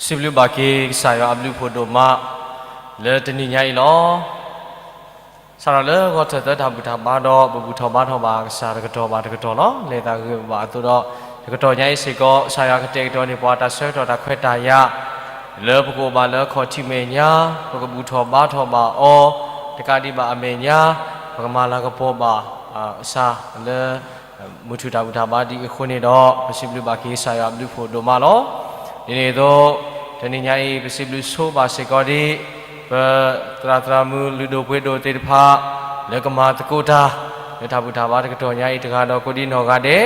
စံးဘျုးဘၣ်က့ၤကစၢ်ယွၤအဘျုးအဖှိၣ်ဒိၣ်မး လၢတနံၤညါအံၤလီၤ. စးထီၣ်လၢဂီၤထၢၣ်သၢတၢ်ဘူၣ်တၢ်ဘါဒီး ပဘူၣ်ထီၣ်ဘါထီၣ်ဘၣ်ကစၢ်တကတီၢ်ဘၣ်တကတီၢ်လီၤ. လဲၤသးဂ့ၤဘၣ်အသိးဒီး တကတီၢ်ညါအံၤစ့ၢ်ကီး ကစၢ်ယွၤကတဲာ်ကတီၤန့ၢ်ပှၤတၢ်ဆၢကတီၢ်တၢ်ခွဲးတၢ်ယာ် လၢပကအိၣ်ဘၣ်လၢခီၣ်ထံးမဲာ်ညါ, ပကဘူၣ်ထီၣ်ဘါထီၣ်ဘၣ်အီၤ, တကးဒံးဘၣ်အမဲာ်ညါ, ပကမၤလၤကပီၤဘၣ် ကစၢ်လၢ မုၢ်ထူၣ်တၢ်ဘူၣ်တၢ်ဘါဒ်အံၤအဃိန့ၣ်ဒီး ပစံးဘျုးဘၣ်က့ၤကစၢ်ယွၤအဘျုးအဖှိၣ်ဒိၣ်မးလီၤ. ဒ်န့ၣ်အသိး တနံၤညါအံၤ ပစံးဘျုးဆိဘၣ်စ့ၢ်ကီးဒ် ပသရၣ်သရၣ်မုၣ်လုၢ်ဒိၣ်ပှ့ၤဒိၣ်သ့ၣ်တဖၣ် လၢကမၤသကိးတၢ် လၢတၢ်ဘူၣ်တၢ်ဘါတကတီၢ်ညါအံၤတဂၤဒီးကိးဒံနီၢ်ဂၤဒဲး,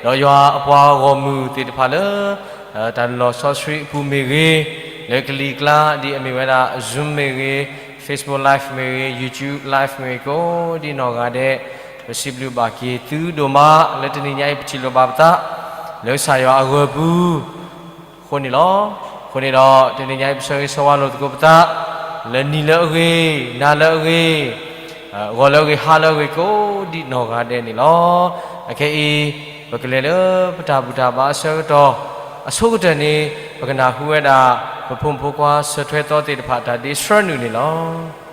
ဒီးယွၤအပှၤဂီၢ်မုၢ်သ့ၣ်တဖၣ်လၢ တၢ်လုၢ်လီၢ်စီဆှံအပူၤမ့ၢ်ဂ့ၤ, လၢကလံၤကျါဒ်အမ့ၢ်ဝဲဒၣ် Zoom မ့ၢ်ဂ့ၤ, Facebook Live မ့ၢ်ဂ့ၤ, YouTube Live မ့ၢ်ဂ့ၤ ကိးဒံနီၢ်ဂၤဒဲး, ပစံးဘျုးဘၣ်က့ၤသုဒိၣ်မး လၢတနံၤညါအံၤပထံၣ်လိာ်ဘၣ်ပသး လၢကစၢ်ယွၤအဂၢၤပူၤ အဃိန့ၣ်လီၤ. အဃိန့ၣ်ဒီး တနံၤညါအံၤ ပဆၢဂ့ၤဆၢဝါလိာ်သကိးပသး လၢနံၤလၢအဂ့ၤ, နၤလၢအဂ့ၤ, ဂီၤလၢအဂ့ၤ, ဟါလၢအဂ့ၤ ကိးဒံနီၢ်ဂၤဒဲးန့ၣ်လီၤ. အခဲအံၤ ပကလဲၤလၢပတၢ်ဘူၣ်တၢ်ဘါအဆၢကတီၢ် အဆိကတၢၢ်န့ၣ် ပကနၢ်ဟူဝဲဒၣ် ပဖိမုၣ်ဖိခွါဆၢထွဲသီသ့ၣ်တဖၣ်တၢ်ဒ့ဆှၢနုာ်န့ၣ်လီၤ.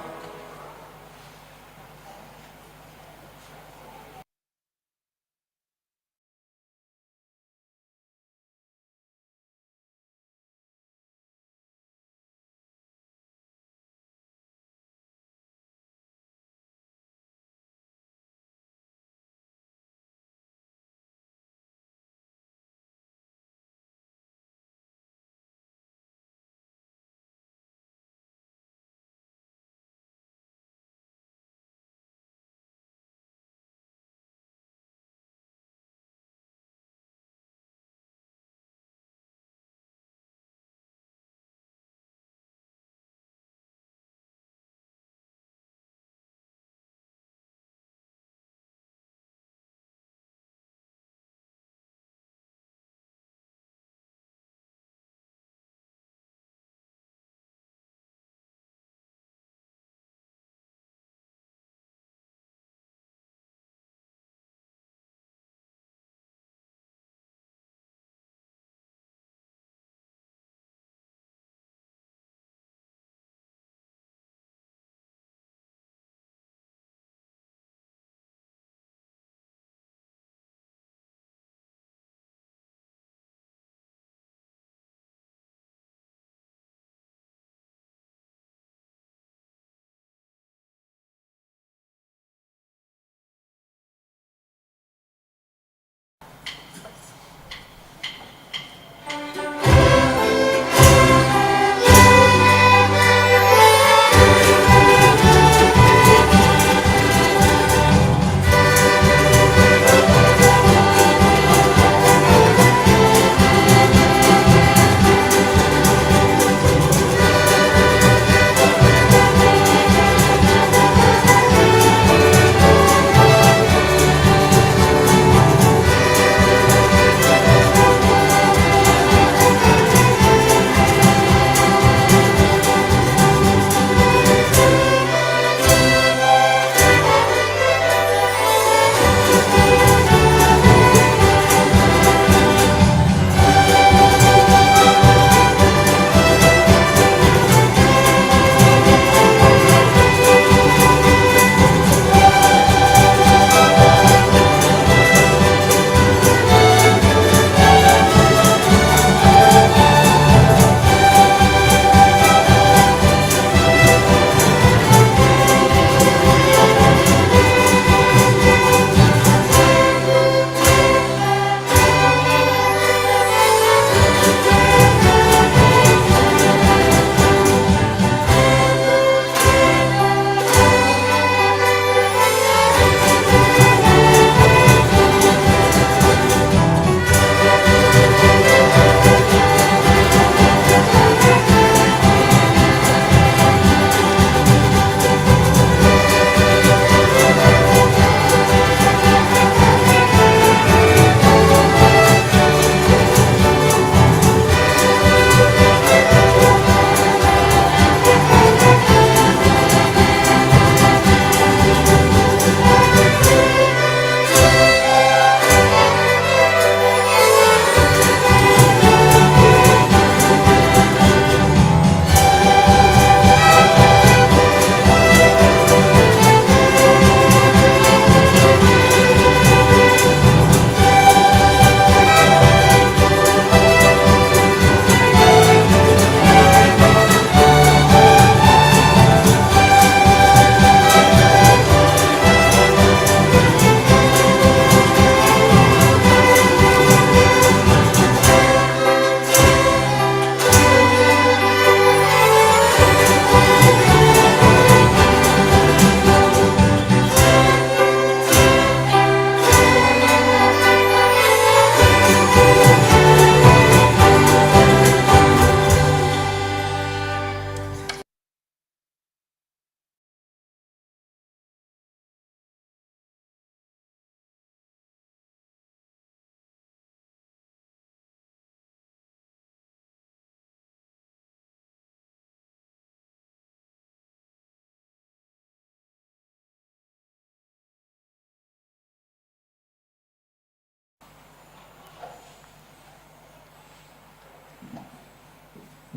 အ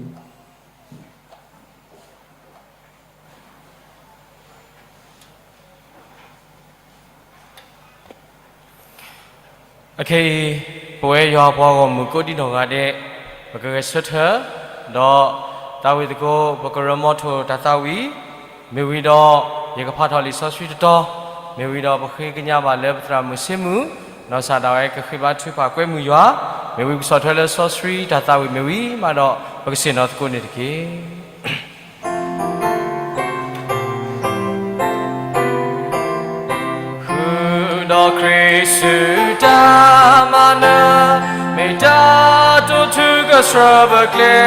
ခဲအံၤ ပဝဲယွၤပှၤဂီၢ်မုၢ်ကိးဒံနီၢ်ဂၤဒဲး ပကဂဲၤဆၢထၢၣ်, ဒီးသးဝံၣ်သကိး ပကရၢမိၢ်ထိၣ်တၢ်သးဝံၣ်, မ့ၢ်ဝံၤဒီး ယကဖးထီၣ်လံာ်စီဆှံတတီၤ, မ့ၢ်ဝံၤဒီးပဃ့ကညးဘၣ်လၢပသရၣ်မုၣ်ဆ့မုၢ်, ဒီးစးဒၣ်ဝဲကဃ့ဘါထုကဖၣ်ကွဲမုာ်ယွၤ, မ့ၢ်ဝံၤပကဆီၣ်ထွဲလၢစီဆှံတၢ်သးဝံၣ်မ့ၢ်ဝံၤမးဒီး ပကဆ့ၣ်နီၤသကိးန့ၣ်တက့ၢ်. ဃုာ်ဒီးခရံာ်ဆူတၢ်မၤနၢၤ, မ့ၢ်တၢ်တိာ်ထူကဆှၢပကျဲ,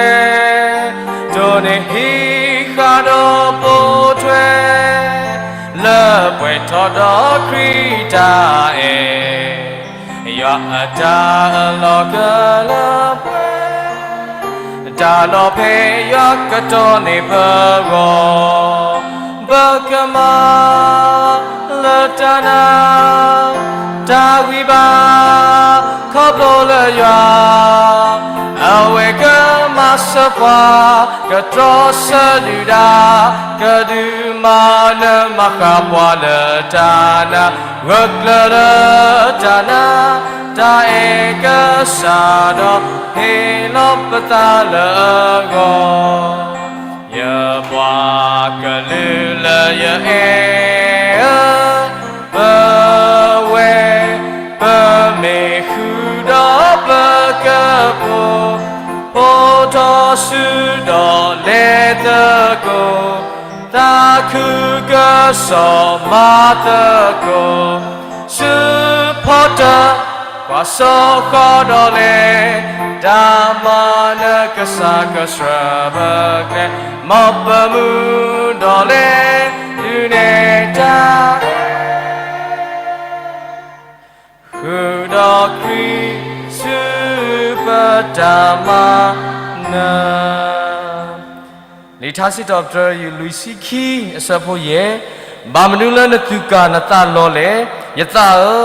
တိၢ်န့ၢ်ဟံးဃာ်ဒီးပိာ်ထွဲ, လၢပှဲၤထီၣ်ဒီးခရံာ်တၢ်အဲၣ်, ယွၤအတၢ်အၢၣ်လီၤကလၢပှဲၤ တၢ်လီၤဖဲယွၤကတီၢ်န့ၢ်ပဂီၢ်, ပကမၤလၢတၢ်နာ်, တၢ်ဂံၢ်ဘါ, ခီဖျိလၢယွၤ, အဝဲကမၤစၢၤပှၤ, ကတြီဆၢဒုၣ်ဒါ, ကဒုးမၤနၢၤမၤဃၣ်ပှၤလၢတၢ်နာ်, ဂၢၢ်ကျၢၤလၢတၢ်နာ်, တၢ်အဲၣ်ကစၢ်ဒီး ဟ့ၣ်လီၤပသးလၢအဂီၢ်, ယပှၤကလုာ်လၢယအဲၣ်ဧၢ, ပဝဲ, ပမ့ၢ်ဃုာ်ဒီးပကပိာ်, ပိာ်ထီၣ်စုဒီးလဲၤသကိး, သးခုကစီၣ်မၤသကိး, စုဖီတၢၣ် ပှၤစီဃီဒီးလဲၤ, တၢ်မၤနၢၤကစၢ်ကဆှၢပကျဲ, မ်ပမုၢ်ဒီးလဲၤ, ဒုးနဲၣ်တၢ် ဃုာ်ဒီးခရံာ်ဆူပတၢ်မၤနၢၤ. လံာ်ထါစံးထီၣ်ပတြၢၤ ယူၢ်လွံၢ်ဆံခံ အဆၢဖိယဲၢ်, ဘၣ်မနုၤလၢနသူၣ်ကၢ်နသးလီၤလဲၣ်, ယသးဧ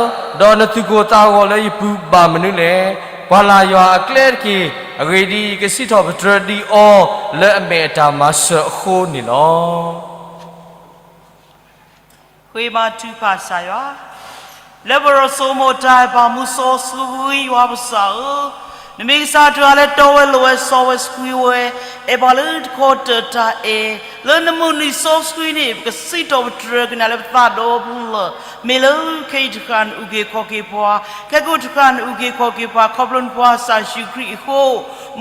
ၢ, ဒီးနသူၣ်ကိၢ်သးဂီၤလၢယပူၤဘၣ်မနုၤလဲၣ်. ကွၢ်လၢ်ယွၤအကျဲတက့ၢ်. အဂ့ၢ်ဒ်အံၤ, ယကစံးထီၣ်ပတြၢၤဒံးအီၤ လၢအမဲာ်အတၢ်မၤစၢၤအဃိန့ၣ်လီၤ. ဃ့ဘါထုကဖၣ်ကစၢ်ယွၤ, လၢပရိာ်စိမိၤတၢ်အဲၣ်ပာ်မူစီဆှံယွၤပကစၢ်ဧၢ, နမ့ၢ်ကစၢ်တဂၤလၢတီဝဲလိၤဝဲစီဝဲဆှံဝဲ, အဲၣ်ပှၤလၢတခီတၢၢ်တၢ်အဲၣ်, လၢနမုၢ်နံၤစီဆှံန့ၣ် ပကစံးထီၣ်ပတြၢၤက့ၤနၤလၢပသးဒီဖျၢၣ်, မ့ၢ်လၢခဲအံၤတဃၣ်နအုၣ်က့ၤခီၣ်က့ၤပှၤ, ခဲကိာ်တဃၣ်နအုၣ်က့ၤခီၣ်က့ၤပှၤ ခီဖျိနဖိခွါကစၢ်ယ့ၣ်ၡူးခရံာ်အဃိ,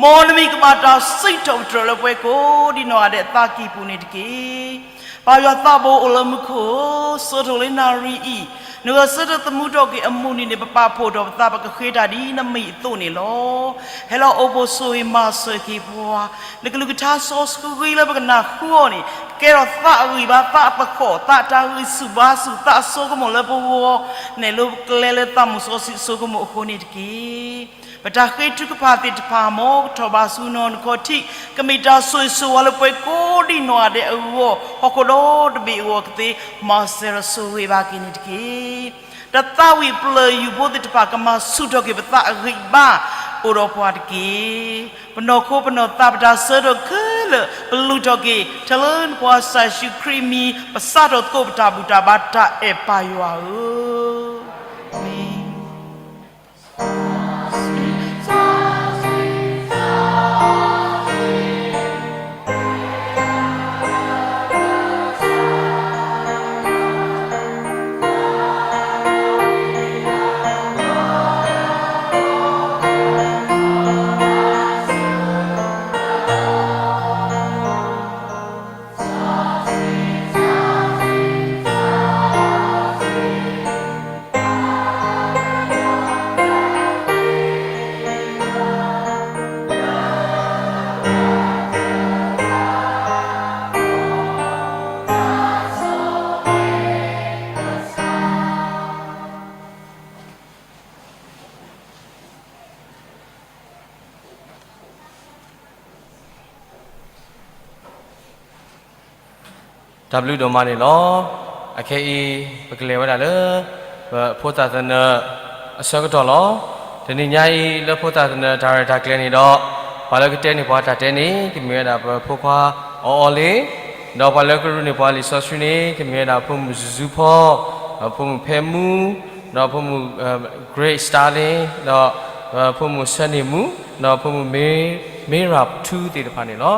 မ်နမံၤကဘၣ်တၢ်စံးထီၣ်ပတြၢၤလၢပှၤကိးဒံနီၢ်ဂၤဒဲးအသးကံၢ်ပူၤန့ၣ်တက့ၢ်. ပၢ်ယွၤသးဘိအိၣ်လၢမူခိၣ်ဧၢ, ဆၢထၢၣ်လၢနၣ်ရံၣ်အံၤ, နဂဲၤဆၢထၢၣ်သမူထီၣ်က့ၤအမုၢ်နံၤန့ၣ် ပပာ်ဖှိၣ်ထီၣ်ပသး ပကဃ့တၢ်ဒ်နမံၤအသိးန့ၣ်လီၤ. ဟဲလီၤအိၣ်ဖှိၣ်ဆိၣ်ဂ့ၤမၤစၢၤက့ၤပှၤ, နကလုၢ်ကထါစီဆှံလၢပကနၢ်ဟူအီၤန့ၣ် ကကဲထီၣ်သးအဂံၢ်ဘါ သးအသဟီၣ် သးတၢ်ဂံၢ်ဆူၣ်ဘါဆူၣ် သးအစိကမီၤလၢပဂီၢ်, နဲၣ်လိပကျဲလၢသးမုၢ်စီဆှံအစိကမီၤအဃိန့ၣ်တက့ၢ်. ပတၢ်ဃ့ထုကဖၣ်သ့ၣ်တဖၣ် မ်ကထီၣ်ဘၣ်ဆူနခီၣ်ထံး, ကမ့ၢ်တၢ်ဆိၣ်ဂ့ၤဆိၣ်ဝါလၢပှၤကိးဒံနီၢ်ဂၤဒဲးအဂီၢ်, ဟီၣ်ခိၣ်ဒီတဘ့ၣ်အဂီၢ်ကသ့, မၤစၢၤဒီးဆိၣ်ဂ့ၤဘၣ်က့ၤန့ၣ်တက့ၢ်. တၢ်သးဝံၣ်ပျၢၤယူၢ်ဖိသ့ၣ်တဖၣ် ကမၤဆူၣ်ထီၣ်က့ၤပသးအဂံၢ်ဘါ, အိၣ်ဒီးပှၤတက့ၢ်. ပနီၢ်ခိပနီၢ်သးပတၢ်ဆၢကတီၢ်ခဲလၢာ် ပလူၤထီၣ်က့ၤ ထဲလၢနဖိခွါကစၢ်ယ့ၣ်ၡူးခရံာ်အမံၤ ပစးထီၣ်သကိးပတၢ်ဘူၣ်တၢ်ဘါတၢ်အဲၣ်ပၢ်ယွၤဧၢ, အၤမ့ၣ်. တၢ်ဘျုးဒိၣ်မးန့ၣ်လီၤ. အခဲအံၤ ပကလဲၤဝဲဒၣ်လၢ ပဖိသၣ်သနၢၣ်အဆၢကတီၢ်လီၤ. တနံၤညါအံၤ လၢဖိသၣ်သနၢၣ်တၢ်ရဲၣ်တၢ်ကျဲၤန့ၣ်ဒီး ပှၤလၢကတဲန့ၢ်ပှၤတၢ်တဲန့ၣ် ကမ့ၢ်ဝဲဒၣ်ပဖိခွါအီအီလ့, ဒီးပှၤလၢကရူးန့ၢ်ပှၤလံာ်စီဆှံန့ၣ် ကမ့ၢ်ဝဲဒၣ်ဖိမုၣ်စုၤစုဖီ, ဒီးဖိမုၣ်ဖဲမူ, ဒီးဖိမုၣ် Grace Starling, ဒီးဖိမုၣ်ဆၢန့ၢ်မူ, ဒီးဖိမုၣ်မ့ရၣ်ထူသ့ၣ်တဖၣ်န့ၣ်လီၤ.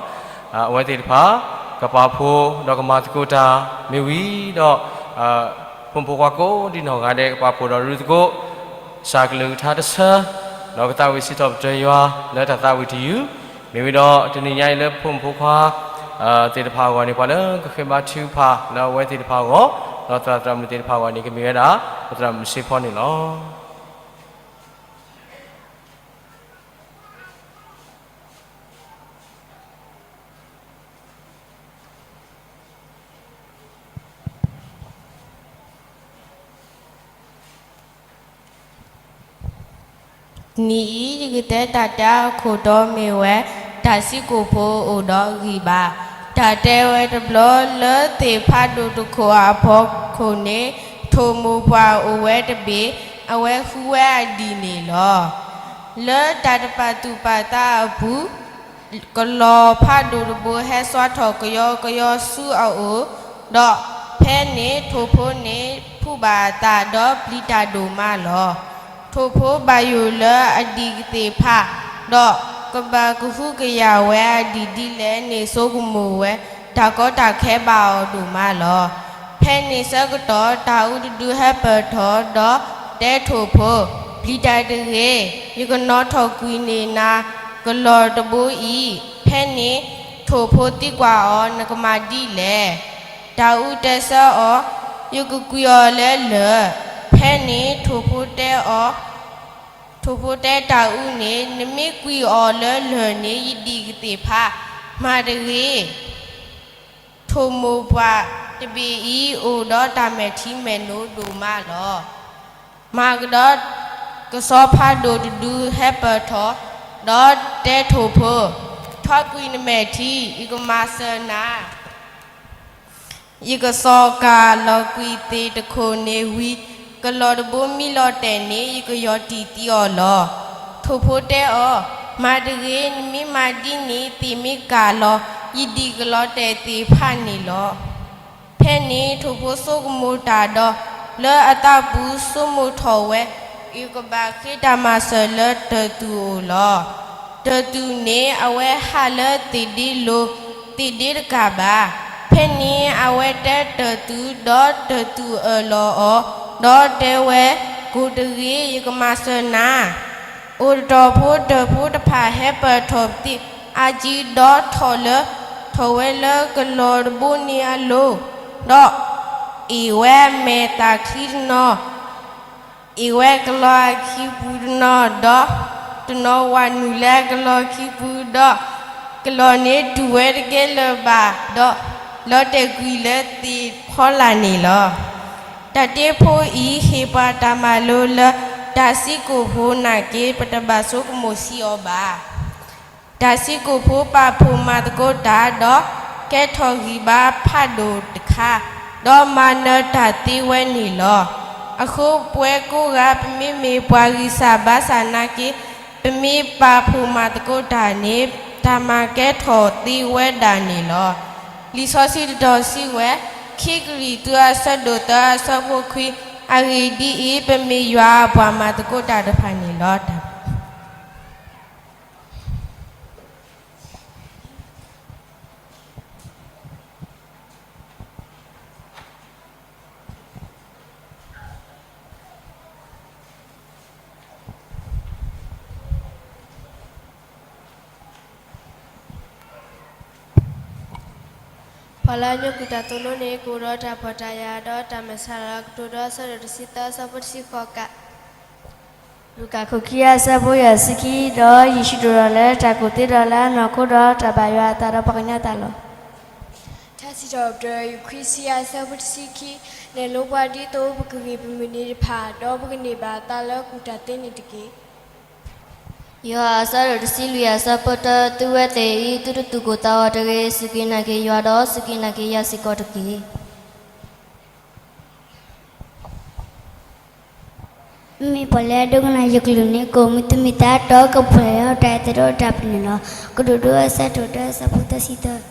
အဝဲသ့ၣ်တဖၣ် ကပာ်ဖှိၣ်ဒီးကမၤသကိးတၢ်မ့ၢ်ဝံၤဒီး ဖိမုၣ်ဖိခွါကိးဒ်နီၢ်ဂၤဒဲး ကပာ်ဖှိၣ်ဒီးရူးသကိး စၢ်ကလုၢ်ကထါတဆၢ, ဒီးကသးဝံၣ်စံးထီၣ်ပတြၢၤယွၤလၢတၢ်သးဝံၣ်တယုၢ်, မ့ၢ်ဝံၤဒီးတနံၤညါအံၤလၢဖိမုၣ်ဖိခွါသ့ၣ်တဖၣ်အဂီၢ်န့ၣ် ပှၤလၢကဃ့ဘါထုကဖၣ်လၢအဝဲသ့ၣ်တဖၣ်အဂီၢ်, ဒီးသရၣ်သရၣ်မုၣ်သ့ၣ်တဖၣ်အဂီၢ်န့ၣ် ကမ့ၢ်ဝဲဒၣ် ပသရၣ်မုၣ်စ့ဖီန့ၣ်လီၤ. နံၤအံၤ ယကတဲတၢ်တဲအခိၣ်တီမ့ၢ်ဝဲ တၢ်ဆံးကိာ်ဖိအိၣ်ဒီးဂံၢ်ဘါ, တၢ်တဲဝဲတဘျီလၢသ့ၣ်ဖးဒိၣ်တခိၣ်အဖီခိၣ်န့ၣ် ထိၣ်မိၢ်ပှၢ်အိၣ်ဝဲတဘ့ၣ်, အဝဲဃုဝဲအဒံၣ်န့ၣ်လီၤ. လၢတၢ်တပာ်သူၣ်ပာ်သးအပူၤ ကလီၤဖးဒိၣ်တဘိဟဲစှၤထီၣ်ကယီကယီဆူအအိၣ်, ဒီးဖဲန့ၣ်ထိၣ်ဖိန့ၣ်ဖှူဘၣ်အသးဒီးပျံၤတၢ်ဒိၣ်မးလီၤ. ထိၣ်ဖိဘၣ်ယိၣ်လၢအဒံၣ်ကသ့ၣ်ဖး, ဒီးကဘၣ်ကဟုကယာ်ဝဲအဒံၣ်ဒ်လဲၣ်န့ၣ် ဆိကမိၣ်ဝဲတၢ်ကီတၢ်ခဲဘၣ်အီၤဒိၣ်မးလီၤ. ဖဲန့ၣ်ဆၢကတီၢ် တၢ်အူတဒုဟဲပၢၢ်ထီၣ်ဒီးတဲထိၣ်ဖိ, ပျံၤတၢ်တဂ့ၤ, ယကနီၤထီၣ်ကွံာ်န့ၢ်နၤကလီၤတဘိအံၤ. ဖဲန့ၣ်ထိၣ်ဖိသံကွၢ်အီၤ, နကမၤဒ်လဲၣ်. တၢ်အူတဲဆၢအီၤ, ယကကွံာ်အီၤလၢလၢၢ်. ဖဲန့ၣ်ထိၣ်ဖိတဲအီၤ, ထိၣ်ဖိတဲတၢ်အူန့ၣ်, နမ့ၢ်ကွံာ်အီၤလၢလၢၢ်န့ၣ် ယဒံၣ်ကသ့ၣ်ဖးမၤတဂ့ၤ. ထိၣ်မိၢ်ပှၢ်တဘ့ၣ်အံၤအိၣ်ဒီးတၢ်မဲာ်ထံမဲာ်နိဒိၣ်မးလီၤ. မၤကဒီးကဆီဖးဒိၣ်တဒုဟဲပၢၢ်ထီၣ်, ဒီးတဲထိၣ်ဖိ, ထီၣ်ကွံာ်နမဲာ်ထံ, ယကမၤစၢၤနၤ. ယကဆီကၤလီၤကွံာ်သ့ၣ်တခိၣ်န့ၣ်ဝံၤ, ကလီၤတဘိမ့ၢ်လီၤတဲာ်န့ၣ် ယကယီၢ်တံၢ်သံအီၤလီၤ. ထိၣ်ဖိတဲအီၤ, မၤတဂ့ၤ, နမ့ၢ်မၤဒ်န့ၣ် သ့ၣ်မ့ၢ်ကၤလီၤ, ယဒံၣ်ကလီၤတဲာ်သ့ၣ်တဖၣ်န့ၣ်လီၤ. ဖဲန့ၣ်ထိၣ်ဖိဆိကမိၣ်တၢ်ဒီး လၢအသးပူၤဆိကမိၣ်ထီၣ်ဝဲ, ယကဘၣ်ဃ့တၢ်မၤစၢၤလၢတၢ်သူၣ်အိၣ်လီၤ. တၢ်သူၣ်န့ၣ်အဝဲဟးလၢသ့ၣ်ဒ့လိၤ, သ့ၣ်ဒ့တကးဘၣ်. ဖဲန့ၣ်အဝဲတဲတၢ်သူၣ်, ဒီးတၢ်သူၣ်အၢၣ်လီၤအီၤ, ဒီးတဲဝဲ, ကိၢ်တဂ့ၤ, ယကမၤစၢၤနၤ. အိၣ်တတီၤဖိတၢၣ်ဖိတဖၣ်ဟဲပၢၢ်ထီၣ်သ့ၣ်အါကံဒီးထီၣ်လၢ, ထီၣ်ဝဲလၢကလီၤတဘိန့ၣ်အလိၤ, ဒီးအ့ၣ်ဝဲမဲာ်သၣ်ချံတနီၤ, အ့ၣ်ဝဲကလီၤအခံပူၤတနီၤ, ဒီးတနီၤဝးနုာ်လၢကလီၤခံပူၤ, ဒီးကလီၤန့ၣ်တူၢ်ဝဲတကဲလၢၤဘၣ်, ဒီးလီၤတဲာ်ကွံာ်လၢသ့ၣ်ဖီလာ်န့ၣ်လီၤ. တၢ်တဲဖိအံၤဟ့ၣ်ပှၤတၢ်မၤလိလၢ တၢ်ဆံးကိာ်ဖိနာ်က့ ပတဘၣ်ဆိကမိၣ်ဆံးအီၤဘၣ်. တၢ်ဆံးကိာ်ဖိပာ်ဖှိၣ်မၤသကိးတၢ်ဒီး ကဲထီၣ်ဂံၢ်ဘါဖးဒိၣ်တခါ, ဒီးမၤနၢၤတၢ်သ့ဝဲန့ၣ်လီၤ. အဃိပဝဲကိးဂၤ ပမ့မ့ၢ်ပှၤဂံၢ်စၢ်ဘါစၢ်နာ်က့, ပမ့ၢ်ပာ်ဖှိၣ်မၤသကိးတၢ်န့ၣ် တၢ်မၤကဲထီၣ်သ့ဝဲဒၣ်န့ၣ်လီၤ. လံာ်စီဆှံတတီၤစံးဝဲ, ခံကရံၣ်သူးအဆၢဒိၣ်သၢအဆၢဖိခွံ, အဂ့ၢ်ဒ်အံၤ, ပမ့ၢ်ယွၤအပှၤမၤသကိးတၢ်တဖၣ်န့ၣ်လီၤ. ပှၤလၢအညိကွံာ်တၢ်သိၣ်လိန့ၣ် ကအိၣ်ဒီးတၢ်ဖှီၣ်တၢ်ယာ် ဒီးတၢ်မဲာ်ဆှးလီၤ. ကတိၤဒိ အဆၢဒိၣ်တဆံသၢ အဆၢဖိတဆံဃိးကး. လူၤကၣ် ခိၣ်ခံ အဆၢဖိယဲၢ်ဆံခံ, ဒီးယ့ၣ်ၡူးဒိၣ်ထီၣ်လၢတၢ်ကူၣ်သ့ဒီးလၢအနီၢ်ခိဒီး တၢ်ဘၣ်ယွၤအသးဒီးပှၤကညီအသးလီၤ. ထါစံးထီၣ်ပတြၢၤ ယုၢ်ခွံဆံယဲၢ် အဆၢဖိတဆံခံ, နဲၣ်လိပှၤဒ်သိးပကဂံၢ်ပမုၢ်နံၤတဖၣ်, ဒီးပကန့ၢ်ဘၣ်အသးလၢကူၣ်တၢ်သ့န့ၣ်တက့ၢ်. ယိၤဟၣ် အဆၢဒိၣ်တဆံလွံၢ် အဆၢဖိတၢ, သုဝဲသ့ၣ်အံၤ သုတသူၣ်ကိၢ်သးဂီၤတဂ့ၤ. စူၢ်က့ၤနာ်က့ၤယွၤဒီး စူၢ်က့ၤနာ်က့ၤယၤစ့ၢ်ကီးတက့ၢ်. မ့မ့ၢ်ပှၤလၢအဒိကနၣ်ယကလုၢ်န့ၣ် ကအိၣ်မုာ်တမုာ်သးဒီး ကပှဲၤဒီးတၢ်အဲၣ်သးဒီးတၢ်ပညိၣ်လီၤ. ကတိၤဒိ အဆၢဒိၣ်တၢ အဆၢဖိသၢဆံသၢ.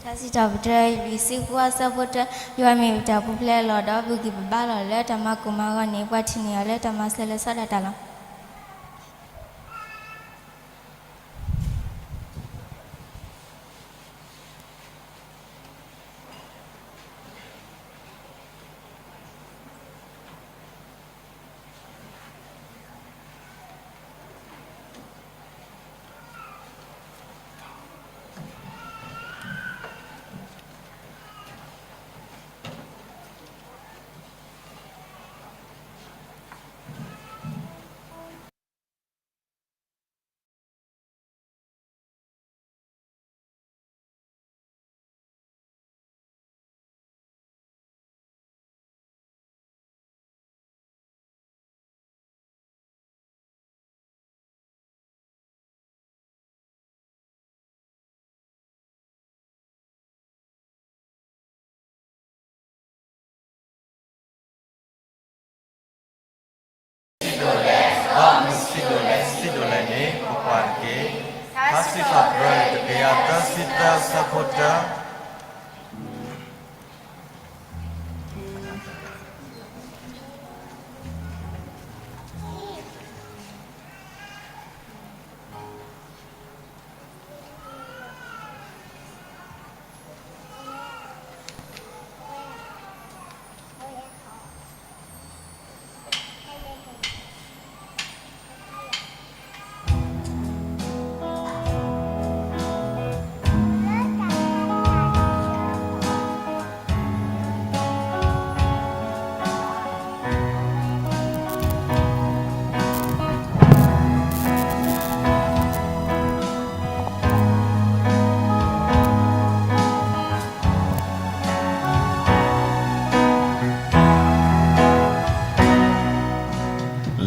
ထါစံးထီၣ်ပတြၢၤ လွံၢ်ဆံဃု အဆၢဖိတၢ, ယွၤမ့ၢ်ပတၢ်ပူၤဖျဲးလီၤဒီး ပဂံၢ်ပဘါလီၤ. လၢတၢ်မၤကိၢ်မၤဂီၤန့ၣ် ပှၤထံၣ်န့ၢ်အီၤလၢတၢ်မၤစၢၤလၢစီၤဒၤတၢ်လီၤ.ဒ်မုၢ်ဆံးဒိၣ်လဲၣ် ဆံးဒိၣ်လဲၣ်န့ၣ် ပကွၢ်တက့ၢ်. ထါစံးထီၣ်ပတြၢၤ တကယၤသၢဆံသၢ အဆၢဖိတၢ.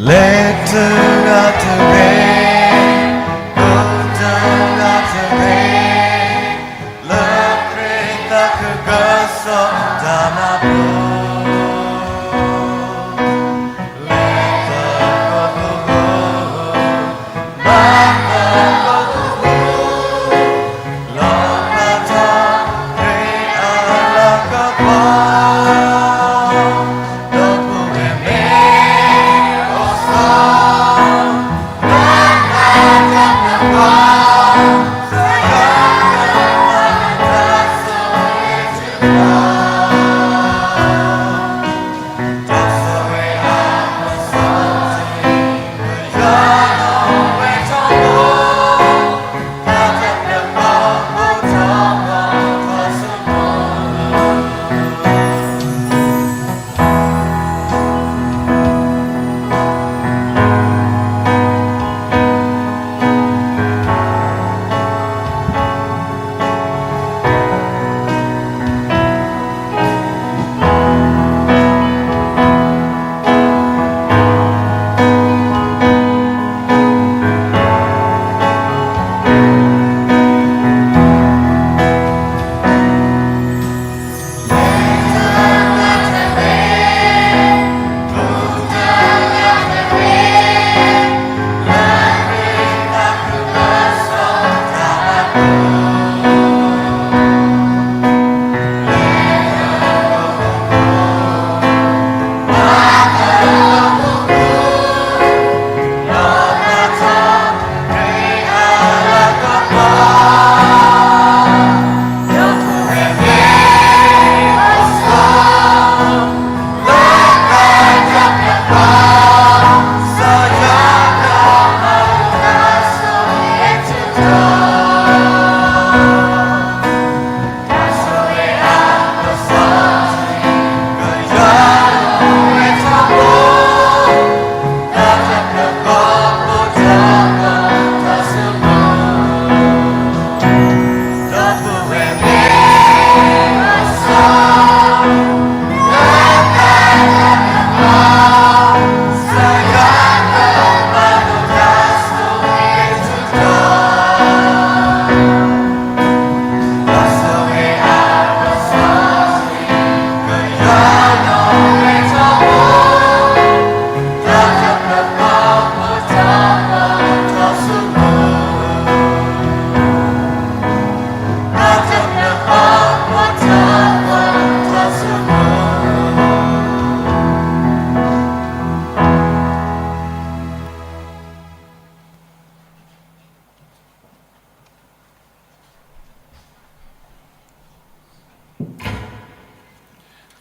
လဲၤတဂၤတဂ့ၤ, အိၣ်တဂၤတဂ့ၤ, လၢခရံာ်သးခုကစီၣ်တၢ်မၤလိာ်, လဲၤသကိးပူၤ ဘၣ်သကိးပူၤ, လီၣ်ဖျါထီၣ်ခရံာ်အလၤကပီၤ, ဒီပုၢ်ဝဲၢ်မ့ၢ်အိၣ်ဆိး, ဘၣ်နၤတၢ်နခွါ, သဂၢၢ်တၢ်ဆိၣ်ဂ့ၤတဖၣ်.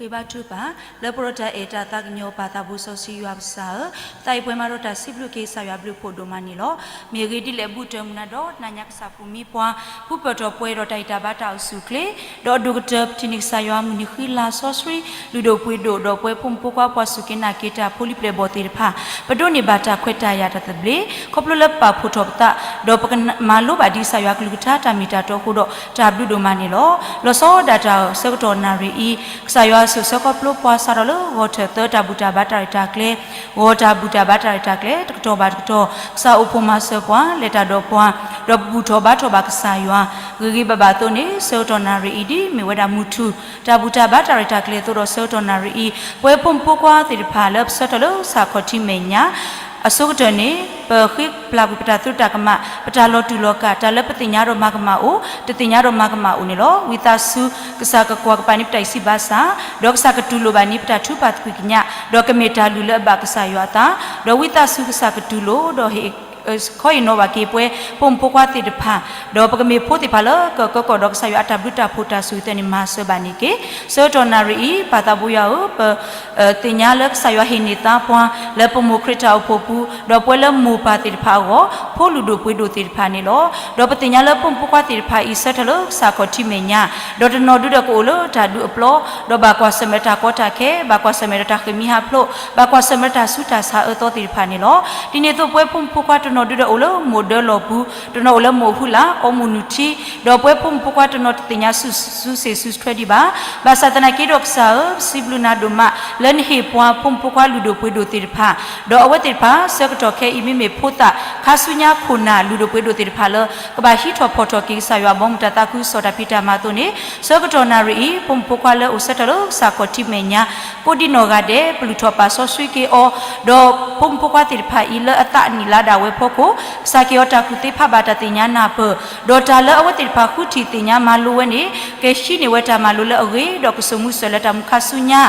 ဂ့ၤဘၣ်ထုကဖၣ် လၢပရိတၢ်အဲၣ်တၢ်သးကညီၤပၢ်သးဘိစီဆှံယွၤကစၢ်ဧၢ, သးအံၤပှဲၤမးဒီးတၢ်စံးဘျုးက့ၤကစၢ်ယွၤဘျုးဖှိၣ်ဒိၣ်မးန့ၣ်လီၤ. မ့ၢ်ဂ့ၢ်ဒ်လဲၣ် ဘူၣ်တၢမုာ်နၤဒီးနၤညါကစၢ်ပူၤမံပှၤ ဃုပၢၢ်ထီၣ်ပှဲၤဒီးတၢ်အံၣ်တၢ်ဘါတၢ်အိၣ်ဆူၣ်အိၣ်ချ့, ဒီးအဒိၣ်ကတၢၢ်ပထံၣ်န့ၢ်ကစၢ်ယွၤမုၢ်နံၤဃံလၤစီဆှံ လုၢ်ဒိၣ်ပှ့ၤဒိၣ် ဒီးပဝဲဖိမုၣ်ဖိခွါပှၤစူၢ်က့ၤနာ်က့ၤတၢ်ဖိလံၤပျဲၢ်ဘီၣ်သ့ၣ်တဖၣ် ပဒိးန့ၢ်ဘၣ်တၢ်ခွဲးတၢ်ယာ်တၢ်သဘျ့ ခီဖျိလၢပာ်ဖှိၣ်ထီၣ်ပသး ဒီးပကမၤလိဘၣ်ဒ်ကစၢ်ယွၤကလုၢ်ကထါတၢ်မ့ၢ်တၢ်တီအဃိဒီး တၢ်ဘျုးဒိၣ်မးန့ၣ်လီၤ. လီၤဆီဒၣ်တၢ်ဆၢကတီၢ်နၣ်ရံၣ်အံၤ ကစၢ်ယွၤဆိၣ်ဆၢခီဖျိပှၤစးထီၣ်လၢဂီၤထၢၣ်သၢတၢ်ဘူၣ်တၢ်ဘါတၢ်ရဲၣ်တၢ်ကျဲၤ, ဂီၤတၢ်ဘူၣ်တၢ်ဘါတၢ်ရဲၣ်တၢ်ကျဲၤ တကတီၢ်ဘၣ်တကတီၢ် ကစၢ်အိၣ်ဖှိၣ်မၤစၢၤပှၤ လဲၤတၢ်ဒီးပှၤ ဒီးပဘူၣ်ထီၣ်ဘါထီၣ်ဘၣ်ကစၢ်ယွၤ ဂ့ၤဂ့ၤဘၣ်ဘၣ်အသိးန့ၣ် ဆၢကတီၢ်နၣ်ရံၣ်အံၤ ဒ်မ့ၢ်ဝဲဒၣ်မုၢ်ထူၣ် တၢ်ဘူၣ်တၢ်ဘါတၢ်ရဲၣ်တၢ်ကျဲၤအသိးဒီး ဆၢကတီၢ်နၣ်ရံၣ်အံၤ ပဝဲဖိမုၣ်ဖိခွါသ့ၣ်တဖၣ်လၢပဆၢထၢၣ်လၢကစၢ်ခီၣ်ထံးမဲာ်ညါ အဆိကတၢၢ်န့ၣ် ပဃ့ပျၢ်ကွံာ်ပတၢ်သရူးတၢ်ကမၣ် ပတၢ်လီၤတူာ်လီၤကာ် တၢ်လၢပသ့ၣ်ညါဒီးမၤကမၣ်အိၣ် တသ့ၣ်ညါဒီးမၤကမၣ်အိၣ်န့ၣ်လီၤ. ဝံသးစူၤ ကစၢ်ကကွၢ်ကပၤန့ၢ်ပတၢ်အံးစံးဘၣ်ဆၣ် ဒီးကစၢ်ကတူၢ်လိာ်ဘၣ်န့ၢ်ပတၢ်ထုကဖၣ်သကွံာ်ကညး ဒီးကမ့ၢ်တၢ်လုၢ်လၢအဘၣ်ကစၢ်ယွၤအသး ဒီးဝံသးစူၤကစၢ်ကတူၢ်လိာ် ဒီးဟ့ၣ် ခီအံၤနီၤဘၣ်က့ၤပဝဲဖိမုၣ်ဖိခွါသ့ၣ်တဖၣ် ဒီးပကမ့ၢ်ဖိသ့ၣ်တဖၣ်လၢကကၢကီၣ်ဒီးကစၢ်ယွၤအတၢ်ဘျုးတၢ်ဖှိၣ်တၢ်ဆိၣ်ဂ့ၤသ့ၣ်န့ၣ် မၤစၢၤဘၣ်န့ၣ်တက့ၢ်. ဆၢကတီၢ်နၣ်ရံၣ်အံၤ ပၢ်သးဘိယွၤဧၢ, ပ သ့ၣ်ညါလၢကစၢ်ယွၤဟ့ၣ်န့ၢ်သါပှၤ လၢပမိၢ်ခရံာ်တၢ်အိၣ်ဖှိၣ်ပူၤ ဒီးပဝဲလၢမိၢ်ပၢ်သ့ၣ်တဖၣ်အဂီၢ် ဖိလုၢ်ဒိၣ်ပှ့ၤဒိၣ်သ့ၣ်တဖၣ်န့ၣ်လီၤ. ဒီးပသ့ၣ်ညါလၢဖိမုၣ်ဖိခွါသ့ၣ်တဖၣ်အံၤ ဆၢထၢၣ်လၢကစၢ်ခီၣ်ထံးမဲာ်ညါ ဒီးတနီၤဒုဒီးကအိၣ်လၢတၢ်ဒုးအပျီ ဒီးဘၣ်ကွၢ်ဆၢၣ်မဲာ်တၢ်ကီတၢ်ခဲ ဘၣ်ကွၢ်ဆၢၣ်မဲာ်ဒီးတၢ်ဃ့ၢ်မှံဟးဖျိး ဘၣ်ကွၢ်ဆၢၣ်မဲာ်ဒီးတၢ်ဆူးတၢ်ဆါအၢသီသ့ၣ်တဖၣ်န့ၣ်လီၤ. ဒ်န့ၣ်အသိးပဝဲဖိမုၣ်ဖိခွါတနီၤဒုဒီးအိၣ်လၢမိၢ်ဒၢလီၢ်ပူၤ တနီၤအိၣ်လၢမိၢ်အဟူလၢ် အီမူၢ်နုၢ်ထံ ဒီးပဝဲဖိမုၣ်ဖိခွါတနီၤတသ့ၣ်ညါစုစ့ၢ်စုထွဲဒံးဘၣ်. ဘၣ်ဆၣ်သနာ်က့ဒီးကစၢ်ဧၢ, ပစံးဘျုးနၤဒိၣ်မး လၢနဟ့ၣ်ပှၤဖိမုၣ်ဖိခွါလုၢ်ဒိၣ်ပှ့ၤဒိၣ်သ့ၣ်တဖၣ် ဒီးအဝဲသ့ၣ်တဖၣ် ဆၢကတီၢ်ခဲအံၤမ့မ့ၢ်ဖိသၣ် ခါဆူညါခိၣ်နၢ်လုၢ်ဒိၣ်ပှ့ၤဒိၣ်သ့ၣ်တဖၣ်လၢ ကဘၣ်ဟံးထီၣ်ဖီၣ်ထီၣ်က့ၤကစၢ်ယွၤအဘီအမုၢ်တၢ်သးခုကစီၣ်တၢ်ဖံးတၢ်မၤအသိးန့ၣ် ဆၢကတီၢ်နၣ်ရံၣ်အံၤ ဖိမုၣ်ဖိခွါလၢအိၣ်ဆၢထၢၣ်လၢကစၢ်ခီၣ်ထံးမဲာ်ညါ ကိးဒံနီၢ်ဂၤဒဲး ပလုၢ်ထီၣ်ပာ်စီဆှံက့ၤအီၤ ဒီးဖိမုၣ်ဖိခွါသ့ၣ်တဖၣ်အံၤလၢအသးနံၣ်လါဒၣ်ဝဲအဖီခိၣ် ကစၢ်က့ၤအီၤတၢ်ကူၣ်သ့ဖးဘၣ်တၢ်သ့ၣ်ညါနၢ်ပၢၢ် ဒီးတၢ်လၢအဝဲသ့ၣ်တဖၣ်ဃုထံၣ်သ့ၣ်ညါမၤလိဝဲန့ၣ် ကဟံးန့ၢ်ဝဲတၢ်မၤလိလၢအဂ့ၤ ဒီးကစိာ်မူစိာ်လၢတၢ်မူခါဆူညါ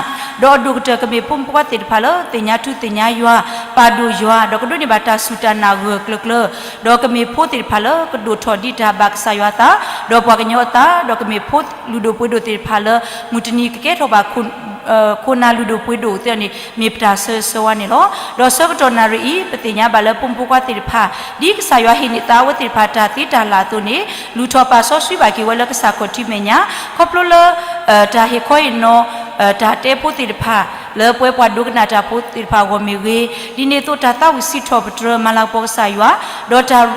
ဒီးအဒိၣ်ကတၢၢ်ကမ့ၢ်ဖိမုၣ်ဖိခွါသ့ၣ်တဖၣ်လၢသ့ၣ်ညါထူသ့ၣ်ညါယွၤ ပာ်ဒိၣ်ယွၤ ဒီးကဒိးန့ၢ်ဘၣ်တၢ်စူၢ်တၢ်နာ်ဂၢၢ်ကျၢၤကျၢၤ ဒီးကမ့ၢ်ဖိသ့ၣ်တဖၣ်လၢကဒိၣ်ထီၣ်ဒ်တၢ်ဘၣ်ကစၢ်ယွၤအသး ဒီးပှၤကညီအသး ဒီးကမ့ၢ်ဖိလုၢ်ဒိၣ်ပှ့ၤဒိၣ်သ့ၣ်တဖၣ်လၢ မုၢ်တနံၤကကဲထီၣ်ဘၣ် ခိၣ်နၢ်လုၢ်ဒိၣ်ပှ့ၤဒိၣ်သ့ၣ်န့ၣ် မ့ၢ်ပတၢ်ဆၢဂ့ၤဆၢဝါန့ၣ်လီၤ. ဒီးဆၢကတီၢ်နၣ်ရံၣ်အံၤ ပသ့ၣ်ညါဘၣ်လၢဖိမုၣ်ဖိခွါသ့ၣ်တဖၣ် ဒ်ကစၢ်ယွၤဟ့ၣ်န့ၢ်သါအဝဲသ့ၣ်တဖၣ်တၢ်သ့တၢ်လၢ်အသိးန့ၣ် လုၢ်ထီၣ်ပာ်စီဆှံဘၣ်က့ၤဝဲလၢကစၢ်ခီၣ်ထံးမဲာ်ညါ ခီဖျိလၢ တၢ်ဟ့ၣ်ခီဟ့ၣ်နီၤ တၢ်တဲဖိသ့ၣ်တဖၣ် လၢပဝဲပှၤဒိကနၣ်တၢ်ဖိသ့ၣ်တဖၣ်အဂီၢ်မ့ၢ်ဂ့ၤ, ဒ်န့ၣ်အသိးတၢ်သးဝံၣ်စံးထီၣ်ပတြၢၤမၤလၤကပီၤကစၢ်ယွၤ, ဒီးတၢ်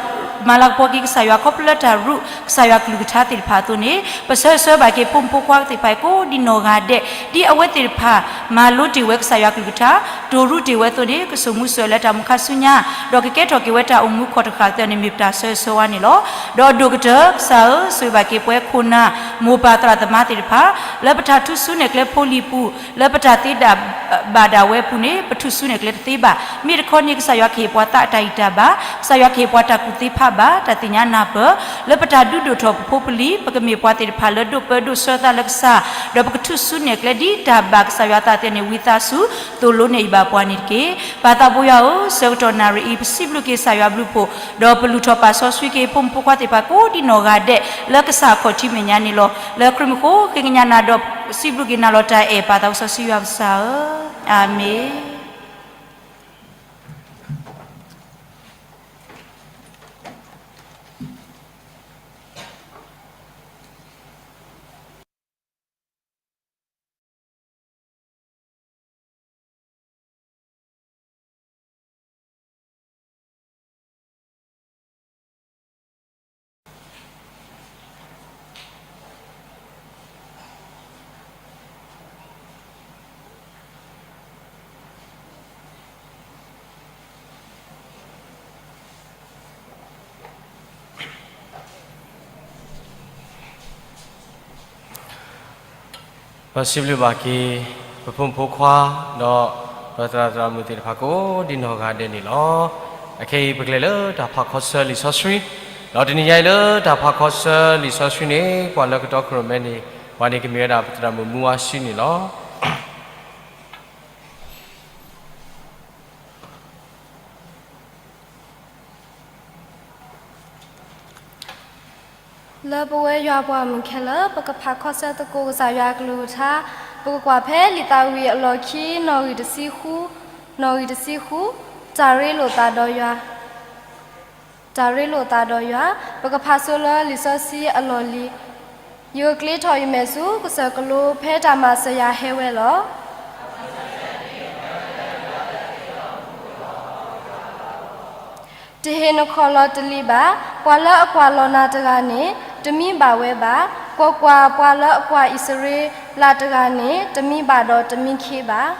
မၤလၤကပီၤက့ၤကစၢ်ယွၤခီဖျိလၢတၢ်ရူးကစၢ်ယွၤကလုၢ်ကထါသ့ၣ်တဖၣ်အသိးန့ၣ် ပဆၢဂ့ၤဆၢဝါဘၣ်က့ၤဖိမုၣ်ဖိခွါသ့ၣ်တဖၣ်အံၤကိးဒံနီၢ်ဂၤဒဲး, ဒ်အဝဲသ့ၣ်တဖၣ် မၤလိတ့ၢ်ဝဲကစၢ်ယွၤကလုၢ်ကထါ, တိၢ်ရူးတ့ၢ်ဝဲအသိးန့ၣ် ကစိာ်မူစိာ်လၢတၢ်မူခါဆူညါ, ဒီးကကဲထီၣ်က့ၤဝဲတၢ်အိၣ်မူခီၣ်တဃာ်အသိးန့ၣ် မ့ၢ်ပတၢ်ဆၢဂ့ၤဆၢဝါန့ၣ်လီၤ. ဒီးအဒိၣ်ကတၢၢ် ကစၢ်ဧၢ, ဆိၣ်ဂ့ၤဘၣ်က့ၤပဝဲခိၣ်နၢ် မိၢ်ပၢ်သရၣ်သမါသ့ၣ်တဖၣ် လၢပတၢ်ထူၣ်စုနဲၣ်ကျဲဖိလံၤပူၤ လၢပတၢ်သ့ဒၣ်ဘၣ်ဒၣ်ဝဲအပူၤန့ၣ် ပထူၣ်စုနဲၣ်ကျဲတသ့ဘၣ်. မ့ၢ်တခီန့ၣ် ကစၢ်ယွၤကဟ့ၣ်ပှၤသးအတၢ်ဂံၢ်တၢ်ဘါ, ကစၢ်ယွၤကဟ့ၣ်ပှၤတၢ်ကူၣ်သ့ဖးဘၣ်, တၢ်သ့ၣ်ညါနၢ်ပၢၢ်, လၢပတၢ်ဒုးဒိၣ်ထီၣ်ပဖိပလံၤ ပကမ့ၢ်ပှၤသ့ၣ်တဖၣ်လၢဒိးပၢဒိးဆှၢသးလၢကစၢ်, ဒီးပကထူၣ်စုနဲၣ်ကျဲဒ်တၢ်ဘၣ်ကစၢ်ယွၤသးသ့န့ၣ် ဝံသးစူၤ သိၣ်လိနဲၣ်ယဘၣ်ပှၤန့ၣ်တက့ၢ်. ပၢ်သးဘိယွၤဧၢ, ဆၢကတီၢ်နၣ်ရံၣ်အံၤ ပစံးဘျုးက့ၤကစၢ်ယွၤဘျုးဖှိၣ်, ဒီးပလူၤထီၣ်ပာ်စီဆှံက့ၤ ဖိမုၣ်ဖိခွါသ့ၣ်တဖၣ်ကိးဒံနီၢ်ဂၤဒဲး လၢကစၢ်အခီၣ်ထံးမဲာ်ညါန့ၣ်လီၤ. လၢခရံာ်မူခိၣ်ဃ့ကညးနၤဒီး စံးဘျုးက့ၤနၤလီၤတၢ်အဲၣ် ပၢ်သးစီဆှံယွၤကစၢ်ဧၢ, အၤမ့ၣ်. ပစံးဘျုးဘၣ်က့ၤ ပဖိမုၣ်ဖိခွါ ဒီးပသရၣ်သရၣ်မုၣ်သ့ၣ်တဖၣ်ကိးဒံနီၢ်ဂၤဒဲးန့ၣ်လီၤ. အခဲအံၤပကလဲၤလၢတၢ်ဖးခီဆၢလံာ်စီဆှံ, ဒီးတနံၤညါအံၤလၢတၢ်ဖးခီဆၢလံာ်စီဆှံန့ၣ် ပှၤလၢကတီခိၣ်ရိၣ်မဲန့ၣ် ပှၤန့ၣ်ကမ့ၢ်ဝဲဒၣ်ပသရၣ်မုၣ်မူဝါဆံန့ၣ်လီၤ. လၢပဝဲယွၤပှၤမုၣ်ခဲလၢာ် ပကဖးခီဆၢသကိးကစၢ်ယွၤကလုၢ်ကထါ, ပ ပကကွၢ်ဖဲလံာ်သးဝံၣ်အလီၢ်ခံ နီၣ်ဂံၢ်တဆံဃု, နီၣ်ဂံၢ်တဆံဃု, တၢ်ရ့လိာ်သးဒီးယွၤ, တၢ်ရ့လိာ်သးဒီးယွၤ, ပကဖးဆိလၢလံာ်စီဆှံအလီၢ်လံၤ, ယကကျ့ထီၣ်ယမဲာ်ဆူကစၢၢ်ကလိ ဖဲတၢ်မၤစၢၤယၤဟဲဝဲလီၤ. တဟ့ၣ်နခီၣ်လီၤတလံာ်ဘၣ်. ပှၤလၢအကွၢ်လီၤနၤတဂၤန့ၣ် တမံဘၣ်ဝဲဘၣ်. ကွၢ်ကွၢ်, ပှၤလၢအကွၢ်အံၣ်စရ့လးတဂၤန့ၣ် တမံဘၣ်ဒီးတမံခ့ဘၣ်.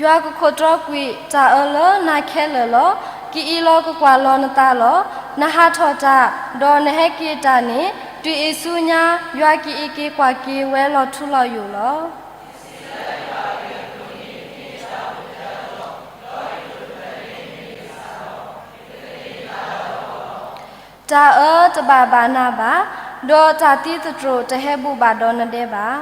ယွၤကခိးတြီကွံာ်တၢ်အၢလၢနၤခဲလၢာ်လီၤ. ကအံးလီၤကကွၢ်လီၤနသးလီၤ. နဟးထီၣ်တၢ်, ဒီးနဟဲက့ၤတၢ်န့ၣ် တုၤအ့ၣ်ဆူညါ ယွၤကအံးက့ၤကွၢ်က့ၤဝဲလီၤထူလီၤယိာ်လီၤ. တၢ်အၢတဘၣ်ဘၣ်နၤဘၣ်, ဒီးတၢ်သံသတြိာ်တဟဲဘူးဘၣ်ဒီးနဒဲဘၣ်.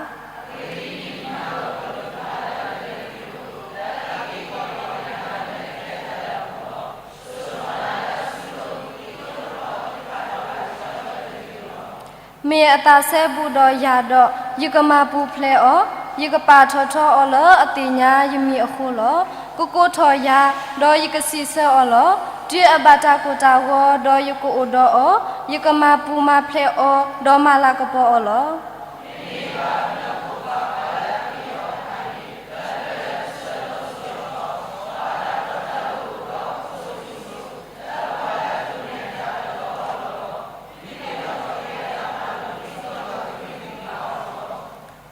မ့ၢ်အသးစဲဘူးဒီးယၤဒီး ယကမၤပူၤဖျဲးအီၤ, ယကပာ်ထီၣ်ထီအီၤလၢအသ့ၣ်ညါယမံၤအဃိလီၤ. ကကိးထီၣ်ယၤ, ဒီးယကစံးဆၢအီၤလီၤ. တုၤအဘၣ်တၢ်ကိၢ်တၢ်ဂီၤ, ဒီးယကအိၣ်ဒီးအီၤ, ယကမၤပူၤမၤဖျဲးအီၤ, ဒီးမၤလၤကပီၤအီၤလီၤ.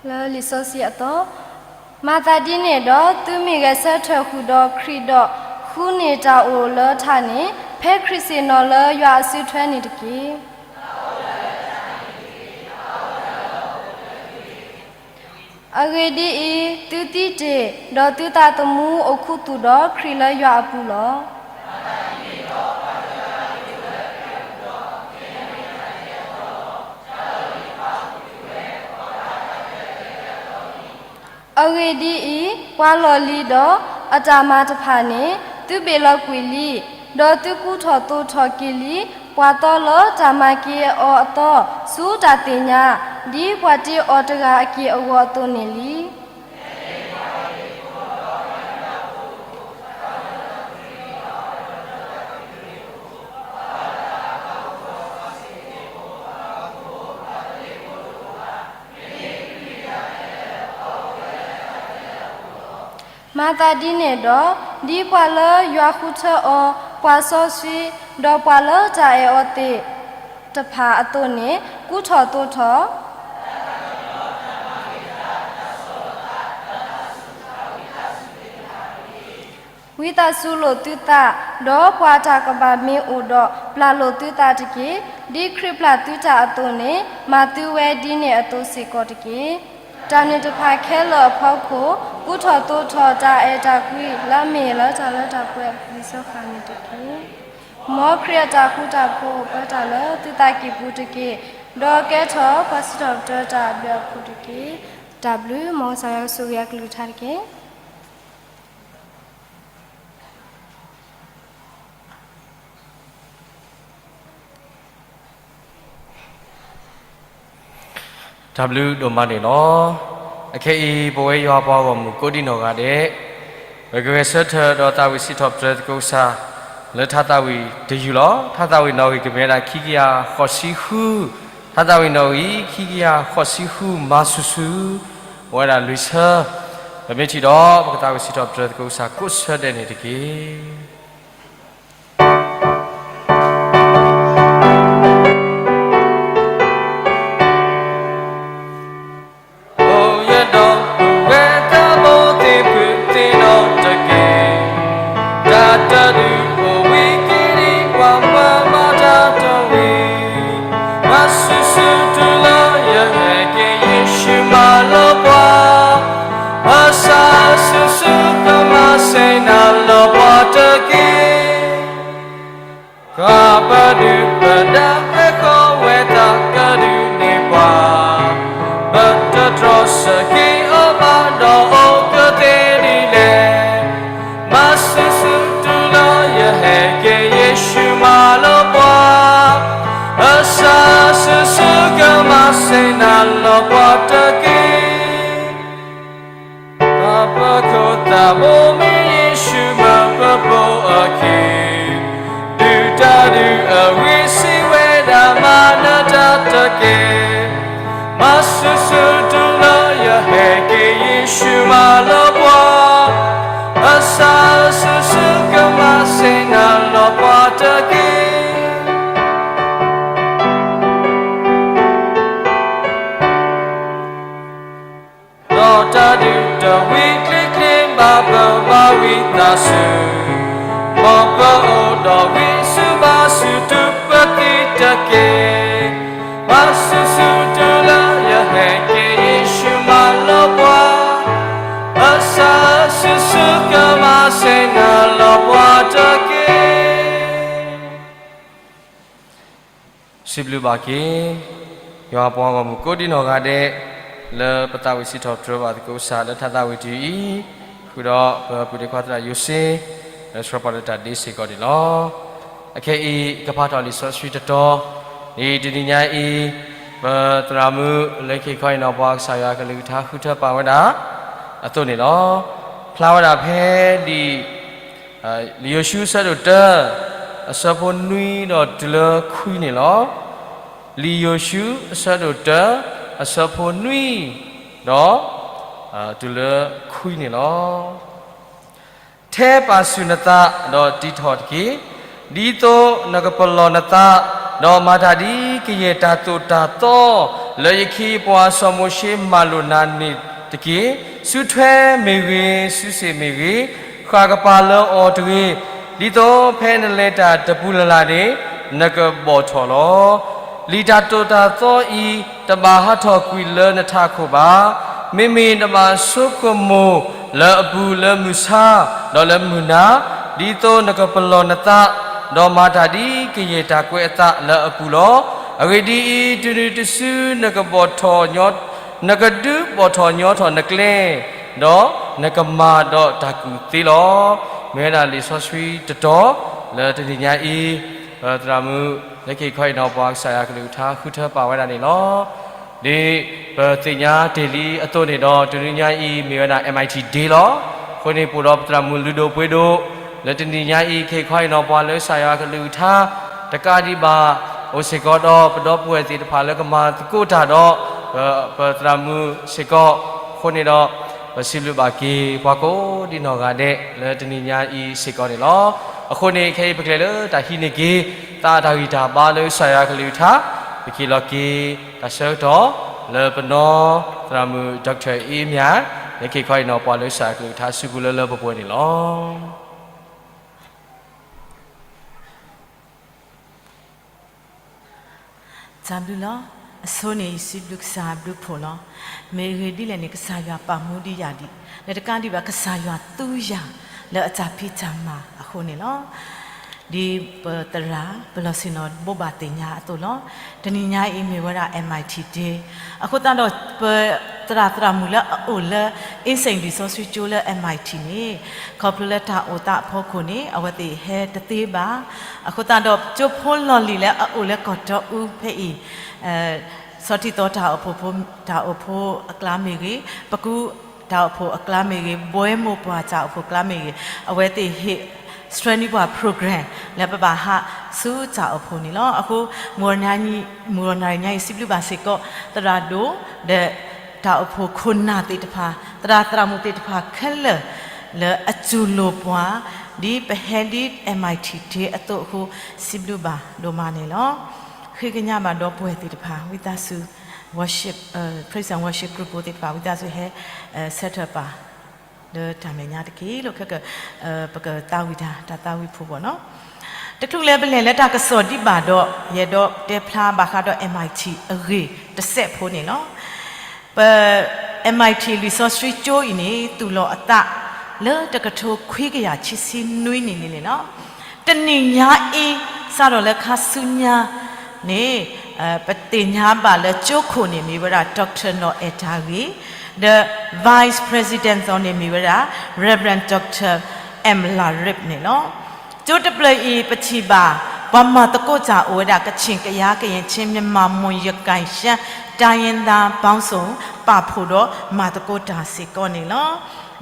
လၢလံာ်စီဆှံအသီ, မၤသးဒ်န့ၣ်ဒီး သုမ့ၢ်ဂဲၤဆၢထၢၣ်ဃုာ်ဒီးခရံာ်ဒီး ဃုန့ၢ်တၢ်အိၣ်လၢထးန့ၣ်, ဖဲခရံာ်ဆ့ၣ်နီၤလၢယွၤအစုထွဲန့ၣ်တက့ၢ်. အဂ့ၢ်ဒ်အံၤ, သုသံတ့ၢ်, ဒီးသုသးသမူအိၣ်ခူသူၣ်ဒီးခရံာ်လၢယွၤအပူၤလီၤ. အဂ့ၢ်ဒ်အံၤ, ပှၤလီၢ်လံၤဒီးအတၢ်မၤတဖၣ်န့ၣ်, သုဘ့ၣ်လီၤကွံာ်လံ, ဒီးသုကူထီၣ်သိးထီၣ်က့ၤလံ, ပှၤသီလၢတၢ်မၤက့ၤအီၤအသီ ဆူတၢ်သ့ၣ်ညါ, ဒ်ပှၤတ့အီၤတဂၤအက့ၢ်အဂီၤအသိးန့ၣ်လံ. မၤသးဒ်န့ၣ်ဒီး, ဒ်ပှၤလၢယွၤဃုထၢအီၤ, ပှၤစီဆှံ, ဒီးပှၤလၢတၢ်အဲၣ်အီၤသ့ၣ်တဖၣ်အသိးန့ၣ်, ကူထီၣ်သိးထီၣ် ဝံသးစူၤလိာ်သုသး, ဒီးပှၤတၢ်ကဘၣ်မ့ၢ်အိၣ်ဒီးပျၢ်လိာ်သုသးတက့ၢ်. ဒ်ခရံာ်ပျၢ်သုတၢ်အသိးန့ၣ်, မၤသုဝဲဒ်န့ၣ်အသိးစ့ၢ်ကီးတက့ၢ်. တၢ်န့ၣ်တဖၣ်ခဲလၢာ်အဖီခိၣ်, ကူထီၣ်သိးထီၣ်တၢ်အဲၣ်တၢ်ကွံလၢအမ့ၢ်လၢတၢ်လၢတၢ်ပှဲၤအပူၤလံၤစီဃၣ်န့ၣ်တက့ၢ်. မ်ခရံာ်အတၢ်ဃူတၢ်ဖိးအိၣ်ပှဲၤတၢ်လၢသုသးကံၢ်ပူၤတက့ၢ်. ဒီးကဲထီၣ်ပှၤစံးထီၣ်ပတြၢၤတၢ်အဘျုးအဖှိၣ်တက့ၢ်. တၢ်ဘျုး, မ်ကစၢ်ယွၤကဆိၣ်ဂ့ၤအကလုၢ်ကထါတက့ၢ်. တၢ်ဘျုးဒိၣ်မးန့ၣ်လီၤ. အခဲအံၤ ပဝဲယွၤပှၤဂီၢ်မုၢ်ကိးဒံနီၢ်ဂၤဒဲး, ပကဂဲၤဆၢထၢၣ်ဒီးသးဝံၣ်စံးထီၣ်ပတြၢၤသကိးကစၢ် လၢထါသးဝံၣ်တယုၢ်လီၤ. ထါသးဝံၣ်နီၣ်ဂံၢ်ကမ့ၢ်ဝဲဒၣ်ခံကယၤဃိးဆံဃု, ထါသးဝံၣ်နီၣ်ဂံၢ်ခံကယၤဃိးဆံဃု မၤဆူၣ်ဆူၣ် ပဝဲဒၣ်လွံၢ်ဆၢ, ပမ့ၢ်ထံၣ်ဒီး ပကသးဝံၣ်စံးထီၣ်ပတြၢၤသကိးကစၢ်ကိးဆၢဒဲးန့ၣ်တက့ၢ်. အိၣ်ယဒီပုၢ်ဝဲၢ်သးဘိသ့ၣ်ဖုသ့ၣ်နီၣ်တက့ၢ်. တၢ်တဒုးအိၣ်ဝံၤက့ၤဒံးပှၤမၤမၤတၢ်တဝံၤ, မၤဆူၣ်ဆူၣ်တုၤလၢယဟဲက့ၤယ့ၣ်ၡူးမၤလီၤပှၤ, မၤဆူၣ်ဆူၣ်ကမၤစ့ၢ်နၤလီၤပှၤတက့ၢ်. အိၣ်မ့ၢ်ယ့ၣ်ၡူးမၢပဘိအခံ, ဒုၣ်တၢ်ဒုးအဂ့ၢ်စံးဝဲဒၣ်မၤနၢၤတၢ်တက့ၢ်. မၤဆူၣ်ဆူၣ်တုၤလၢယဟဲက့ၤ ယ့ၣ်ၡူးမၤလီၤပှီၤ, အစၢ်အဆူၣ်ဆူၣ်ကမၤစ့ၢ်နၤလီၤပှီၤတက့ၢ်. ဒီးတၢ်ဒုးတဝံၤကျ့ကျ့ဘၣ်ပဘၣ်ဝံသးစူၤ, မ်ပအိၣ်ဒီးဝံစူၤဘါစူၤတုၤပသံတက့ၢ်. မၤဆူၣ်ဆူၣ်တုၤလၢယဟဲက့ၤ ယ့ၣ်ၡူးမၤလီၤပှီၤ, အစၢ်အဆူၣ်ဆူၣ်ကမၤစ့ၢ်နၤလီၤပှီၤတက့ၢ်. စံးဘျုးဘၣ်က့ၤ ယွၤပှၤဂီၢ်မုၢ်ကိးဒံနီၢ်ဂၤဒဲး လၢပသးဝံၣ်စံးထီၣ်ပတြၢၤဘၣ်သကိးကစၢ်လၢတၢ်သးဝံၣ်တယုၢ်အံၤ, ဃုာ်ဒီးပပုၢ်ဒ့ခွါသရၣ်ယိၤစ့ လၢဆှၢပှၤလၢတၢ်ဒ့စ့ၢ်ကီးန့ၣ်လီၤ. အခဲအံၤ ကဖးထီၣ်လံာ်စီဆှံတတီၤ, ဒ်တနံၤညါအံၤ ပသရၣ်မုၣ်လၢခံခီအံၤနီၢ်ပှၤကစၢ်ယွၤကလုၢ်ကထါဃုထၢပာ်ဝဲဒၣ် အသိးန့ၣ်လီၤ. ဖျါဝဲဒၣ်ဖဲဒ် လံာ်ယိၤၡူအဆၢဒိၣ်တၢ အဆၢဖိနွံဒီးတုၤလၢခွံန့ၣ်လီၤ. လံာ်ယိၤၡူအဆၢဒိၣ်တၢ အဆၢဖိနွံ ဒီး တုၤလၢခွံန့ၣ်လီၤ. ထဲပာ်ဆူၣ်နသးဒီးတံးထီၣ်တက့ၢ်. ဒ်သိးနကပလီၢ်နသး, ဒီးမၤတၢ်ဒ်ကယဲၢ်တၢ်သိၣ်တၢ်သီ လၢယခ့ယပှၤစီၤမိၤၡ့မၤလိာ်နၤန့ၣ်တက့ၢ်. စုထွဲမ့ၢ်ဂ့ၤ, စုစ့ၣ်မ့ၢ်ဂ့ၤ, ဃၣ်ကပၤလၢအီၤတဂ့ၤ, ဒ်သိးဖဲနလဲၤတၢ်တပူၤလၢ်လၢ်န့ၣ် နကဘီၣ်ထီၣ်လီၤ. လံာ်တၢ်သိၣ်တၢ်သီအံၤ တဘၣ်ဟးထီၣ်ကွံာ်လၢနထးခိၣ်ဘၣ်. မ့မ့ၢ်နဘၣ်ဆိကမိၣ်လၢအပူၤလၢမုၢ်ဆါ, ဒီးလၢမုၢ်နၤ, ဒ်သိးနကပလီၢ်နသး, ဒီးမၤတၢ်ဒ်ကယဲၢ်တၢ်ကွဲးအသးလၢအပူၤလီၤ. အဂ့ၢ်ဒ်အံၤ, တုၤနုၤတစုနကဘီၣ်ထီၣ်ညီ, နကဒုးဘီၣ်ထီၣ်ညီထီၣ်နကျဲ, ဒီးနကမၤဒီးတၢ်ကူၣ်သ့လီၤ. မ့ၢ်ဝဲဒၣ်လံာ်စီဆှံတတီၤ လၢတနံၤညါအံၤ ပသရၣ်မုၣ်လၢခံခီအံၤနီၢ်ပှၤကစၢ်ယွၤကလုၢ်ကထါဃုထၢပာ်ဝဲဒၣ်န့ၣ်လီၤ. ဒ်ပသ့ၣ်ညါတ့ၢ်လံအသိးန့ၣ်ဒီး တနံၤညါအံၤမ့ၢ်ဝဲဒၣ် MIT Day လီၤ. အဃိန့ၣ် ပအိၣ်ဒီးပသရၣ်မုၣ်လုၢ်ဒိၣ်ပှ့ၤဒိၣ် လၢတနံၤညါအံၤ ခံခီအံၤနီၢ်ပှၤလၢကစၢ်ယွၤကလုၢ်ကထါ တကးဒံးဘၣ် အိၣ်စ့ၢ်ကီးဒီးပဒီပုၢ်ဝဲၢ်သ့ၣ်တဖၣ်လၢကမၤသကိးတၢ်ဒီး ပသရၣ်မုၣ်စ့ၢ်ကီး, အဃိန့ၣ်ဒီး ပစံးဘျုးဘၣ်က့ၤပှၤကိးဒံနီၢ်ဂၤဒဲး လၢတနံၤညါအံၤစ့ၢ်ကီးန့ၣ်လီၤ. အဃိန့ၣ် ခဲအံၤပကလဲၤလၢတၢ်ဟံးန့ၢ်က့ၤ သးအတၢ်ဂံၢ်တၢ်ဘါလၢကစၢ်ယွၤကလုၢ်ကထါ, ပက့ၤလီၤက့ၤတၢ်ဆၢကတီၢ် လၢပနီၢ်သရၣ်မုၣ် Doctor အ့မၠး လၢခံခီအံၤနီၢ်ပှၤလၢကစၢ်ယွၤကလုၢ်ကထါ စုပူၤလၢလၢပှဲၤပှဲၤန့ၣ်လီၤ. တၢ်ဘျုးလီၤ. အဆိန့ၣ် ယစံးဘျုးကစၢ်ဘျုးဖှိၣ်လီၤ. မ့ၢ်အဂ့ၢ်ဒ်လဲၣ်န့ၣ် ကစၢ်ယွၤပာ်မူဒံးယၤဒံး, လၢတကးဒံးဘၣ် ကစၢ်ယွၤသူယၤလၢအတၢ်ဖံးတၢ်မၤအဃိန့ၣ်လီၤ. ဒ်ပသရၣ် ပလီၢ်ဆ့ၣ်နီၤဘိးဘၣ်သ့ၣ်ညါအသိးလီၤ. တနံၤညါအံၤမ့ၢ်ဝဲဒၣ် MIT Day, အဃိသတးဒီး ပသရၣ်သရၣ်မုၣ်လၢအအိၣ်လၢ အင်းစိန် လံာ်စီဆှံကၠိလၢ MIT န့ၣ် ခီဖျိလၢတၢ်အိၣ်သးအဖီခိၣ်န့ၣ် အဝဲသ့ၣ်ဟဲတသ့ဘၣ်. အဃိသတးဒီး ကၠိဖိလီၢ်လံၤလၢအအိၣ်လၢကီၢ်တီအူဖဲအံၤ ဆီထံသီတၢ်အိၣ်ဖှိၣ်ဖိ, တၢ်အိၣ်ဖှိၣ်အကျါမ့ၢ်ဂ့ၤ, ပကူတၢ်အိၣ်ဖှိၣ်အကျါမ့ၢ်ဂ့ၤ, ဘှဲမိၢ်ပှၢ်တၢ်အိၣ်ဖှိၣ်ကျါမ့ၢ်ဂ့ၤ, အဝဲသ့ၣ်ဟ့ၣ်ဆှၢန့ၢ်ပှၤ program လၢပဘၣ်ဟးဆူတၢ်အိၣ်ဖှိၣ်န့ၣ်လီၤ. အဃိ မုၢ်နၤနၤအံၤ စံးဘျုးဘၣ်စ့ၢ်ကီး သရၣ်ဒိၣ် ဒီး တၢ်အိၣ်ဖှိၣ်ခိၣ်နၢ်သ့ၣ်တဖၣ်, သရၣ်သရၣ်မုၣ်သ့ၣ်တဖၣ်ခဲလၢာ် လၢအစူၢ်လိာ်ပှၤ ဒ်ပဟဲဒ် MIT Day အသိးအဃိ စံးဘျုးဘၣ်ဒိၣ်မးန့ၣ်လီၤ. ဃ့ကညးဘၣ်ဒီပုၢ်ဝဲၢ်သ့ၣ်တဖၣ် ဝံသးစူၤ worship, praise and worship group ဖိသ့ၣ်တဖၣ် ဝံသးစူၤဟဲ set up ပာ် လၢတၢ်မဲာ်ညါတက့ၢ်လီၤ. ခဲက ပကသးဝံၣ်တၢ် တၢ်သးဝံၣ်ဖိဘၣ်နီၤ. တချုးလၢပလဲၤလၢတၢ်ကစီၣ်ဒံးဘၣ်ဒီး ယအဲၣ်ဒိးတဲဖျါဘၣ်ဃးဒီး MIT အဂ့ၢ်တစဲးဖိန့ၣ်လီၤ. ပ MIT လံာ်စီဆှံကၠိအံၤန့ၣ် သူၣ်လီၤအသး လၢတကထိခွံကယၤခံဆံနွံနံၣ်န့ၣ်လီၤ. တနံၤညါအံၤ စးထီၣ်လၢခါဆူညါန့ၣ် ပသ့ၣ်ညါဘၣ်လၢကၠိခိၣ်န့ၣ် မ့ၢ်ဝဲဒၣ် Doctor နီၢ်အဲၣ်တၢ်ဂ့ၤ, ဒီး Vice President သီန့ၣ် မ့ၢ်ဝဲဒၣ် Reverend Doctor M Larip န့ၣ်လီၤ. ကၠိတဖျၢၣ်အံၤ ပထံၣ်ဘၣ် ပှၤမၤသကိးတၢ်အိၣ်ဝဲဒၣ် ကချင် ကယား ကရင် ချင်း မြန်မာ မွန် ရခိုင် ရှမ်း တိုင်းရင်းသားပေါင်းစုံ ပာ်ဖှိၣ်ဒီးမၤသကိးတၢ်စ့ၢ်ကီးန့ၣ်လီၤ.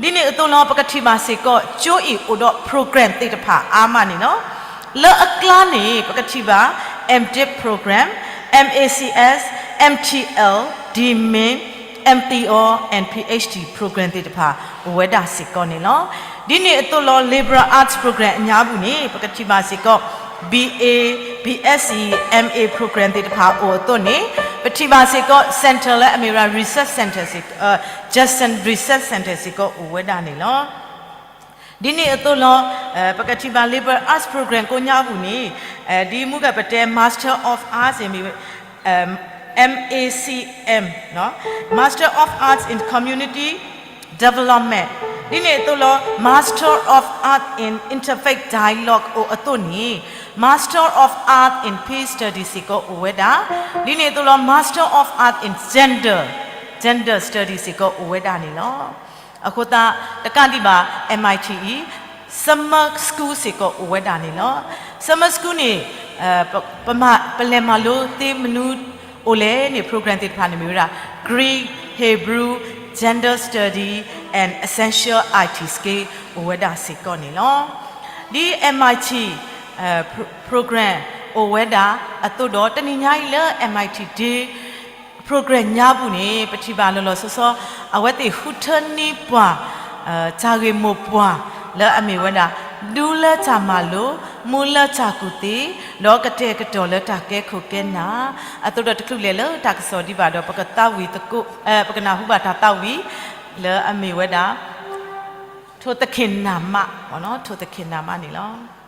ဒ်န့ၣ်အသိးလီၤ ပကထံၣ်ဘၣ်စ့ၢ်ကီး ကၠိအံၤအိၣ်ဒီး program သ့ၣ်တဖၣ်အါမးန့ၣ်လီၤ. လၢအကျါန့ၣ် ပကထံၣ်ဘၣ် M.Div program, M.A.C.S, M.Th, D.Min, M.Tho and Ph.D program သ့ၣ်တဖၣ် အိၣ်ဝဲဒၣ်စ့ၢ်ကီးန့ၣ်လီၤ. ဒ်န့ၣ်အသိးလီၤ liberal arts program အညါပူၤန့ၣ် ပကထံၣ်ဘၣ်စ့ၢ်ကီး B.A, B.Sc, M.A program သ့ၣ်တဖၣ်အိၣ်အသိးန့ၣ် ပထံၣ်ဘၣ်စ့ၢ်ကီး center လၢအမ့ၢ်ဝဲဒၣ် research center စ့ၢ်ကီး, Judson Research Center စ့ၢ်ကီးအိၣ်ဝဲဒၣ်န့ၣ်လီၤ. ဒ်န့ၣ်အသိးလီၤ ပကထံၣ်ဘၣ် liberal arts program ကိးညါပူၤန့ၣ် ဒ်မုၢ်ဂၤပတဲ Master of Arts မ့ၢ် M.A.C.M, Master of Arts in Community Development, ဒ်န့ၣ်အသိးလီၤ Master of Arts in Interfaith Dialogue အိၣ်အသိးန့ၣ် Master of Arts in Peace Studies စ့ၢ်ကီးအိၣ်ဝဲဒၣ်, ဒ်န့ၣ်အသိးလီၤ Master of Arts in Gender, Gender Studies စ့ၢ်ကီးအိၣ်ဝဲဒၣ်န့ၣ်လီၤ. အဃိသတး တကးဒံးဘၣ် M.I.T အံၤ Summer School စ့ၢ်ကီးအိၣ်ဝဲဒၣ်န့ၣ်လီၤ. Summer School န့ၣ် ပမၤ ပလဲၤမၤလိသ့မနုၤအိၣ်လဲၣ်န့ၣ် program သ့ၣ်တဖၣ်န့ၣ်မ့ၢ်ဝဲဒၣ် Greek, Hebrew, Gender Study and Essential I.T Skill အိၣ်ဝဲဒၣ်စ့ၢ်ကီးန့ၣ်လီၤ. ဒ် M.I.T program အိၣ်ဝဲဒၣ်အသိးဒီး တနံၤညါအံၤလၢ M.I.T Day program ညါပူၤန့ၣ် ပထံၣ်ဘၣ်လီၤလီၤဆီဆီ အဝဲသ့ၣ်ဃုထၢန့ၢ်ပှၤ တၢ်ဂ့ၢ်မိၢ်ပှၢ်လၢအမ့ၢ်ဝဲဒၣ် ဒူလၢတၢ်မၤလိ, မူလၢတၢ်ကူၣ်သ့, ဒီးကတဲာ်ကတီၤလၢတၢ်ကဲခိၣ်ကဲနၢ်, အသိးဒီးတချုးလဲၤလၢတၢ်ကစီၣ်ဒံးဘၣ်ဒီး ပကသးဝံၣ်သကိး ပကနၢ်ဟူဘၣ်တၢ်သးဝံၣ် လၢအမ့ၢ်ဝဲဒၣ် ထိၣ်သခ့ၣ်နၢ်မး, ထိၣ်သခ့ၣ်နၢ်မးန့ၣ်လီၤ.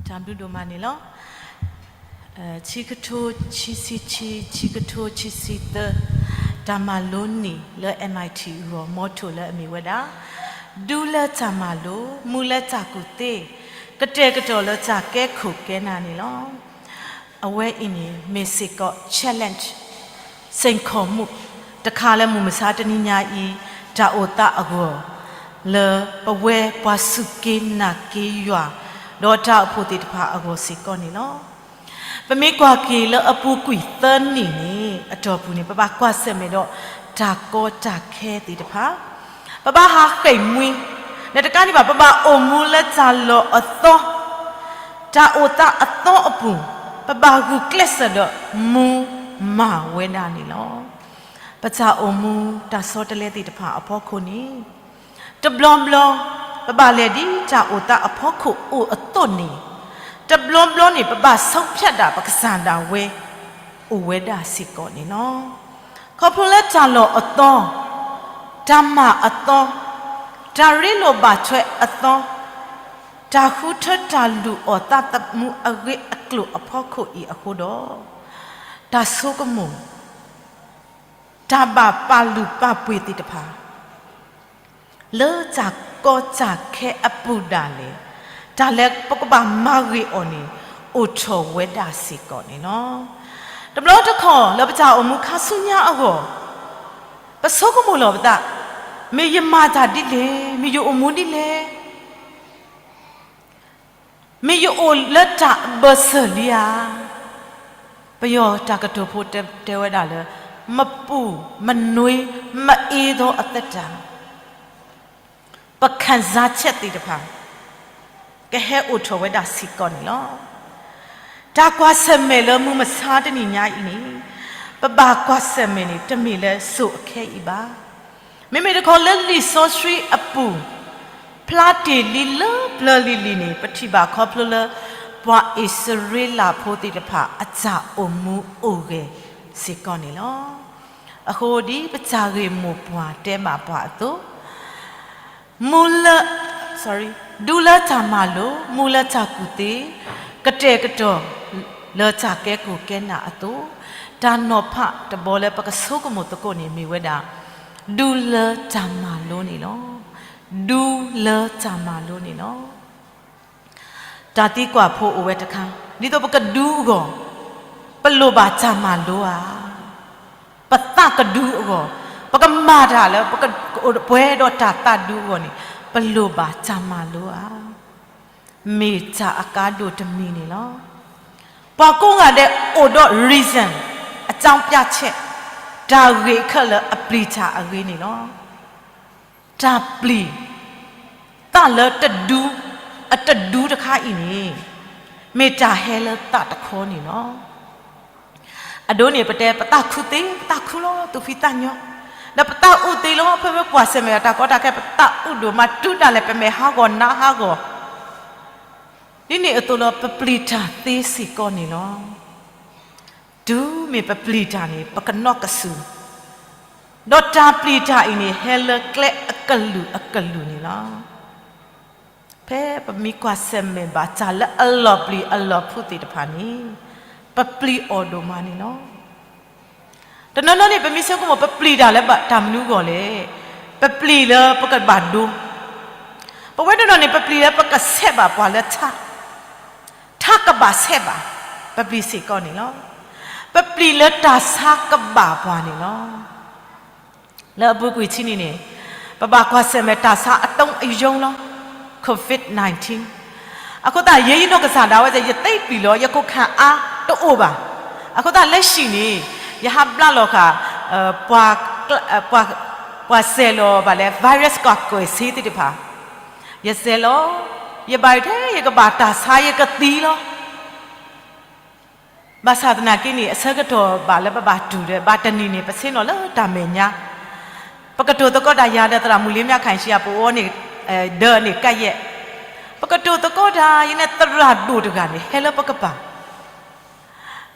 တၢ်ဘျုးဒိၣ်မးန့ၣ်လီၤ. ခံကထိခံဆံခံ, ခံကထိခံဆံသၢ, တၢ်မၤလိန့ၢ်လၢ M I T အဂီၢ် မီထိၣ်လၢအမ့ၢ်ဝဲဒၣ် ဒူလၢတၢ်မၤလိ, မူလၢတၢ်ကူၣ်သ့, ကတဲာ်ကတီၤလၢတၢ်ကဲခိၣ်ကဲနၢ်န့ၣ်လီၤ. အဝဲအံၤန့ၣ် မ့ၢ်စ့ၢ်ကီး challenge စိန်ခေါ်မှု တခါလၢမုၢ်မဆါတနံၤညါအံၤ တၢ်အိၣ်သးအဂီၢ် လၢပဝဲပှၤစူၢ်က့ၤနာ်က့ၤယွၤ ဒီးတၢ်အိၣ်ဖှိၣ်သ့ၣ်တဖၣ်အဂီၢ်စ့ၢ်ကီးန့ၣ်လီၤ. ပမ့ၢ်ကွၢ်က့ၤလၢအပူၤကွံာ်သၢနံၣ်န့ၣ် အတီၢ်ပူၤန့ၣ် ပဘၣ်ကွၢ်ဆၢၣ်မဲာ်ဒီးတၢ်ကီတၢ်ခဲသ့ၣ်တဖၣ်, ပဘၣ်ဟးဃ့ၢ်မှံ, ဒီးတကးဒံးဘၣ် ပဘၣ်အိၣ်မူလၢတၢ်လီၢ်အသီ, တၢ်အိၣ်သးအသီအပူၤ, ပဘၣ်ဂုာ်ကျဲးစၢးဒီးမူမၤဝဲဒၣ်န့ၣ်လီၤ. ပတၢ်အိၣ်မူတၢ်ဆီတလဲသ့ၣ်တဖၣ်အဖီခိၣ်န့ၣ် တဘျီဘျီ ပဘၣ်လဲၤဒ်တၢ်အိၣ်သးအဖီခိၣ်အိၣ်အသိးန့ၣ်, တဘျီဘျီန့ၣ် ပဘၣ်ဆုံးဖြတ် ဒၣ်ပကစၢ်ဒၣ်ဝဲ အိၣ်ဝဲဒၣ်စ့ၢ်ကီးန့ၣ်လီၤ. ခီဖျိလၢတၢ်လီၢ်အသီ, တၢ်မၤအသီ, တၢ်ရ့လိာ်ဘၣ်ထွဲအသီ, တၢ်ဃုထၢတၢ်လုၢ်အီၣ်သးသမူအဂ့ၢ်အကျိၤအဖီခိၣ်အံၤအဃိဒီး, တၢ်ဆိကမိၣ် တၢ်ဘၣ်ပာ်လုၢ်ပာ်ပှ့ၤသ့ၣ်တဖၣ် လၢတၢ်ကီတၢ်ခဲအပူၤဒၣ်လဲာ်, တၢ်လၢပကဘၣ်မၤဂ့ၤအီၤန့ၣ် အိၣ်ထီၣ်ဝဲဒၣ်စ့ၢ်ကီးန့ၣ်လီၤ. တဘျီတခီၣ်လၢပတၢ်အိၣ်မူခါဆူညါအဂီၢ်, ပဆိကမိၣ်လီၤပသး, မ့ၢ်ယမၤတၢ်ဒ်လဲၣ်, မ့ၢ်ယအိၣ်မူဒ်လဲၣ် မ့ၢ်ယအိၣ်လၢတၢ်အဘၢၣ်စၢၤလံဧါ. ပယီၤတၢ်ကတိၤဖိတဲဝဲဒၣ်လၢ မပူၤမနွေးမအ့ဒီးအသတး, ပခံစားချက်သ့ၣ်တဖၣ် ကဟဲအိၣ်ထီၣ်ဝဲဒၣ်စ့ၢ်ကီးန့ၣ်လီၤ. တၢ်ကွၢ်ဆၢၣ်မဲာ်လၢမုၢ်မဆါတနံၤညါအံၤန့ၣ်, ပဘၣ်ကွၢ်ဆၢၣ်မဲာ်န့ၣ် တမ့ၢ်လၢစိၤအခဲအံၤဘၣ်. မ့မ့ၢ်တခီလၢလံာ်စီဆှံအပူၤ, ဖျါတ့ၢ်လံလၢပျၢၤလံၤလံၤန့ၣ် ပထံၣ်ဘၣ်ခီဖျိလၢ ပှၤအံၣ်စရ့လးဖိသ့ၣ်တဖၣ်အတၢ်အိၣ်မူအိၣ်ဂဲၤစ့ၢ်ကီးန့ၣ်လီၤ. အဃိဒ်ပတၢ်ဂ့ၢ်မိၢ်ပှၢ်တဲဘၣ်ပှၤအသိး, မူလၢ, ဒူလၢတၢ်မၤလိ, မူလၢတၢ်ကူၣ်သ့, ကတဲာ်ကတီၤလၢတၢ်ကဲခိၣ်ကဲနၢ်အသိး, တၢ်နီၤဖးတဘီလၢပကဆိကမိၣ်သကိးန့ၣ်မ့ၢ်ဝဲဒၣ် ဒူလၢတၢ်မၤလိန့ၣ်လီၤ. ဒူလၢတၢ်မၤလိန့ၣ်လီၤ. တၢ်သံကွၢ်ဖိအိၣ်ဝဲတခါ, ဒ်သိးပကဒူအဂီၢ်, ပလိၣ်ဘၣ်တၢ်မၤလိဧါ. ပသးကဒူအဂီၢ်, ပကမၤတၢ်လၢပကအိၣ်ပှဲၤဒီးတၢ်သးဒူအဂီၢ်န့ၣ်, ပလိၣ်ဘၣ်တၢ်မၤလိဧါ. မ့ၢ်တၢ်အကါဒိၣ်တမံၤန့ၣ်လီၤ. ပှၤကိးဂၤဒဲးအိၣ်ဒီး reason, အကြောင်းပြချက်, တၢ်ဂ့ၢ်ခဲလၢာ်အပျံၤတၢ်အဂ့ၢ်န့ၣ်လီၤ. တၢ်ပျံၤ သးလၢတဒူ, အတဒူတခါအံၤန့ၣ်, မ့ၢ်တၢ်ဟဲလၢသးတခီန့ၣ်လီၤ. အဒိန့ၣ် ပတဲပသးခုသ့, ပသးခုလီၤ သူၣ်ဖှံသးညီ, ဒီးပသးအုးသ့လီၤ ဖဲပကွၢ်ဆၢၣ်မဲာ်တၢ်ကီတၢ်ခဲ ပသးအုးဒိၣ်မး တုၤဒၣ်လဲာ်ပမဲာ်ဟးဂီၤနါဟးဂီၤ, ဒ်န့ၣ်အသိးလီၤ ပပျံၤတၢ်သ့စ့ၢ်ကီးန့ၣ်လီၤ. တုၤမ့ၢ်ပပျံၤတၢ်န့ၣ် ပကနီၢ်ကစူၤ, ဒီးတၢ်ပျံၤတၢ်အံၤန့ၣ် ဟဲလၢကျဲအကလုာ်အကလုာ်န့ၣ်လီၤ. ဖဲပမ့ၢ်ကွၢ်ဆၢၣ်မဲာ်ဘၣ်တၢ်လၢအလီၤပျံၤအလီၤဖုးသ့ၣ်တဖၣ်န့ၣ်, ပပျံၤအီၤဒိၣ်မးန့ၣ်လီၤ. တနီၤနီၤန့ၣ် ပမ့ၢ်ဆိကမိၣ် ပပျံၤတၢ်လၢတၢ်မနုၤအဂီၢ်လဲၣ်, ပပျံၤလၢပကဘၣ်ဒိ, ပဝဲတနီၤန့ၣ် ပပျံၤလၢပကဆဲးဘၣ်ပှၤလၢထး, ထးကဘၣ်ဆဲးဘၣ်, ပပျံၤစ့ၢ်ကီးန့ၣ်လီၤ. ပပျံၤလၢတၢ်ဆါကဘၣ်ပှၤန့ၣ်လီၤ. လၢအပူၤကွံာ်ဆံနံၤန့ၣ်, ပဘၣ်ကွၢ်ဆၢၣ်မဲာ်တၢ်ဆါအတုံးအယိလီၤ, COVID nineteen. အဃိသတး ယဲယနီၢ်ကစၢ်ဒၣ်ဝဲ ယသ့ပျံၤလီၤ ယခိၣ်ခၣ်အါတအိၣ်ဘၣ်. အဃိသတးလၢဟံၣ်န့ၣ်, ယဟးဘျါလီၤဃာ် ပှၤစဲးလီၤဘၣ်လၢ virus ကွၢ်ကွဲးစ့သ့ၣ်တဖၣ်, ယစဲးလီၤ, ယဘၣ်ယထဲ ယကဘၣ်တၢ်ဆါယကသံလီၤ. ဘၣ်ဆၣ်သနာ်က့န့ၣ် အဆၢကတီၢ်ဘၣ်လၢပဘၣ်တူၢ်ဒီး ဘၣ်တနံၤန့ၣ် ပဆ့ၣ်နီၤလၢတၢ်မဲာ်ညါ, ပကတိၤသကိးတၢ်ယၤဒီးသရၣ်မုၣ်လံမၠါခၣ်ဆံအပူၤအီၤန့ၣ်, ဒၢးန့ၣ်ကဲယဲၢ်, ပကတိၤသကိးတၢ် ယနဲၣ်သရၣ်ဒိၣ်တဂၤန့ၣ် ဟဲလၢပကပၤ,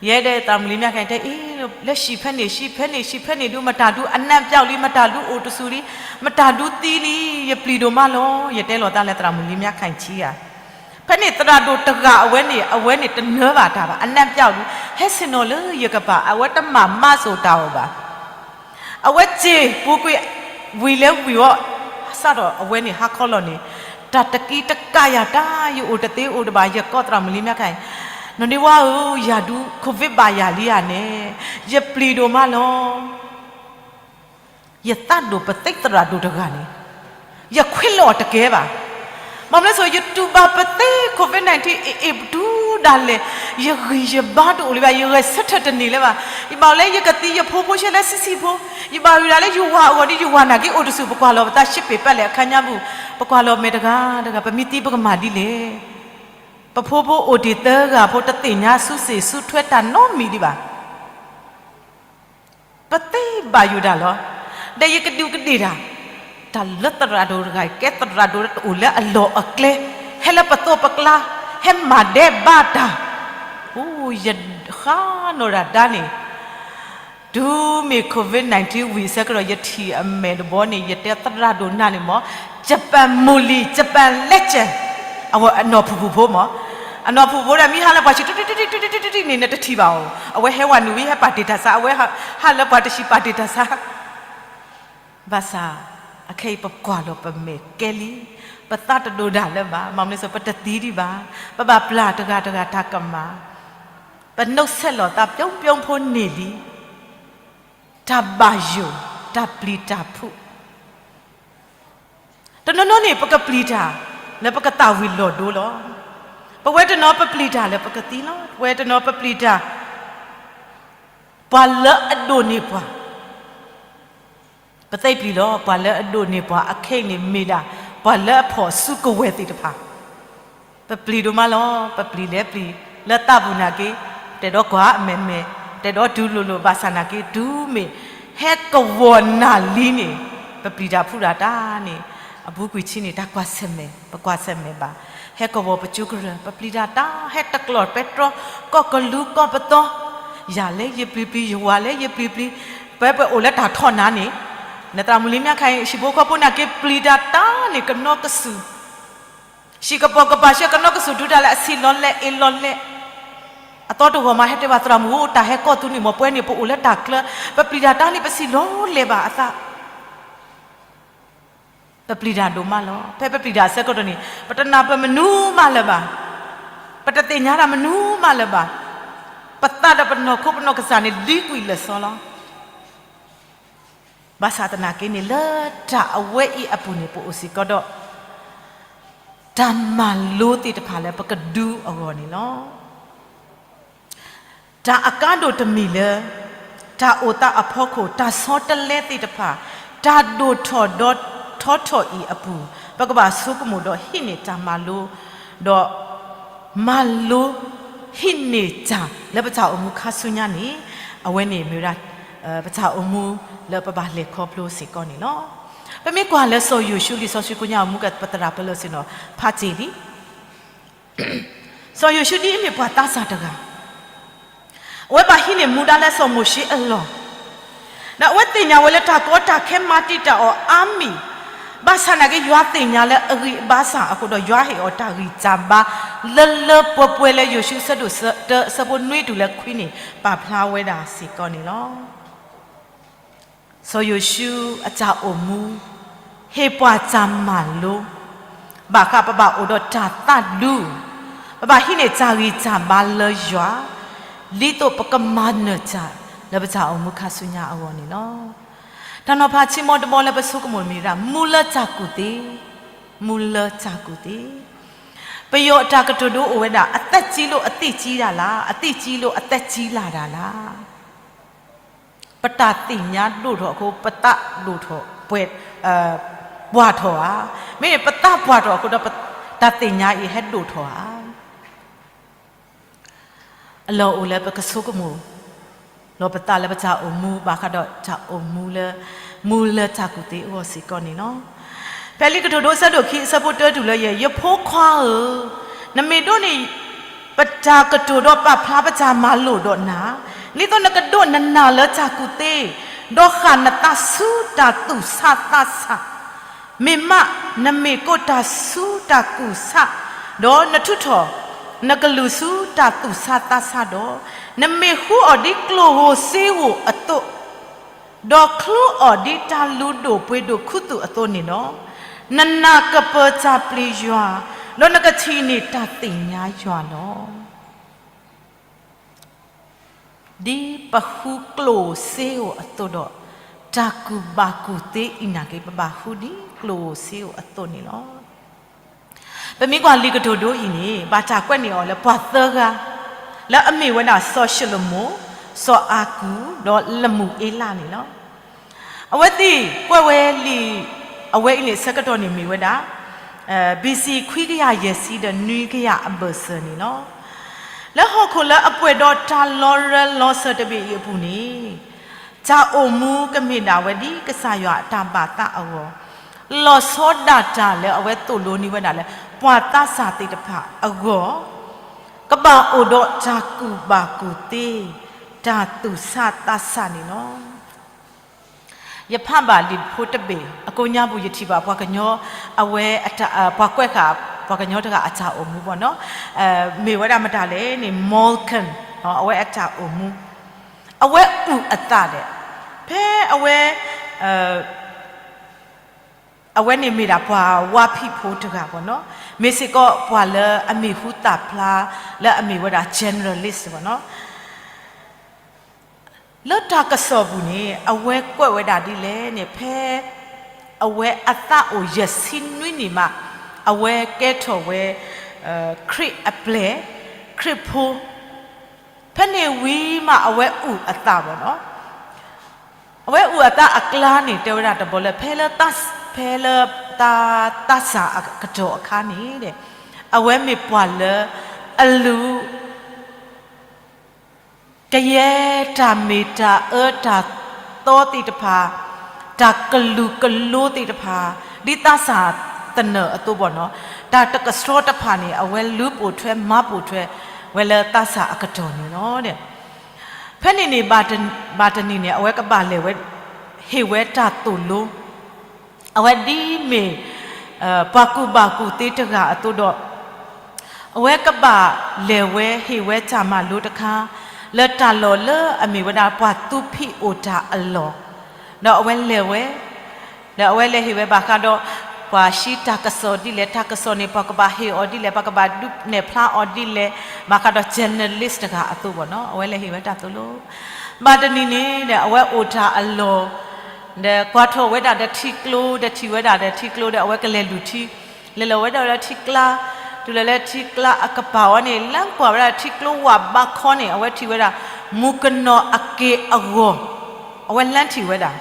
ယဲဒၣ်သရၣ်မုၣ်လံမၠါခၣ်တဲအံၤ, လၢဟံၣ်ဖဲန့ၣ် ဟံၣ်ဖဲန့ၣ် ဟံၣ်ဖဲန့ၣ်ဒုး မတၤဒုးအနၢ်ပျီလံ, မတၤဒုးအိၣ်တဆူၣ်လံ, မတၤဒုးသံလံ, ယပျံၤဒိၣ်မးလီၤ. ယတဲလီၤသးလၢသရၣ်မုၣ်လံမၠါခၣ်ဆံဧါ, ဖဲန့ၣ်သရၣ်ဒိၣ်တဂၤအဝဲန့ၣ် အဝဲန့ၣ်တနၢၤဘၣ်တၢ်ဘၣ်, အနၢ်ပျီဒုး ဟဲဆ့ၣ်နီၤလၢယကပၤ, အဝဲတမၤမၤစိာ်တၢ်အီၤဘၣ်. အဝဲစ့ၢ်ပူၤကွံာ် ဝံၤလဲၤဝံၤအီၤ, စးထီၣ်အဝဲန့ၣ်ဟါခီလီၤန့ၣ်, တၢ်တကံတကးယၤတၢ်, ယအိၣ်တသ့အိၣ်တဘၣ်, ယကိးသရၣ်မုၣ်လံမ့ၢ်ခါအံၤ, နီၢ်ဒ့ဝါဧၢ, ယၤဒုး COVID ဘၣ်ယၤလံဧါန့ၣ်, ယပျံၤဒိၣ်မးလီၤ. ယသးဒိၣ်ပသ့သရၣ်ဒိၣ်တဂၤန့ၣ်, ယခွဲးလီၤအီၤတကဲဘၣ်. ဘၣ်မနုၤလဲၣ်, ယတူၢ်ဘၣ်ပသ့ COVID nineteen အ့ၣ်အ့ၣ်ပတုၤဒၣ်လဲာ်, ယဂံၢ်ယဘါတအိၣ်လၢၤဘၣ်, ယဂဲၤဆၢထၢၣ်တန့ၢ်လၢၤဘၣ်. ယဘၣ်လၢယကသံယဖိဖိရှဲလၢဆံးဆံးဖိ, ယဘၣ်ဝံၤဒၣ်လၢယဝၤအဂီၢ်ဒီး ယဝၤနာ်က့အိၣ်တဆူၣ်, ပကွၢ်လီၤပသးရှ့ပ့းပာ်လဲၣ်အခါညါပူၤ, ပကွၢ်လီၤမဲာ်တဂၤတဂၤ, ပမ့ၢ်သံပကမၤဒ်လဲၣ်. ပဖိဖိအိၣ်တ့ၢ်သၢဂၤဖိ တသ့ၣ်ညါဆူစ့ၣ်ဆူထွဲတၢ်နီတမံၤဒံးဘၣ်. ပသ့ဘၣ်ယိၣ်ဒၣ်လီၤ. ဒီးယကဒူးကဒ့ၣ်တၢ်, တၢ်လၢသရၣ်ဒိၣ်တဂၤအံၤ ကဲသရၣ်ဒိၣ်လၢတအိၣ်လၢအလီၢ်အကျဲ, ဟဲလၢပသိးပကျါ, ဟဲမၤဒဲးဘးတၢ်, အိၣ်ယဃၣ်နီၢ်ဒၣ်ဒါန့ၣ်, တုၤမ့ၢ် COVID nineteen ဝံၤအဆၢကတီၢ် ယထံၣ်အမဲာ်တဘီန့ၣ် ယတဲသရၣ်ဒိၣ်နၤန့ၣ်မ့ၢ် Japan မိၢ်လံၤ Japan legend, အဝဲအနီၢ်ဖုၣ်ဖုၣ်ဖိမ့ၢ်, အနီၢ်ဖုၣ်ဖုၣ်ဖိဒီးမ့ၢ်ဟါလၢပှၤဆံး တုၤတုၤတုၤတုၤတုၤန့ၣ် နတထံၣ်ဘၣ်အီၤ, အဝဲဟဲဝဲနုာ်ဝံၤ ဟဲပာ်တ့ၢ်တၢ်ဆါ, အဝဲဟးလၢပှၤတဆံးပာ်တ့ၢ်တၢ်ဆါ ဘၣ်ဆၣ်, အခဲအံၤပကွၢ်လီၤပမဲာ်ကဲလံ, ပသးတဒိၣ်ဒၣ်လၢၤဘၣ်, ဘၣ်မနုၤလဲၣ်, ပတသံဒံးဘၣ်, ပဘၣ်ပျၢ်တဂၤတဂၤတၢ်ကမၣ်, ပနုတ်ဆက်လီၤသး ပြုံးပြုံးဖိန့ၣ်လံ, တၢ်ဘၣ်ယိၣ်, တၢ်ပျံၤတၢ်ဖုး တနီၤနီၤန့ၣ် ပကပျံၤတၢ်လၢပကသၣ်ဝံၤလီၤဒိလီၤ. ပဝဲတနီၤပပျံၤတၢ်လၢပကသံလီၤ. ပဝဲတနီၤပပျံၤတၢ် ပှၤလၢအဒိၣ်န့ၢ်ပှၤ, ပသ့ပျံၤလီၤ. ပှၤလၢအဒိၣ်န့ၢ်ပှၤအခဲအံၤန့ၣ်မ့ၢ်ဒၣ် ပှၤလၢအဖီၣ်စုကဝဲၤသ့ၣ်တဖၣ် ပပျံၤဒိၣ်မးလီၤ. ပပျံၤလဲၤပျံၤလၢသးပူၤနာ်က့, တဲဒီးကွၢ်အမဲာ်မဲာ်, တဲဒီးတုၤလိၤလိၤ ဘၣ်ဆၣ်နာ်က့ တုၤမ့ၢ်ဟဲကဝီၤနၢ်လံန့ၣ်, ပပျံၤတၢ်ဖုးတၢ်တၢ်န့ၣ်, အပူၤကွံာ်ဆံးန့ၣ် တၢ်ကွၢ်ဆၢၣ်မဲာ်, ပကွၢ်ဆၢၣ်မဲာ်ဘၣ်, ဟဲကဝီၤပကၠိကရၢၢ် ပပျံၤတၢ်တၢ် ဟဲတကျီၢ်ပဲတြီ ကီၢ်ကလူးကီၢ်ပသီ, ယၤလၢယပျံၤပျံၤ ယဝၤလၢယပျံၤပျံၤ, ပဝဲပအိၣ်လၢတၢ်ထီၣ်နၤန့ၣ်, နသရၣ်မုၣ်လံမ့ၢ်ခါအံၤ ဟံၣ်ဖိဃီဖိနာ်က့ ပျံၤတၢ်တၢ်န့ၣ် ကနီကစူၣ် ဟံၣ်ကပိာ်ကပၤဆှၢကနီကစူၣ် တုၤဒၣ်လဲာ်အဆံးလီၤလဲၣ်အ့လီၤလဲၣ်, အသီတဂီၤမးဟဲတဲဘၣ်သရၣ်မုၣ်ဧၢ တၢ်ဟဲကီၢ်သူန့ၣ်မ့ၢ် ပဝဲန့ၣ် ပအိၣ်လၢတၢ်ချၢ, ပပျံၤတၢ်တၢ်န့ၣ် ပဆံးလီၤလဲၣ်ဘၣ်အသး, ပပျံၤတၢ်ဒိၣ်မးလီၤ. ဖဲပပျံၤတၢ်အဆၢကတီၢ်န့ၣ် ပတနာ်ပမနုၤမးလၢၤဘၣ်, ပတသ့ၣ်ညါတၢ်မနုၤမးလၢၤဘၣ်, ပသးဒီးပနီၢ်ခိပနီၢ်ကစၢ်န့ၣ် လံကွံာ်လၢာ်စီလီၤ. ဘၣ်ဆၣ်သနာ်က့န့ၣ် လၢတၢ်အဝဲအံၤအပူၤန့ၣ် ပအိၣ်စ့ၢ်ကီးဒီး တၢ်မၤလိသ့ၣ်တဖၣ်လၢပကဒုးအဂီၢ်န့ၣ်လီၤ. တၢ်အကါဒိၣ်တမံၤလၢ တၢ်အိၣ်သးအဖီခိၣ် တၢ်ဆီတလဲသ့ၣ်တဖၣ်, တၢ်ဒိၣ်ထီၣ်ဒီးထီထီၣ်အံၤအပူၤ, ပကဘၣ်ဆိကမိၣ်ဒီးဟံးန့ၢ်တၢ်မၤလိ, ဒီး မၤလိ ဟံးန့ၢ်တၢ်လၢပတၢ်အိၣ်မူခါဆူညါန့ၣ်, အဝဲန့ၣ်မ့ၢ်ဝဲဒၣ် ပတၢ်အိၣ်မူလၢပဘၣ်လဲၤခီဖျိစ့ၢ်ကီးန့ၣ်လီၤ. ပမ့ၢ်ကွၢ်လၢစီၤယိၤၡူလံာ်စီဆှံကိးညါအိၣ်မူ ပသရၣ်ပၢလၢစ့ၢ်နီၤ ဖးစ့ၢ်လံ. စီၤယိၤၡူဒ်အမ့ၢ်ပှၤသးစၢ်တဂၤ, အဝဲဘၣ်ဟံးန့ၢ်မူဒါလၢစီၤမိၤၡ့အလီၢ်, ဒီးအဝဲသ့ၣ်ညါဝဲလၢတၢ်ကီတၢ်ခဲမၤတံာ်တာ်အီၤအါမံၤ, ဘၣ်ဆၣ်နာ်က့ ယွၤသ့ၣ်ညါလၢအဂံၢ်အဘါစၢ်အဃိဒီး ယွၤဟ့ၣ်အီၤတၢ်ဂံၢ်တၢ်ဘါ လၢလၢပှဲၤပှဲၤလၢ ယိၤၡူအဆၢဒိၣ်တၢ အဆၢဖိနွံတုၤလၢခွံန့ၣ် ပာ်ဖျါဝဲဒၣ်စ့ၢ်ကီးန့ၣ်လီၤ. စီၤယိၤၡူအတၢ်အိၣ်မူ ဟ့ၣ်ပှၤတၢ်မၤလိ, ဘၣ်ဃးပဘၣ်အိၣ်ဒီးတၢ်သးဒူ, ပဘၣ်ဟံးန့ၢ်တၢ်ဂံၢ်တၢ်ဘါလၢယွၤ, ဒ်သိးပကမၤနၢၤတၢ်လၢပတၢ်အိၣ်မူခါဆူညါအဂီၢ်န့ၣ်လီၤ. တၢ်နီၤဖးဆံးမီတဘီလၢပဆိကမိၣ်မ့ၢ်ဝဲဒၣ် မူလၢတၢ်ကူၣ်သ့, မူလၢတၢ်ကူၣ်သ့. ပယီၤအတၢ်ကတိၤဒိအိၣ်ဝဲဒၣ် အသက်ကြီးလို့ အသစ်ကြီးတာလား, အသစ်ကြီးလို့ အသက်ကြီးလာတာလား. ပတၢ်သ့ၣ်ညါဒိၣ်ထီၣ်အဃိ ပသးဒိၣ်ထီၣ်, ပှဲၤ, ပှၢ်ထီၣ်ဧါ. မ့မ့ၢ်ပသးပှၢ်ထီၣ်အဃိဒီး တၢ်သ့ၣ်ညါအံၤဟဲဒိၣ်ထီၣ်ဧါ. အလီၢ်အိၣ်လၢပကဆိကမိၣ်လီၤပသးလၢပတၢ်အိၣ်မူ ဘၣ်ဃးဒီးတၢ်အိၣ်မူလၢ မူလၢတၢ်ကူၣ်သ့အဂီၢ်စ့ၢ်ကီးန့ၣ်လီၤ. ဖဲလံာ်ကတိၤဒိအဆၢဒိၣ်ခံ အဆၢဖိတၢတုၤလၢယဲၢ်, ယဖိခွါဧၢ, နမ့ၢ်ဒိးန့ၢ် ပတၢ်ကတိၤဒီးပာ်ဖျါပတၢ်မၤလိာ်ဒီးနၤ, ဒ်သိးနကဒိးနနၢ်လၢတၢ်ကူၣ်သ့, ဒီးဃၣ်နသးဆူတၢ်သူၣ်ဆးသးဆး, မ့ၢ်မး နမ့ၢ်ကိးတၢ်ဆူတၢ်ကူၣ်ဆး ဒီးနထုးထီၣ်နကလုၢ်ဆူတၢ်သူၣ်ဆါသးဆါဒီး, နမ့ၢ်ဟူအီၤဒ်ကျိၣ်ဧိၤစ့ဧိၤအသိး, ဒီးချုအီၤဒ်တၢ်လူၤဒိၣ်ပှ့ၤဒိၣ်ခူသူၣ်အသိးန့ၣ်လီၤ. နနၢ်ကပၢၤတၢ်ပျံၤယွၤ, ဒီးနကထံၣ်န့ၢ်တၢ်သ့ၣ်ညါယွၤလီၤ. ဒ်ပဟူကျိၣ်ဧိၤစ့ဧိၤအသိးဒီး, တၢ်ကူၣ်ဘၣ်ကူၣ်သ့အံၤနာ်က့ ပဘၣ်ဟူဒ်ကျိၣ်ဧိၤစ့ဧိၤအသိးန့ၣ်လီၤ. ပမ့ၢ်ကွၢ်လံာ်ကတိၤဒိအံၤန့ၣ် ဘၣ်တၢ်ကွဲးန့ၢ်အီၤလၢပှၤသၢဂၤ, လၢအမ့ၢ်ဝဲဒၣ်စီၤၡလိၤမိၣ်, စီၤအၤကူး, ဒီးလမူၤအ့လးန့ၣ်လီၤ. အဝဲသ့ၣ်ကွဲးဝဲလံာ်, အဝဲအံၤန့ၣ်ဆၢကတီၢ်န့ၣ်မ့ၢ်ဝဲဒၣ် ဘီၣ်စံၣ် ခွံကယၤယဲၢ်ဆံဒီးနွံကယၤအဘၢၣ်စၢၤန့ၣ်လီၤ. လၢဟီၣ်ခိၣ်လၢအပှဲၤဒီးတၢ်လီၤရၢလီၤစၢၤတဘ့ၣ်အံၤအပူၤန့ၣ်, တၢ်အိၣ်မူကမ့ၢ်ဒၣ်ဝဲဒ်ကစၢ်ယွၤအတၢ်ဘၣ်သးအဂီၢ်, လီၤဆီဒၣ်တၢ်လၢအဝဲသိၣ်လိန့ၢ်ဝဲဒၣ်လၢ ပှၤသးစၢ်သ့ၣ်တဖၣ်အဂီၢ်, ကဘၣ်အိၣ်ဒီးတၢ်ကူၣ်ဘၣ်ကူၣ်သ့, တၢ်သူၣ်ဆါသးဆါန့ၣ်လီၤ. ယဖးဘၣ်လံာ်ဖိတဘ့ၣ်အကိးညါပူၤ ယထံၣ်ဘၣ်ပှၤကညီ, အဝဲ, ပှၤကွဲးဃာ်ပှၤကညီတဂၤအတၢ်အိၣ်မူဘၣ်နီၤ, မ့ၢ်ဝဲဒၣ်မတၤလဲၣ်န့ၣ် Malcolm, အဝဲအတၢ်အိၣ်မူ, အဝဲအုၣ်အသးဒီး, ဖဲအဝဲ အဝဲန့ၣ်မ့ၢ်ဒၣ်ပှၤဝါဖံးဖိတဂၤဘၣ်နီၤ, မ့ၢ်စ့ၢ်ကီးပှၤလၢအမံၤဟူသၣ်ဖျါ, လၢအမ့ၢ်ဝဲဒၣ် generalist ဘၣ်နီၤ. လၢတၢ်ကစီၣ်ပူၤန့ၣ် အဝဲကွဲးဝဲဒၣ်ဒ်လဲၣ်န့ၣ် ဖဲအဝဲအသးအိၣ်ယဲၢ်ဆံနွံနံၣ်မး, အဝဲကဲထီၣ်ဝဲ ခရံာ်အပျဲၢ်, ခရံာ်ဖိ, ဖဲန့ၣ်ဝံၤမးအဝဲအုၣ်အသးဘၣ်နီၤ. အဝဲအုၣ်အသးအကျါန့ၣ် တဲဝဲဒၣ်တဘျီလၢ ဖဲလၢ, ဖဲလၢတၢ်သးစၢ်အကတီၢ်အခါန့ၣ်, အဝဲမ့ၢ်ပှၤလၢအလူၤ ကယဲၢ်တၢ်မ့ၢ်တၢ်အၢတၢ်သီသ့ၣ်တဖၣ်, တၢ်ကလုာ်ကလိသ့ၣ်တဖၣ်, ဒ်သးစၢ်သနၢၣ်အသိးဘၣ်နီၤ, တၢ်တကဆှီတဖၣ်န့ၣ် အဝဲလူၤပိာ်ထွဲမၤပိာ်ထွဲဝဲလၢသးစၢ်အကတီၢ်န့ၣ်လီၤ. ဖဲန့ၣ်န့ၣ် ဘၣ်တနံၤန့ၣ် အဝဲကဘၣ်လဲၤဝဲ, ဟ့ၣ်ဝဲတၢ်သိၣ်လိ အဝဲဒ်မ့ၢ် ပှၤကူၣ်ဘၣ်ကူၣ်သ့တဂၤအသိးဒီး, အဝဲကဘၣ်လဲၤဝဲဟ့ၣ်ဝဲတၢ်မၤလိတခါ, လၢတၢ်လီၢ်လၢအမ့ၢ်ဝဲဒၣ်ပှၤသူဖံးအိၣ်တၢ်အလီၢ်, ဒီးအဝဲလဲၤဝဲ, ဒီးအဝဲလဲၤဟ့ၣ်ဝဲဘၣ်ဃးဒီး ပှၤဟံးတၢ်ကစီၣ်ဒ်လဲၣ်, တၢ်ကစီၣ်န့ၣ် ပှၤကဘၣ်ဟ့ၣ်အီၤဒ်လဲၣ်, ပှၤကဘၣ်ဒုးနဲၣ်ဖျါအီၤဒ်လဲၣ်, ဘၣ်ဃးဒီး generalist တဂၤအသိးဘၣ်နီၤ, အဝဲလဲၤဟ့ၣ်ဝဲတၢ်သိၣ်လိ ဘၣ်တနံၤန့ၣ်ဒီး အဝဲအိၣ်တၢ်အလီၢ်, ဒီးကွၢ်ထီၣ်ဝဲဒၣ်ဒီးထံကျိ, ဒီးထံၣ်ဝဲဒၣ်ဒီးထံကျိဒီး အဝဲကလဲၤလူၤထံ, လဲၤလီၤဝဲဒၣ်လၢထံကျါ, တုၤလၢလၢထံကျါအကပၤဝဲန့ၣ် လၢကွၢ်ဝဲဒၣ်ထံကျိဝၣ်ဘးခီန့ၣ် အဝဲထံၣ်ဝဲဒၣ် မုၣ်ကနီၤအက့ၢ်အဂီၤ, အဝဲလၢထံၣ်ဝဲဒၣ်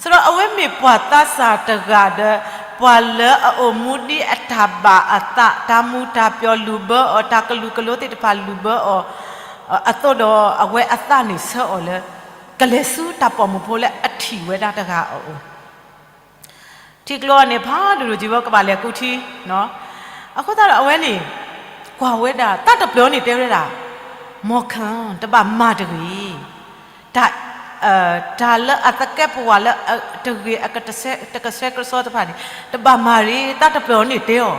ဆိုတော့ အဝဲမ့ၢ်ပှၤသးစၢ်တဂၤဒီး ပှၤလၢအအိၣ်မူဒ်အတၢ်ဘၣ်အသး, တၢ်မူတၢ်ပျီလုၢ်ဘၢအီၤ, တၢ်ကလုာ်ကလိသ့ၣ်တဖၣ်လုၢ်ဘၢအီၤ, အသိးဒီး အဝဲအသးန့ၣ်ဆၢအီၤလၢ ကလဲၤဆူတၢ်ပိာ်မုၣ်ဖိလၢအထံၣ်ဝဲဒၣ်တဂၤအအိၣ် ထံကျိန့ၣ် ဖးဒိၣ်ဒိၣ်က့ၤဝဲ ကဘၣ်လဲၤကူထံ, အဃိသတးဒီးအဝဲန့ၣ် ကွၢ်ဝဲဒၣ် သးတပျၢၤန့ၣ်တဲဝဲဒၣ်, မီၢ်ခၢၣ် တဘၣ်မၤတဂ့ၤ, တၢ်, တၢ်လၢအသကဲးပဝးလၢတဂ့ၤ, တကဆှဲကဆှီတဖၣ်န့ၣ် တဘၣ်မၤတဂ့ၤ, သးတပျၢၤန့ၣ်တဲအီၤ,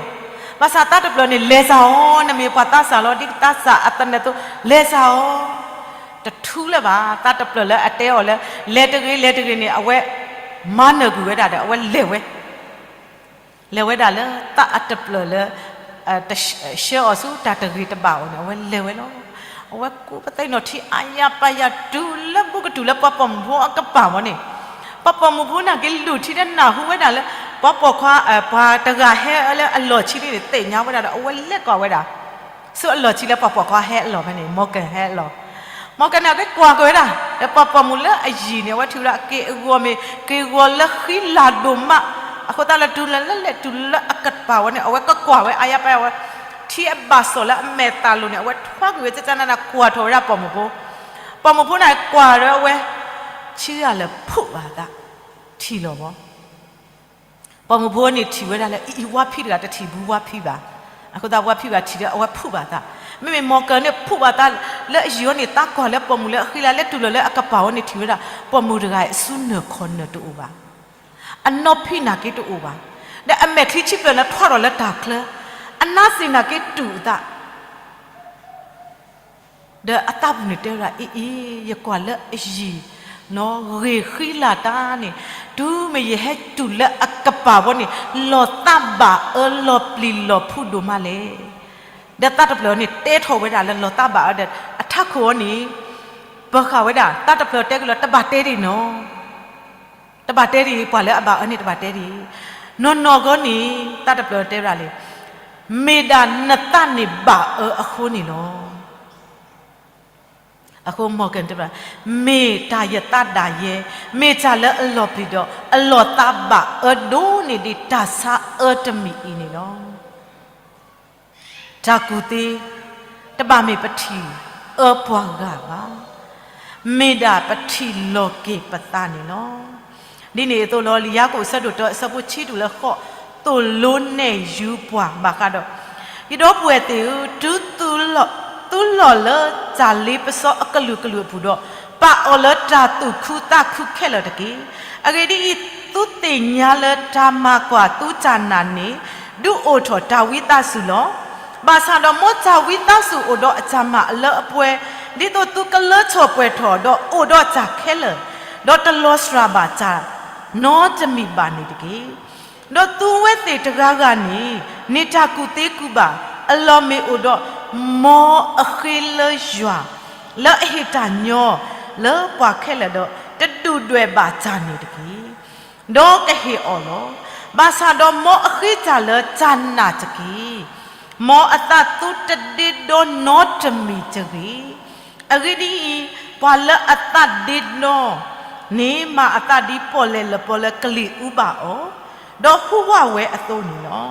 ဘၣ်ဆၣ်သးတပျၢၤန့ၣ် လဲၤစၢ်အီၤ, နမ့ၢ်ပှၤသးစၢ်လီၤ ဒ်သးစၢ်အသနၢၣ်အသိး လဲၤစၢ်အီၤ တထူလၢၤဘၣ်, သးတပျၢၤလၢအတဲအီၤလၢ လဲၤတဂ့ၤ လဲၤတဂ့ၤန့ၣ် အဝဲမၤနၢၤကွံာ်ဝဲဒၣ်ဒီး အဝဲလဲၤဝဲ, လဲၤဝဲဒၣ်လၢသးအတပျၢၤလၢ ဆှၢအီၤဆူတၢ်တဂ့ၤတဘၣ်အအိၣ်န့ၣ် အဝဲလဲၤဝဲလီၤ. အဝဲကူးပသဲနီၣ်ထံအါယၤပာ်ယၤ တုၤလၢဘူးကတုၤလၢပှၤပိာ်မုၣ်ဖိအကပၤဝဲန့ၣ်, ပှၤပိာ်မုၣ်ဖိနာ်က့ၤလူၤထံဒီးနၢ်ဟူဝဲဒၣ်လၢ ပှၤပိာ်ခွါ, ပှၤတဂၤဟဲလၢအလီၢ်ခံန့ၣ် သ့ၣ်ညါဝဲဒၣ်ဒီး အဝဲလဲၤကွၢ်ဝဲဒၣ် ဆူအလီၢ်ခံလၢပှၤပိာ်ခွါဟဲအလီၢ်ဖဲန့ၣ် မီၢ်ခၢၣ်ဟဲအလီၢ်, မီၢ်ခၢၣ်န့ၣ် က့ၤကွၢ်က့ၤဝဲဒၣ် ဒီးပှၤပိာ်မုၣ်လၢအယံၤန့ၣ် အဝဲထံၣ်ဝဲဒၣ်က့ၤအဂီၤမ့ၢ် က့ၤဂီၤလၢဃံလၤဒိၣ်မး, အဃိသတးလၢတုၤလၢလဲၤတုၤလၢအကပၤဝဲန့ၣ် အဝဲကကွၢ်ဝဲအါယၤပာ်ယၤဝဲ, ထံအဘၣ်စီၣ်လၢအမဲာ်သၣ်လိၤန့ၣ် အဝဲထွါကွံာ်ဝဲ ကကနၣ်နၢ်ကွၢ်ထီၣ်ဝဲဒၣ်ပိာ်မုၣ်ဖိ, ပိာ်မုၣ်ဖိန့ၣ်ကွၢ်ဒီးအဝဲ ဆံးဂၤလၢဖုးဘၣ်သး, ထံၣ်လီၤဘၣ် ပိာ်မုၣ်ဖိန့ၣ်ထံၣ်ဝဲဒၣ်လၢ အံၤ အံၤ ဝါဖံးတဂၤတထံၣ်ဘူးဝါဖံးဘၣ်, အဃိသတးဝါဖံးဘၣ်ထံၣ်ဒီး အဝဲဖုးဘၣ်သး, မ့မ့ၢ်မီၢ်ခၢၣ်န့ၣ် ဖုးဘၣ်သး, လၢအယံၤအီၤန့ၣ် သးကွၢ်လၢပိာ်မုၣ်လၢအဃံလၤ လၢတုၤလီၤလၢအကပၤဝဲန့ၣ်ထံၣ်ဝဲဒၣ် ပိာ်မုၣ်တဂၤအံၤ အစုနၢၣ်ခီၣ်နၢၣ်တအိၣ်ဘၣ်, အနီၢ်ဖံးနာ်က့တအိၣ်ဘၣ်, ဒီးအမဲာ်ချံဆံးဖျၢၣ်န့ၣ် ထွါထီၣ်လၢတၢ်ချၢ, အ အနါစ့ၣ်နာ်က့တူၢ်အသး ဒီးအသးပူၤန့ၣ်တဲဝဲဒၣ် အ့ၣ်အ့ၣ် ယကွၢ်လၢအယံၤ နီၣ်ဂ့ၤဃံလၤတၢ်န့ၣ် တုၤမ့ၢ်ယဟဲတုၤလၢအကပၤဘီန့ၣ် လီၤသးဘၣ်အၢလီၤပျံၤလီၤဖုးဒိၣ်မးလဲၣ်. ဒီးသးတဖျၢၣ်န့ၣ် တဲထီၣ်ဝဲဒၣ်လၢလီၤသးဘၣ်အၢဒီး အထးခိၣ်အီၤန့ၣ် ပဃာ်ဝဲဒၣ် သးတဖျၢၣ်တဲကလီၤ တဘၣ်တဲဒံးနီၣ် တဘၣ်တဲဒံး ပှၤလၢအဘၣ်အၢန့ၣ်တဘၣ်တဲဒံး. နီၢ်နီၢ်ဂီၢ်န့ၣ် သးတဖျၢၣ်တဲဝဲဒၣ်လံ, မ့ၢ်ဒၣ်နသးန့ၣ်ဘၣ်အၢအဃိန့ၣ်လီၤ. အဃိ Morgan တဲဝဲဒၣ်, မ့ၢ်တၢ်ယသးဒၣ်ယဲ, မ့ၢ်တၢ်လၢအလီၤပျံၤဒီး အလီၤသးဘၣ်အၢဒိၣ်န့ၢ်ဒံးတၢ်ဆါအၢတမံၤအံၤန့ၣ်လီၤ. တၢ်ကူၣ်သ့ တဘၣ်မ့ၢ်ပထံၣ်အၢပှၤဂၤဘၣ်, မ့ၢ်ဒၣ်ပထံၣ်လီၤက့ၤပသးန့ၣ်လီၤ. ဒ်န့ၣ်အသိးလီၤ လံာ်ယၤကိာ်အဆၢဒိၣ်တၢ အဆၢဖိဆံတုၤလၢဃိး သိၣ်လိနဲၣ်ယူပှၤဘၣ်ဃးဒီး, ယဒီပုၢ်ဝဲၢ်သ့ၣ်ဧၢ, တုၤသုလီၢ်လၢတၢ်လ့ပစီအကလုာ်ကလုာ်အပူၤဒီး, ပာ်အီၤလၢတၢ်သူၣ်ခုသးခုခဲလၢာ်တက့ၢ်. အဂ့ၢ်ဒ်အံၤ, သုသ့ၣ်ညါလၢတၢ်မၤကွၢ်သုတၢ်နာ်န့ၣ် ဒုးအိၣ်ထီၣ်တၢ်ဝံသးစူၤလီၤ. ဘၣ်ဆၣ်ဒီးမ်တၢ်ဝံသးစူၤအိၣ်ဒီးအတၢ်မၤအလၢအပှဲၤ, ဒ်သိးသုကလၢထီၣ်ပှဲၤထီၣ်ဒီးအိၣ်ဒီးတၢ်ခဲလၢာ်, ဒီးတလီၤစှၤဘၣ်တၢ်နီတမံၤဘၣ်န့ၣ်တက့ၢ်. ဒီးသုဝဲသ့ၣ်တဂၤဂၤန့ၣ် န့ၢ်တၢ်ကူၣ်သ့ကူၣ်ဘၣ် အလီၢ်မ့ၢ်အိၣ်ဒီးမ်အဃ့လၢယွၤ, လၢအဟ့ၣ်တၢ်ညီလၢပှၤခဲလၢာ်ဒီး တဒုၣ်ဒွဲၣ်ဘၣ်တၢ်န့ၣ်တက့ၢ်. ဒီးကဟ့ၣ်အီၤလီၤ. ဘၣ်ဆၣ်ဒီးမ်အဃ့တၢ်လၢတၢ်နာ်တက့ၢ်. မ်အသးသုတဒ့ဒီနီတမံၤတဂ့ၤ. အဂ့ၢ်ဒ်အံၤ, ပှၤလၢအသးဒ့ဒီန့ၣ် မၤအသးဒ်ပီၣ်လဲၣ်လၢပီၣ်လၢကလံၤအူဘၣ်အီၤ, ဒီးဟူးဝးဝဲအသိးန့ၣ်လီၤ.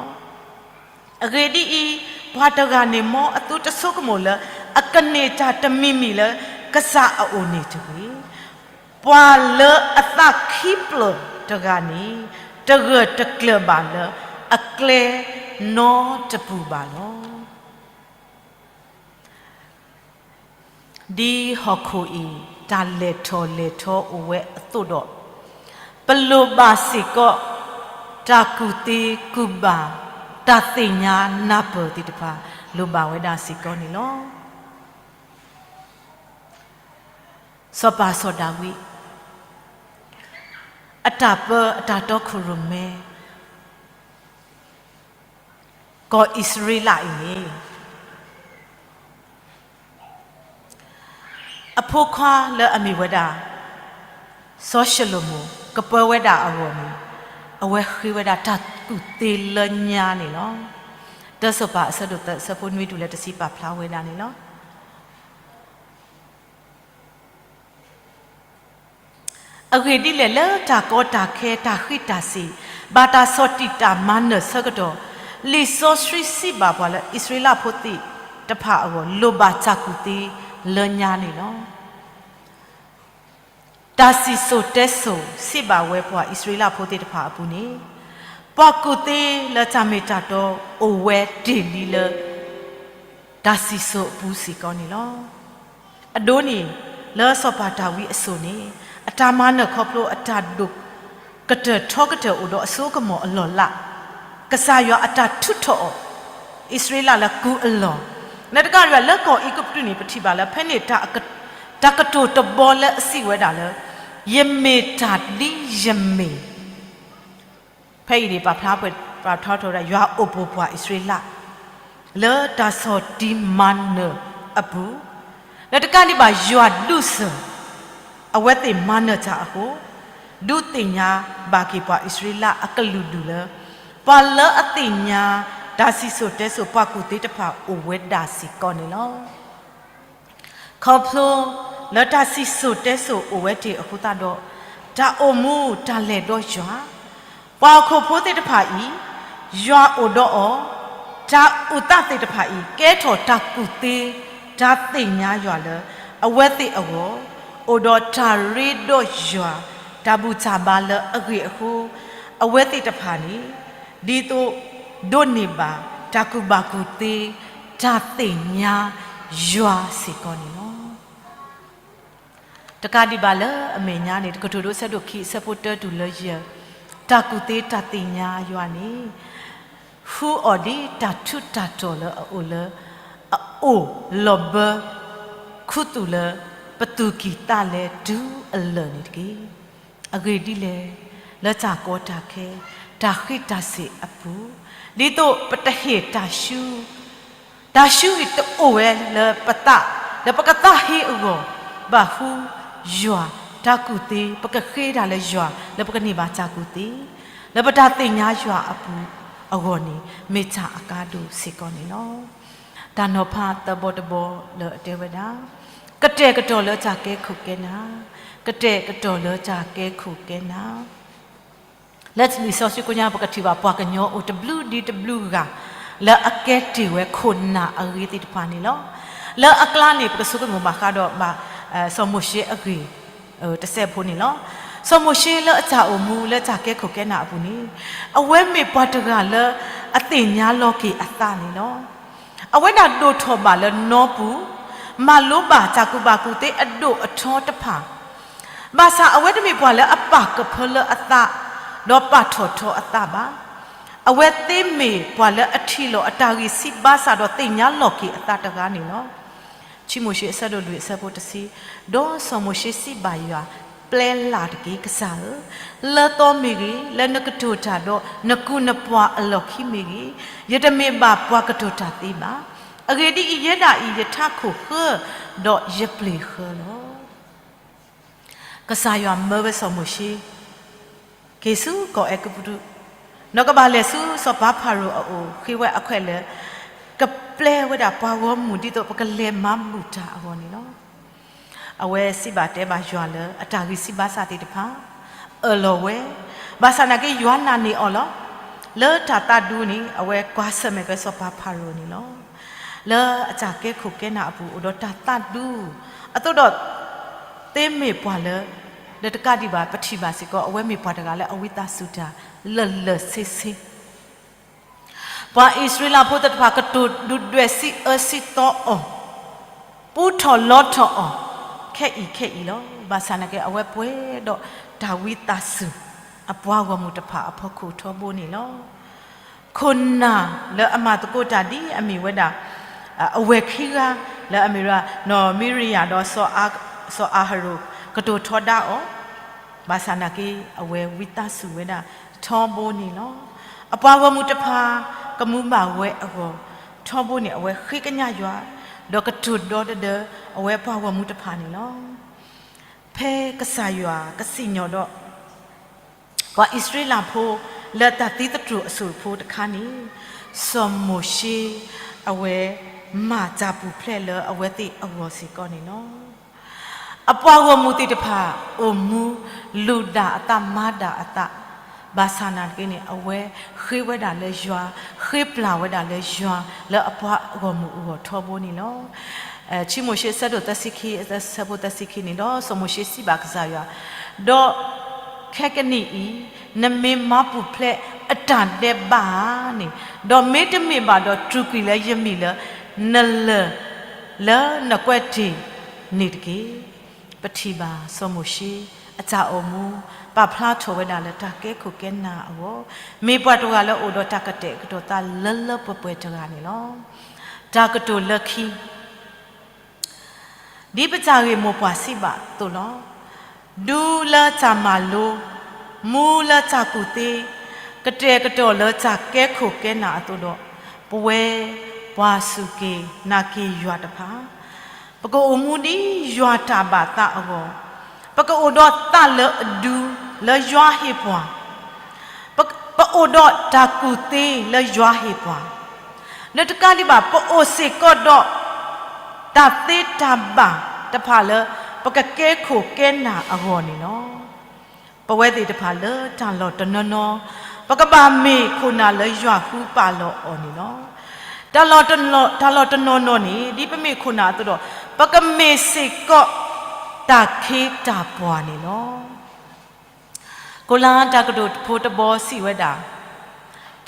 အဂ့ၢ်ဒ်အံၤ, ပှၤတဂၤန့ၣ်မ်အသုတဆိကမိၣ်လၢ အကန့ၢ်တၢ်တမံၤမံၤလၢကစၢ်အအိၣ်န့ၣ်တဂ့ၤ. ပှၤလၢအသးခံဖျၢၣ်တဂၤန့ၣ် တဂၢၢ်တကျၢၤဘၣ်လၢအကျဲနီတပူၤဘၣ်လီၤ. ဒ်ဟီၣ်ခိၣ်အံၤ တၢ်လဲၤထီၣ်လဲၤထီအိၣ်ဝဲအသိးဒီး, ပလိၣ်ဘၣ်စ့ၢ်ကီး တၢ်ကူၣ်သ့ကူၣ်ဘၣ် တၢ်သ့ၣ်ညါနၢ်ပၢၢ်သ့ၣ်တဖၣ် လိၣ်ဘၣ်ဝဲဒၣ်စ့ၢ်ကီးန့ၣ်လီၤ. စီၤပၤစီၤဒၤဝံး အတၢ်ပၢအတၢ်တီခိၣ်ရိၣ်မဲ ကီၢ်အံၣ်စရ့လးအံၤန့ၣ် အဖိခွါလၢအမ့ၢ်ဝဲဒၣ် စီၤၡလိၤမိၣ် ကပၢဝဲဒၣ်အဂီၢ်န့ၣ် အဝဲဃ့ဝဲဒၣ်တၢ်ကူၣ်သ့လၢညါန့ၣ်လီၤ. တၢစီၤပၤအဆၢဒိၣ်သၢ အဆၢဖိနွံတုၤလၢတဆံပာ်ဖျါဝဲဒၣ်န့ၣ်လီၤ. အဂ့ၢ်ဒ်လဲၣ်လၢတၢ်ကီတၢ်ခဲတၢ်ဃံးတၢ်စ့ၤ ဘၣ်တၢ်ဆီၣ်တံၢ်တၢ်မၤနၢၤဆၢကတီၢ် လံာ်စီဆှံစံးဘၣ်ပှၤလၢအံၣ်စရ့လးဖိသ့ၣ်တဖၣ်အဂီၢ် လိၣ်ဘၣ်တၢ်ကူၣ်သ့လၢညါန့ၣ်လီၤ. တၢ်စံၣ်စိၤတဲစိၤစံးဘၣ်ဝဲပှၤအံၣ်စရ့လးဖိသ့ၣ်တဖၣ်အပူၤန့ၣ် ပှၤကူၣ်သ့လၢတၢ်မ့ၢ်တၢ်တီအိၣ်ဝဲတ့ၢ်လံလၢ တၢ်စံၣ်စိၤအပူၤစ့ၢ်ကီးန့ၣ်လီၤ. အဒိန့ၣ် လၢစီၤပၤတၢ်ဝံအစိၤန့ၣ် အတၢ်မၤနၢၤခီဖျိအတၢ်ဒိၣ်ကတၢၢ်ထီကတၢၢ်အိၣ်ဒီးအစိကမီၤအလီၢ်လၢ် ကစၢ်ယွၤအတၢ်ထုးထီၣ်အီၤ အံၣ်စရ့လးလၢကူအလီၢ်, လၢတကးဒံးဘၣ်လၢကီၢ်အဲၤကူပတူးန့ၣ် ပထံၣ်ဘၣ်လၢ ဖဲန့ၣ် တၢ်ကတိၤတဘီလၢအစံးဝဲဒၣ်လၢ ယမ့ၢ်တၢ်ဒ်ယမ့ၢ် ဖဲအံၤန့ၣ် ပာ်ဖျါပှဲၤ ပာ်ထီထီၣ်ဝဲဒၣ် ယွၤအိၣ်ပိာ်ပှၤအံၣ်စရ့လး လၢတၢ်ဆီၣ်တံၢ်မၤနၢၤအပူၤ, လၢတကးဒံးဘၣ် ယွၤဒုးစၢၤ အဝဲသ့ၣ်မၤနၢၤတၢ်အဃိ, ဒုးသ့ၣ်ညါဘၣ်က့ၤပှၤအံၣ်စရ့လးအကလုာ်ဒူၣ်လၢ ပှၤလၢအသ့ၣ်ညါ တၢ်စံၣ်စိၤတဲစိၤပှၤကူၣ်သ့တဖၣ်အိၣ်ဝဲဒၣ်စ့ၢ်ကီးန့ၣ်လီၤ. ခီဖျိလၢတၢ်စံၣ်စိၤတဲစိၤအိၣ်ဝဲတ့ၢ်အဃိသတးဒီး, တၢ်အိၣ်မူတၢ်လဲၤဒီးယွၤ, ပှၤဟီၣ်ခိၣ်ဖိသ့ၣ်တဖၣ်အံၤ, ယွၤအိၣ်ဒီးအီၤ, တၢ်အုၣ်သးသ့ၣ်တဖၣ်အံၤ ကဲထီၣ်တၢ်ကူၣ်သ့ တၢ်သ့ၣ်ညါယွၤလၢ အဝဲသ့ၣ်အဂီၢ်, အိၣ်ဒီးတၢ်ရ့ဒီးယွၤ တၢ်ဘူၣ်တၢ်ဘါလၢအဂ့ၢ်အဃိ, အဝဲသ့ၣ်တဖၣ်န့ၣ် ဒ်သိးဒိးန့ၢ်ဘၣ် တၢ်ကူၣ်ဘၣ်ကူၣ်သ့ တၢ်သ့ၣ်ညါယွၤစ့ၢ်ကီးန့ၣ်လီၤ. တကးဒံးဘၣ်လၢအမဲာ်ညါန့ၣ် တကထိၣ်ဒိ အဆၢဒိၣ်ခံ အဆၢဖိတၢတုၤလၢယဲၢ်, တၢ်ကူၣ်သ့တၢ်သ့ၣ်ညါယွၤန့ၣ် ဟူအီၤဒ်တၢ်ထူးတၢ်တီၤလၢအအိၣ်လၢ အအိၣ်လီၤဘၢ ခူသူၣ်လၢ ပသူၣ်ကံၢ်သးလဲတုၤအလၢာ်န့ၣ်တက့ၢ်. အဂ့ၢ်ဒ်လဲၣ်, လၢတၢ်ကီတၢ်ခဲ, တၢ်ဃံးတၢ်စ့ၣ်အပူၤ, ဒ်သိးပတဟ့ၣ်တၢ်ဆူ တၢ်ဆူအံၤတအိၣ်ဝဲလၢပသး လၢပကသးဟ့အဂီၢ်, ဘၣ်ဃုယွၤတၢ်ကူၣ်သ့, ပကဃ့တၢ်လၢယွၤ လၢပကန့ၢ်ဘၣ်တၢ်ကူၣ်သ့, လၢပတၢ်သ့ၣ်ညါယွၤအပူၤအဂီၢ်န့ၣ် မ့ၢ်တၢ်အကါဒိၣ်စ့ၢ်ကီးန့ၣ်လီၤ. တၢ်နီၤဖးသၢဘီတဘီလၢအတဲဝဲဒၣ်, ကတဲာ်ကတီၤလၢတၢ်ကဲခိၣ်ကဲနၢ်, ကတဲာ်ကတီၤလၢတၢ်ကဲခိၣ်ကဲနၢ် လၢလံာ်စီဆှံကိးညါ ပကထံၣ်ဘၣ်ပှၤကညီအိၣ်တဘျုးဒ်တဘျုးဂၤ လၢအကဲတ့ၢ်ဝဲခိၣ်နၢ်အဂ့ၤသ့ၣ်တဖၣ်န့ၣ်လီၤ. လၢအကျါန့ၣ် ပကဆိကမိၣ်ဘၣ်ဃးဒီးဘၣ် စီၤမိၤၡ့အဂ့ၢ် တစဲးဖိန့ၣ်လီၤ. စီၤမိၤၡ့လၢအတၢ်အိၣ်မူလၢတၢ်ကဲခိၣ်ကဲနၢ်အပူၤန့ၣ် အဝဲမ့ၢ်ပှၤတဂၤလၢအသ့ၣ်ညါလီၤက့ၤအသးန့ၣ်လီၤ. အဝဲဒၣ်ဒိၣ်ထီၣ်ဘၣ်လၢနီပူၤ, မၤလိဘၣ်တၢ်ကူၣ်ဘၣ်ကူၣ်သ့အဒိၣ်အထီတဖၣ်, ဘၣ်ဆၣ်အဝဲတမ့ၢ်ပှၤလၢအပာ်ကဖၢလၢအသး, ဒီးပာ်ထီၣ်ထီအသးဘၣ်. အဝဲသ့မ့ၢ်ပှၤလၢအထံၣ်လီၤအတၢ်ဂံၢ်စၢ်ဘါစၢ်ဒီးသ့ၣ်ညါလီၤက့ၤအသးတဂၤန့ၣ်လီၤ. ခံမိၤၡ့အဆၢဒိၣ်လွံၢ်အဆၢဖိတဆံ, ဒီးစီၤမိၤၡ့စံးဘၣ်ယွၤ, ပျဲလၢ်တက့ၢ်ကစၢ်ဧၢ, လၢသီမ့ၢ်ဂ့ၤ, လၢနကတိၤတၢ်ဒီးနကုၢ်နပှၤအလီၢ်ခံမ့ၢ်ဂ့ၤ, ယတမ့ၢ်ဘၣ်ပှၤကတိၤတၢ်သ့ဘၣ်. အဂ့ၢ်ဒ်အံၤ, ယဲဒၣ်အံၤယထးခိၣ်ဃၢ, ဒီးယပျ့ၤဃၢလီၤ. ကစၢ်ယွၤမၢဝဲစီၤမိၤၡ့ က့ၤဆူကီၢ်အဲၤကူပတူး, ဒီးကဘၣ်လဲၤဆူစီၤပၤဖၤရိၤအအိၣ် ဃ့ဝဲအခွဲးလၢ ကပျဲဝဲဒၣ်ပှၤဂီၢ်မုၢ်ဒ်သိးပကလဲၤမၤဘူၣ်တၢ်အဂီၢ်န့ၣ်လီၤ. အဝဲစံးဘၣ်တဲဘၣ်ယွၤလၢအတၢ်ဂံၢ်စၢ်ဘါစၢ်သ့ၣ်တဖၣ် အၢၣ်လီၤဝဲ, ဘၣ်ဆၣ်နာ်က့ယွၤနာ်န့ၢ်အီၤလီၤ. လၢတၢ်သးဒူန့ၣ် အဝဲကွၢ်ဆၢၣ်မဲာ်က့ၤစီၤပၤဖၤရိၤန့ၣ်လီၤ. လၢအတၢ်ကဲခိၣ်ကဲနၢ်အပူၤ အိၣ်ဒီးတၢ်သးဒူအသိးဒီး သ့မ့ၢ်ပှၤလၢ လၢတကးဒံးဘၣ် ပထံၣ်ဘၣ်စ့ၢ်ကီး အဝဲမ့ၢ်ပှၤတဂၤလၢအဝံသးစူၤတၢ်လၢာ်လၢာ်ဆ့ဆ့ ပှၤအံၣ်စရ့လးဖိသ့ၣ်တဖၣ် ကတိၤဒုၣ်ဒွဲၣ်စံးအၢစံးသီအီၤ, ပူထီၣ်လီထီၣ်အီၤ ခဲအံၤခဲအံၤလီၤ. ဘၣ်ဆၣ်နာ်က့ အဝဲပှဲၤဒီးတၢ်ဝံသးစူၤ အပှၤဂီၢ်မုၢ်တဖၣ်အဖီခိၣ်ထီဘိန့ၣ်လီၤ. ခိၣ်နၢ်လၢအမၤသကိးတၢ်ဒ်အမ့ၢ်ဝဲဒၣ် အဝဲၢ်ခံဂၤ လၢအမ့ၢ်ဝဲဒၣ် နီၢ်မံရံယၤဒီး စီၤအၤဟရိၣ် ကတိၤထီဒါအီၤ, ဘၣ်ဆၣ်နာ်က့ အဝဲဝံသးစူၤဝဲဒၣ်ထီဘိန့ၣ်လီၤ. အပှၤဂီၢ်မုၢ်တဖၣ် ကမူဘၣ်ဝဲအဂီၢ် ထီဘိန့ၣ် အဝဲဃ့ကညးယွၤ ဒီးကတိၤဒီတဒၢ အဝဲပှၤဂီၢ်မုၢ်တဖၣ်န့ၣ်လီၤ. ဖဲကစၢ်ယွၤကစံၣ်ညီၣ်ဒီး ပှၤအံၣ်စရ့လးဖိ လၢတၢ်သံသတြိာ်အစိၣ်ဖိတခါန့ၣ် စီၤမိၤၡ့ အဝဲမၤတၢ်ပူၤဖျဲးလၢအဝဲသ့ၣ်အဂီၢ်စ့ၢ်ကီးန့ၣ်လီၤ. အပှၤဂီၢ်မုၢ်သ့ၣ်တဖၣ် အိၣ်မူလူၤဒၣ်အသးမၤဒၣ်အသး ဘၣ်ဆၣ်နာ်က့န့ၣ် အဝဲဃ့ဝဲဒၣ်လၢယွၤ, ဃ့ပျၢ်ဝဲဒၣ်လၢယွၤ လၢအပှၤဂီၢ်မုၢ်အဂီၢ်ထီဘိန့ၣ်လီၤ. ခံမိၤၡ့အဆၢဒိၣ်သၢဆံခံ အဆၢဖိသၢဆံခံန့ၣ်ဒီး စီၤမိၤၡ့စံးဘၣ်ကစၢ်ယွၤ, ဒီးခဲကနံၣ်အံၤ နမ့ၢ်မၤပူၤဖျဲးအတၢ်ဒဲးဘးဧါန့ၣ်, ဒီးမ့တမ့ၢ်ဘၣ်ဒီး တြူာ်ကွံာ်လၢယမံၤလၢ နလၢၢ်လၢနကွဲးတ့ၢ်န့ၣ်တက့ၢ်. ပထံၣ်ဘၣ်စီၤမိၤၡ့ အတၢ်အိၣ်မူ ပာ်ဖျါထီၣ်ဝဲဒၣ်လၢတၢ်ကဲခိၣ်ကဲနၢ်အဂီၢ်, မ့ၢ်ပှၤတဂၤလၢအိၣ်ဒီးတၢ်ကတဲာ်ကတီၤသးလၢလၢပှဲၤပှဲၤတဂၤန့ၣ်လီၤ. တၢ်ကတိၤလၢခံ ဒ်ပတၢ်ဂ့ၢ်မိၢ်ပှၢ်စံးဘၣ်အသိးလီၤ. ဒူလၢတၢ်မၤလိ, မူလၢတၢ်ကူၣ်သ့, ကတဲာ်ကတီၤလၢတၢ်ကဲခိၣ်ကဲနၢ်အသိးဒီး, ပဝဲပှၤစူၢ်က့ၤနာ်က့ၤယွၤတဖၣ် ပကအိၣ်မူဒ်ယွၤတၢ်ဘၣ်သးအဂီၢ်, ပကအိၣ်ဒီးသးလၢအဒူလၢယွၤဟ့ၣ်ပှၤ, ပ, ပအိၣ်ဒီးတၢ်ကူၣ်သ့လၢယွၤဟ့ၣ်ပှၤ, လၢတကးဒံးဘၣ် ပအိၣ်စ့ၢ်ကီးဒီး တၢ်သ့တၢ်ဘၣ်တဖၣ်လၢ ပကကဲခိၣ်ကဲနၢ်အဂီၢ်န့ၣ်လီၤ. ပဝဲသ့ၣ်တဖၣ်လၢတၢ်လီၢ်တနီၤနီၤ ပကဘၣ်မ့ၢ်ခိၣ်နၢ်လၢယွၤဃုပာ်လီၤအီၤန့ၣ်လီၤ. တၢ်လီၢ်တနီၤနီၤန့ၣ် ဒ်ပမ့ၢ်ခိၣ်နၢ်အသိးဒီး ပကမ့ၢ်စ့ၢ်ကီးတၢ်ခ့တၢ်ပှၤန့ၣ်လီၤ. ကီၤလၤတၢ်ကတိၤဖိတဘီစံးဝဲဒၣ်,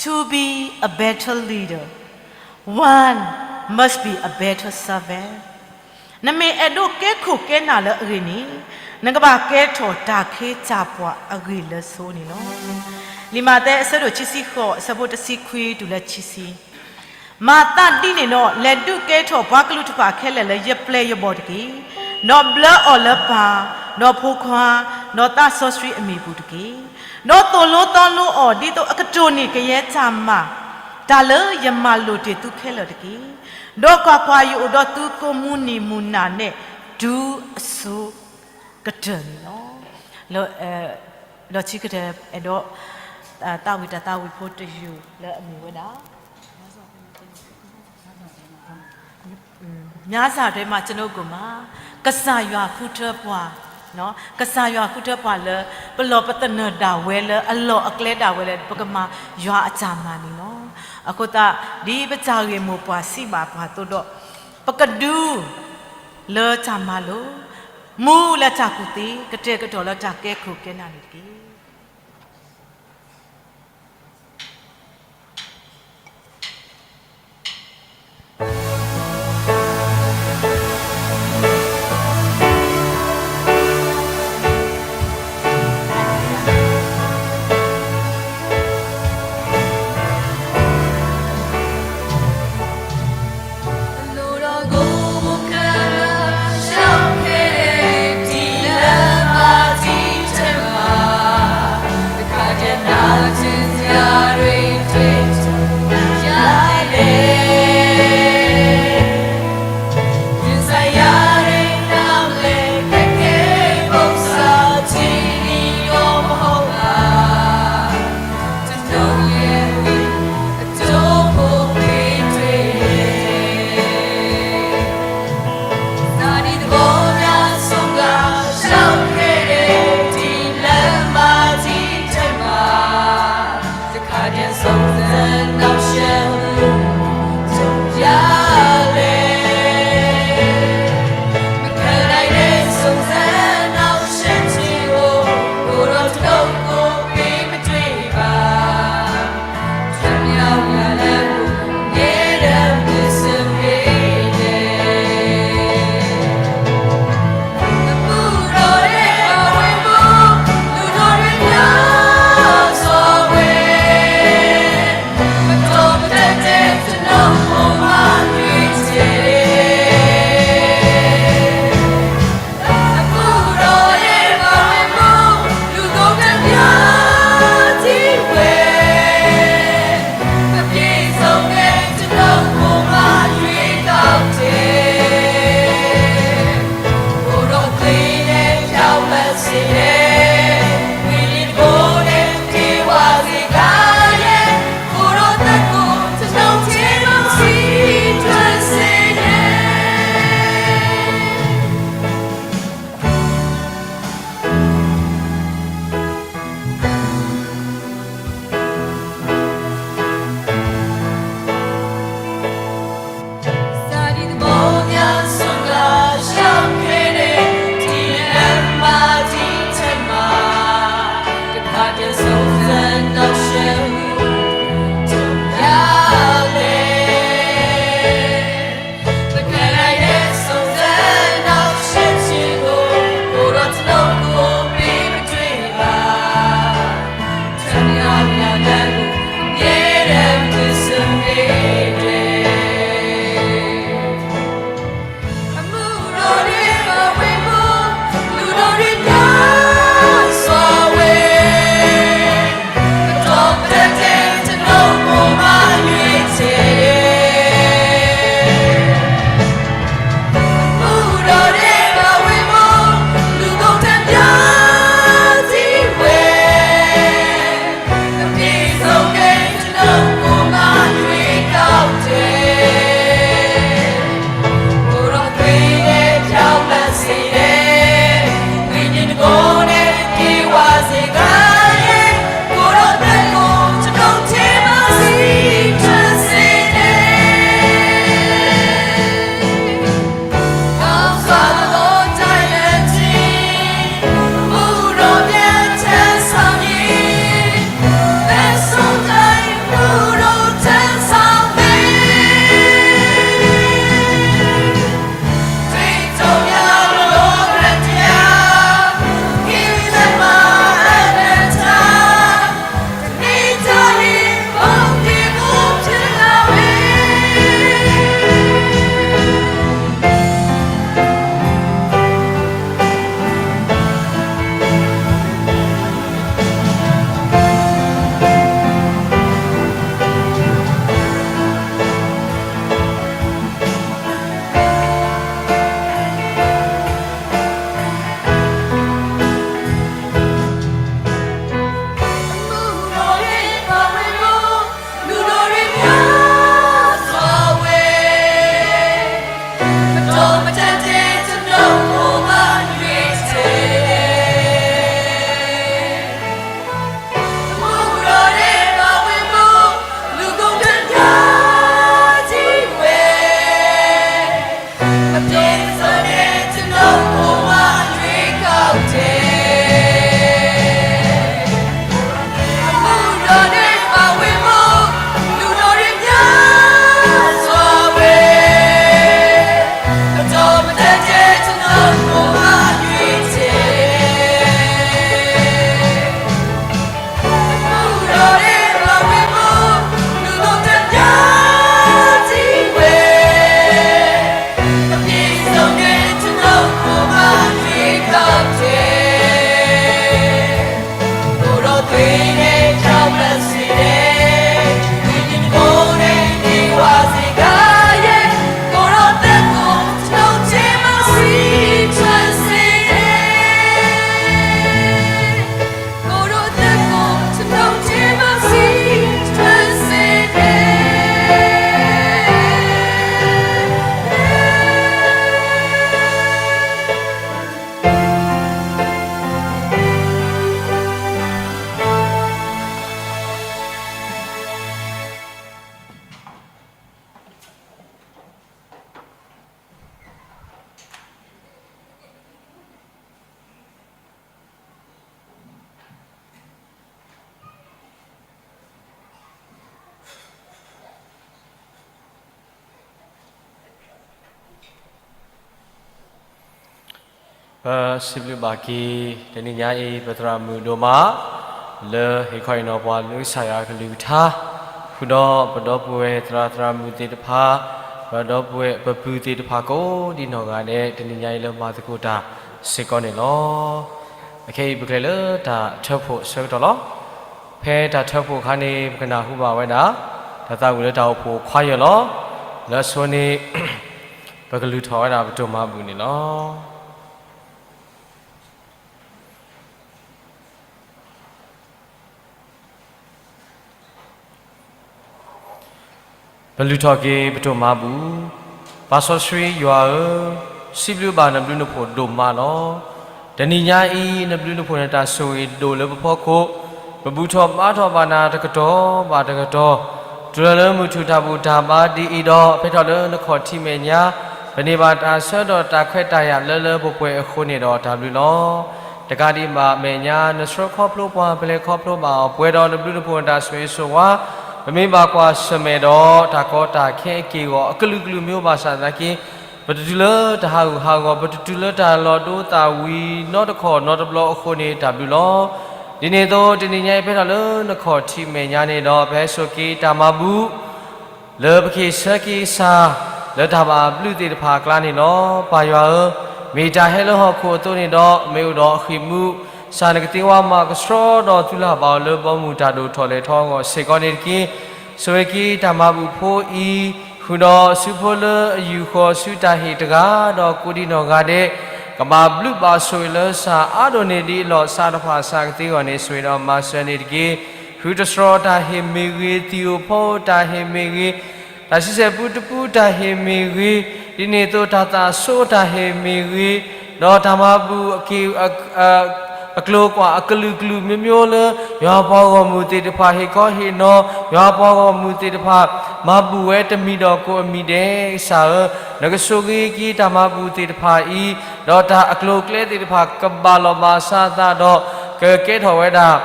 To be a better leader, one must be a better servant. နမ့ၢ်အဲၣ်ဒိးကဲခိၣ်ကဲနၢ်လၢအဂ့ၤန့ၣ်, နကဘၣ်ကဲထီၣ်တၢ်ခ့တၢ်ပှၤအဂ့ၢ်လၢစိၤန့ၣ်လီၤ. လံာ်မးသဲအဆၢဒိၣ်ခံဆံဃိး အဆၢဖိတဆံခွံတုၤလၢခံဆံ, မၤသးဒ်န့ၣ်ဒီး လဲၤဒုးကဲထီၣ်ပှၤကလုာ်တဖၣ်ခဲလၢာ်လၢယပျဲၢ်ယဘီၣ်တက့ၢ်. ဒီးဘျၢအီၤလၢပၢ်, ဒီးဖိခွါ, ဒီးသးစီဆှံအမံၤပူၤတက့ၢ်. ဒီးသိၣ်လိသီလိအီၤ ဒ်သိးအကတိၢ်နီၣ်ကယဲၢ်တၢ်မၤ, တၢ်လၢယမၤလိာ်တ့ၢ်သုခဲလၢာ်တက့ၢ်. ဒီးကွၢ်ကွၢ်, ယအိၣ်ဒီးသုကိးမုၢ်နံၤမုၢ်နၤန့ၣ် တုၤအစိၤကတၢၢ်န့ၣ်လီၤ. လီၤဆံကတၢၢ်အဲၣ်ဒိး သးဝံၣ်တၢ်သးဝံၣ်ဖိတယုၢ်လၢအမ့ၢ်ဝဲဒၣ် များစွာထဲမှာ ကျွန်ုပ်ကို မၤ, ကစၢ်ယွၤဃုထၢပှၤ, ကစၢ်ယွၤဃုထၢပှၤလၢ ပလီၢ်ပသနၢၣ်ဒၣ်ဝဲလၢအလီၢ်အကျဲဒၣ်ဝဲလၢ ပကမၤယွၤအတၢ်မၤန့ၣ်လီၤ. အဃိသတး ဒ်ပတၢ်ဂ့ၢ်မိၢ်ပှၢ်စံးဘၣ်ပှၤအသိးဒီး ပကဒုးလၢတၢ်မၤလိာ်, မူလၢတၢ်ကူၣ်သ့, ကတဲာ်ကတီၤလၢတၢ်ကဲခိၣ်ကဲနၢ်န့ၣ်တက့ၢ်. ပစံးဘျုးဘၣ်က့ၤ တနံၤညါအံၤ ပသရၣ်မုၣ်ဒိၣ်မး လၢဟ့ၣ်ခီဟ့ၣ်နီၤပှၤလၢကစၢ်ယွၤအကလုၢ်ကထါ, ဃုာ်ဒီးပဒီပုၢ်ဝဲၢ်သရၣ်သရၣ်မုၣ်သ့ၣ်တဖၣ်, ပဒီပုၢ်ဝဲၢ်ပပုၢ်သ့ၣ်တဖၣ်ကိးဒံနီၢ်ဂၤဒဲး တနံၤညါအံၤလၢမၤသကိးတၢ်စ့ၢ်ကီးန့ၣ်လီၤ. အခဲအံၤပကလဲၤလၢတၢ်ထၢဖှိၣ်အဆၢကတီၢ်လီၤ. ဖဲတၢ်ထၢဖှိၣ်အခါန့ၣ် ပကနၢ်ဟူဘၣ်ဝဲဒၣ် တၢ်သးဝံၣ်လၢတၢ်အိၣ်ဖှိၣ်ခွါယဲၢ်လီၤ. လၢအဆိန့ၣ် ပကလုၢ်ထီၣ်ဝဲဒၣ်ပတိၢ်မၤဘူၣ်န့ၣ်လီၤ. ပလုၢ်ထီၣ်က့ၤပတိၢ်မၤဘူၣ်. ပၢ်စီဆှံယွၤဧၢ, စံးဘျုးဘၣ်နဘျုးနဖှိၣ်ဒိၣ်မးလီၤ. တနံၤညါအံၤ နဘျုးနဖှိၣ်နတၢ်ဆိၣ်ဂ့ၤဒိၣ်လၢပဖီခိၣ်, ပဘူၣ်ထီၣ်ဘါထီၣ်ဘၣ်နၤတကတီၢ်ဘၣ်တကတီၢ်, တုၤလီၤလၢမုၢ်ထူၣ်တၢ်ဘူၣ်တၢ်ဘါဒ်အံၤဒီး ဖဲထီၣ်လၢနခီၣ်ထံးမဲာ်ညါ, ပန့ၢ်ဘၣ်တၢ်ဆၢဒီးတၢ်ခွဲးတၢ်ယာ်လၢလၢပှဲၤပှဲၤအဃိန့ၣ်ဒီးတၢ်ဘျုးလီၤ. တကးဒံးဘၣ်မဲာ်ညါ နဆှၢခီဖျိပှၤ ပလဲၤခီဖျိဘၣ်အီၤ ပှဲၤဒီးနဘျုးနဖှိၣ်နတၢ်ဆိၣ်ဂ့ၤဆိၣ်ဝါ, ပမ့ၢ်ဘၣ်ကွၢ်ဆၢၣ်မဲာ်ဒီး တၢ်ကီတၢ်ခဲအက့ၢ်အဂီၤ အကလုာ်ကလုာ်မ့ၢ်အိၣ်ဘၣ်ဆၣ်သနာ်က့ ပတတုၤလၢတၢ်ဟးဂူာ်ဟးဂီၤ, ပတတုၤလၢတၢ်လီၤဒိသးဝံၤနီတခီၣ်နီတဘျီအဃိန့ၣ် တၢ်ဘျုးလီၤ. ဒ်န့ၣ်အသိး တနံၤညါအံၤဖဲထီၣ်လၢနခီၣ်ထံးမဲာ်ညါန့ၣ်ဒီး ပဟဲစိာ်က့ၤတၢ်မၤဘူၣ် လၢပကဟ့ၣ်ဆၢက့ၤကစၢ် လၢတၢ်ဘၣ်ဘျုးသ့ၣ်တဖၣ်အကျါန့ၣ်လီၤ. ပၢ်ယွၤဧၢ, မ့ၢ်တၢ်ဟဲလၢဟီၣ်ခိၣ်အသိးန့ၣ်ဒီး မ့ၢ်အိၣ်ဒီးအဃံၢ်မူ, ကစၢ်နကသ့ဝါမၤကဆှီဒီးသုလၢ်ဘၣ်အီၤလၢဘီမုၢ်တၢ်ဒိၣ်ထီၣ်လဲၢ်ထီၣ်အဂီၢ်စ့ၢ်ကီးန့ၣ်တက့ၢ်. ဆိၣ်ဂ့ၤက့ၤတၢ်မၤဘူၣ်ဖိအံၤ ဃုာ်ဒီးအစုဖိလၢအယူာ်ဃီၤဆူတၢ်ဟ့ၣ်တဂၤဒီးကိးဒံနီၢ်ဂၤဒဲး, ကဘၣ်ဘျုးဘၣ်ဆိၣ်ဂ့ၤလၢကစၢ်အါဒိၣ်န့ၢ်ဒံးအလီၢ် ကစၢ်တဖၣ်ကစၢ်ကသ့အဂီၢ်န့ၣ် ဆိၣ်ဂ့ၤဒီးမၤစၢၤန့ၣ်တက့ၢ်. ဃုာ်တတြီတၢ်ဟ့ၣ်မ့ၢ်ဂ့ၤ, သံၣ်ဧိၤဖီဧိၤတၢ်ဟ့ၣ်မ့ၢ်ဂ့ၤ, တၢ်ဆံဆဲၣ်ပူတပူတၢ်ဟ့ၣ်မ့ၢ်ဂ့ၤ, ဒ်န့ၣ်အသိးတၢ်သးဆိတၢ်ဟ့ၣ်မ့ၢ်ဂ့ၤ, ဒီးတၢ်မၤဘူၣ်အက့ၢ် အကျိၤကွၢ်အကလုာ်ကလုာ်မ့ၢ်မ့ၢ်လၢ ယွၤပှၤဂီၢ်မုၢ်သ့ၣ်တဖၣ်ဟ့ၣ်ခီဟ့ၣ်နီၤ, ယွၤပှၤဂီၢ်မုၢ်သ့ၣ်တဖၣ် မၤဘူၣ်ဝဲတမံၤဒီးကိးအမံၤဒဲး ကစၢ်ဧၢ, နကဆိၣ်ဂ့ၤက့ၤတၢ်မၤဘူၣ်သ့ၣ်တဖၣ်အံၤ, ဒီးတၢ်အကျိၤအကျဲသ့ၣ်တဖၣ်ကဘၣ်လီၤဘၣ်စးအသးဒီး ကကဲထီၣ်ဝဲဒၣ်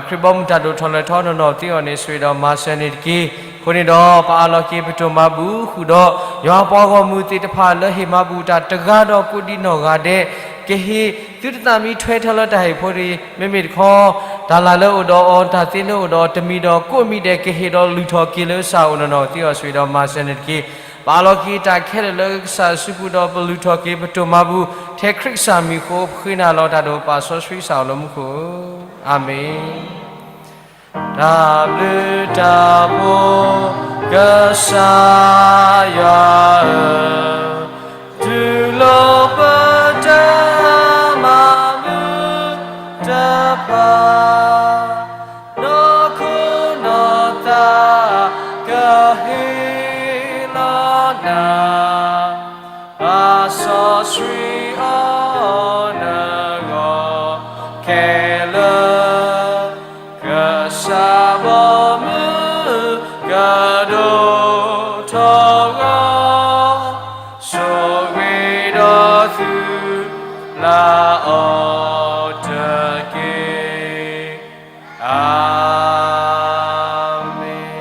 ခရံာ်ဘီမုၢ်တၢ်ဒိၣ်ထီၣ်လဲၢ်ထီၣ်နီၢ်နီၢ်သ့အဂီၢ်န့ၣ် ဆိၣ်ဂ့ၤဒီးမၤစၢၤန့ၣ်တက့ၢ်. အဃိန့ၣ်ဒီး ပအၢၣ်လီၤက့ၤပတိၢ်မၤဘူၣ်ဃုာ်ဒီး ယွၤပှၤဂီၢ်မုၢ်သ့ၣ်တဖၣ်လၢဟ့ၣ်မၤဘူၣ်တၢ်တဂၤဒီးကိးဒံနီၢ်ဂၤဒဲး, ကဟ့ၣ်သုတသးမံထွဲထီၣ်လၢတၢ်ဟ့ၣ်ဖိတဂ့ၤ, မ့မ့ၢ်တခီ တၢ်လၢ်လၢအအိၣ်ဒီးအီၤ တၢ်သ့လၢအအိၣ်ဒီးအီၤ တမံၤဒီးကိးအမံၤဒဲး ကဟ့ၣ်ဒီးလုၢ်ထီၣ်က့ၤလၢကစၢ်အအိၣ်နီၢ်နီၢ်သ့အဂီၢ် ဆိၣ်ဂ့ၤဒီးမၤစၢၤန့ၣ်တက့ၢ်. ပအၢၣ်လီၤက့ၤတၢ်ခဲလၢာ်လၢကစၢ်စုပူၤဒီး ပလုၢ်ထီၣ်က့ၤပတိၢ်မၤဘူၣ် ထဲခရံာ်ကစၢ်မံၤအဃိ ပဃ့နၤလီၤတၢ်ဒိၣ်ပာ်စီဆှံကစၢ်အိၣ်လၢမူခိၣ်ဧၢ, အၤမ့ၣ်. တၢ်ဘျုးတၢ်ဖှိၣ်ကစၢ်ယွၤဧၢ, တူၢ်လိာ်ပတၢ်မၤမုာ်တဖၣ်, နီၢ်ခိနီၢ်သးကဟ့ၣ်လီၤနၤ ပာ်စီဆှံအီၤနဂီၢ်ခဲလၢာ်, ကစၢ်ဘီမုၢ်ကဒိၣ်ထီၣ်ဂီၤ, ဆိၣ်ဂ့ၤဒီးသုလၢအီၤတက့ၢ်. အၤမ့ၣ်.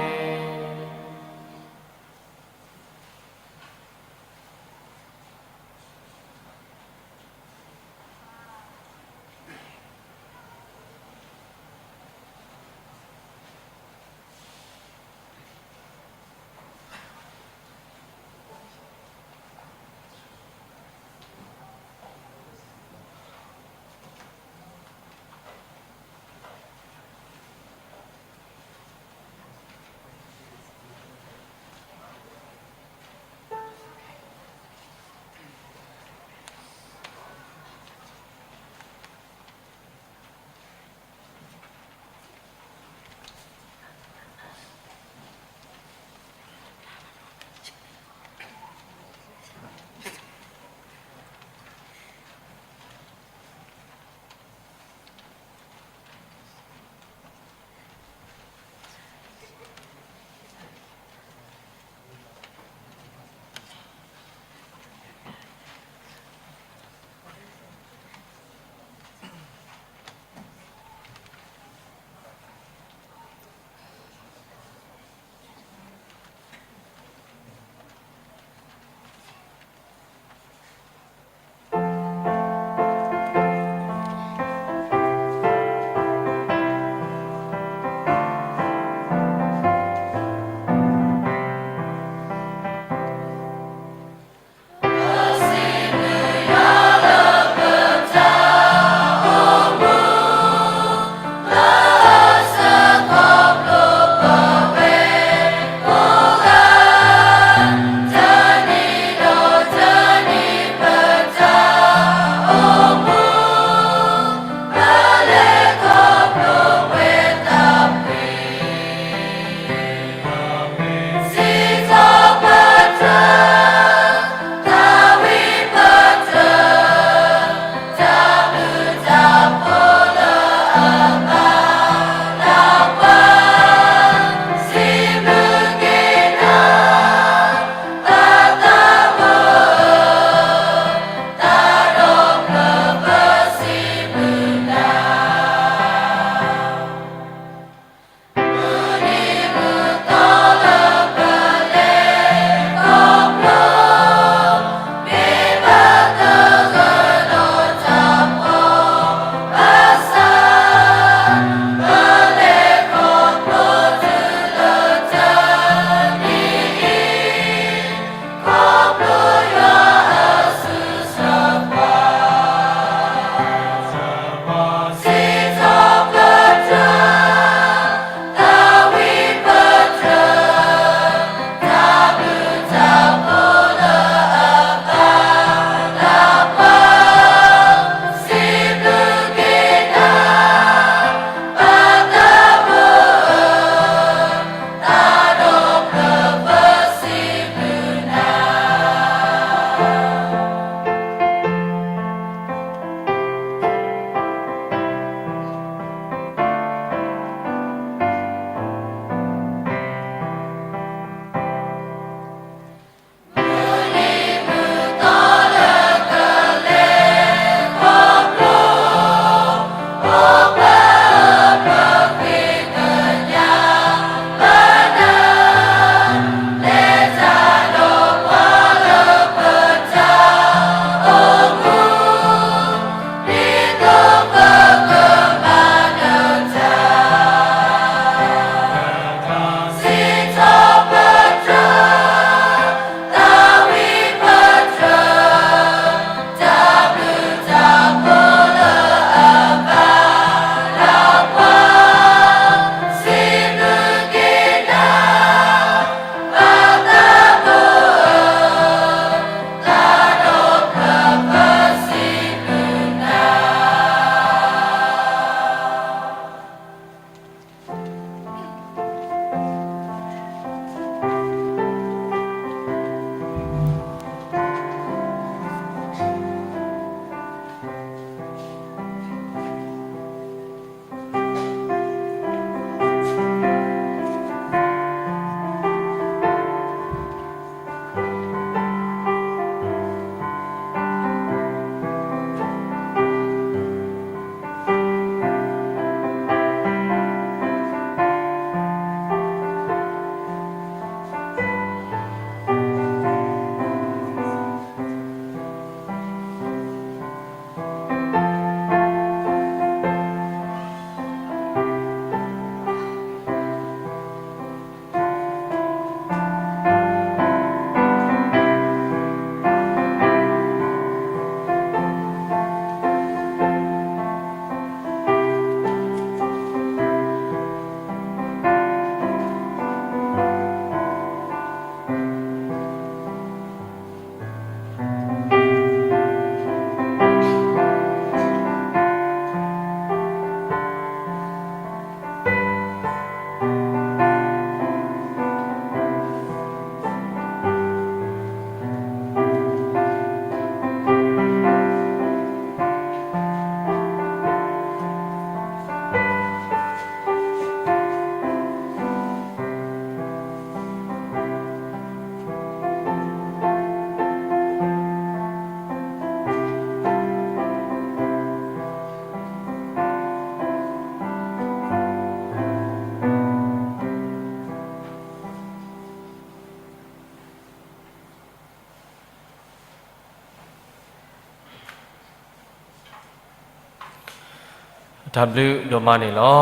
တၢ်ဘျုးဒိၣ်မးန့ၣ်လီၤ.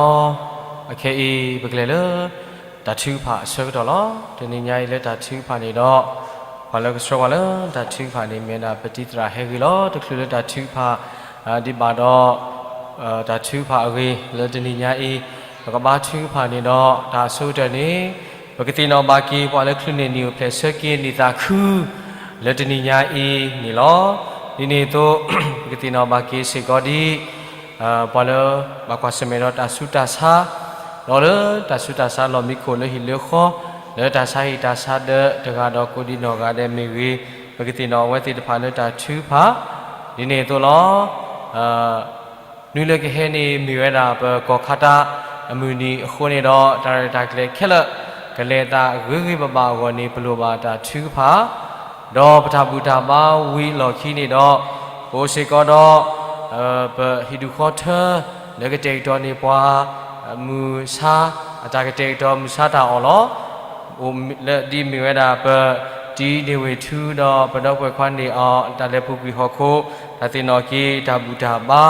အခဲအံၤ ပကလဲၤလၢတၢ်ထုကဖၣ်အဆၢကတီၢ်လီၤ. တနံၤညါအံၤလၢတၢ်ထုကဖၣ်န့ၣ်ဒီး ပှၤလၢကဆှၢပှၤလၢတၢ်ထုကဖၣ်န့ၣ် မ့ၢ်ဝဲဒၣ်ပတံၤသရၣ်ဟဲဂ့ၤလီၤ. တချုးလၢတၢ်ထုကဖၣ် ဒံးဘၣ်ဒီး တၢ်ထုကဖၣ်အဂ့ၢ်လၢတနံၤညါအံၤ ပကဘါထုကဖၣ်န့ၣ်ဒီး တၢ်အဆိကတၢၢ်န့ၣ် ပကသ့ၣ်နီၣ်ဘၣ်က့ၤ ပှၤလၢချုးန့ၢ်နံၣ်အိၣ်ဖျဲၣ်ဆၢက့ၤနံၣ်သးခု လၢတနံၤညါအံၤန့ၣ်လီၤ. ဒ်န့ၣ်အသိး ပကသ့ၣ်နီၣ်ဘၣ်က့ၤစ့ၢ်ကီးဒ် ပှၤလၢဘၣ်ကွၢ်ဆၢၣ်မဲာ်ဒီးတၢ်ဆူးတၢ်ဆါ ဒီးလၢတၢ်ဆူးတၢ်ဆါလီၢ်မံခိၣ်လၢဟံၣ်လၢဃီ လၢတၢ်ဆါဟံၣ်တၢ်ဆါဒၢးတဂၤဒီးကိးဒံနီၢ်ဂၤဒဲးမ့ၢ်ဂ့ၤ ပကသ့ၣ်နီၣ်အဝဲသ့ၣ်တဖၣ်လၢတၢ်ထုကဖၣ် ဒ်န့ၣ်အသိးလီၤ. နွံလၢကဟဲန့ၣ်မ့ၢ်ဝဲဒၣ်ပကီၢ်ခါတၢ်အမုၢ်နံၤအဃိန့ၣ်ဒီး တၢ်ရဲၣ်တၢ်ကျဲၤခဲလၢာ် ကလဲၤအသးဂ့ၤဂ့ၤဘၣ်ဘၣ်အဂီၢ်န့ၣ် ပလိၣ်ဘၣ်တၢ်ထုကဖၣ် ဒီးပတၢ်ဘူၣ်တၢ်ဘါဝံၤအလီၢ်ခံန့ၣ်ဒီး ပအိၣ်စ့ၢ်ကီးဒီး ပဟံၣ်ဒူၣ်ဃီထၢ လၢကတဲာ်ကတီၤန့ၢ်ပှၤ မုၢ်ဆါ အတၢ်ကတဲာ်ကတီၤမုၢ်ဆါတၢ်အီၣ်လီၤ. အိၣ်လၢဒ်မ့ၢ်ဝဲဒၣ်ပတံၤန့ၢ်ဝ့ၢ်ထူဒီး ပဒီပုၢ်ဝဲၢ်ခွါန့ၢ်အီၤ တၢ်လဲၤပူၤကွံာ်ဟီၣ်ခိၣ် တၢ်သ့ၣ်နီၣ်က့ၤ တၢ်ဘူၣ်တၢ်ဘါ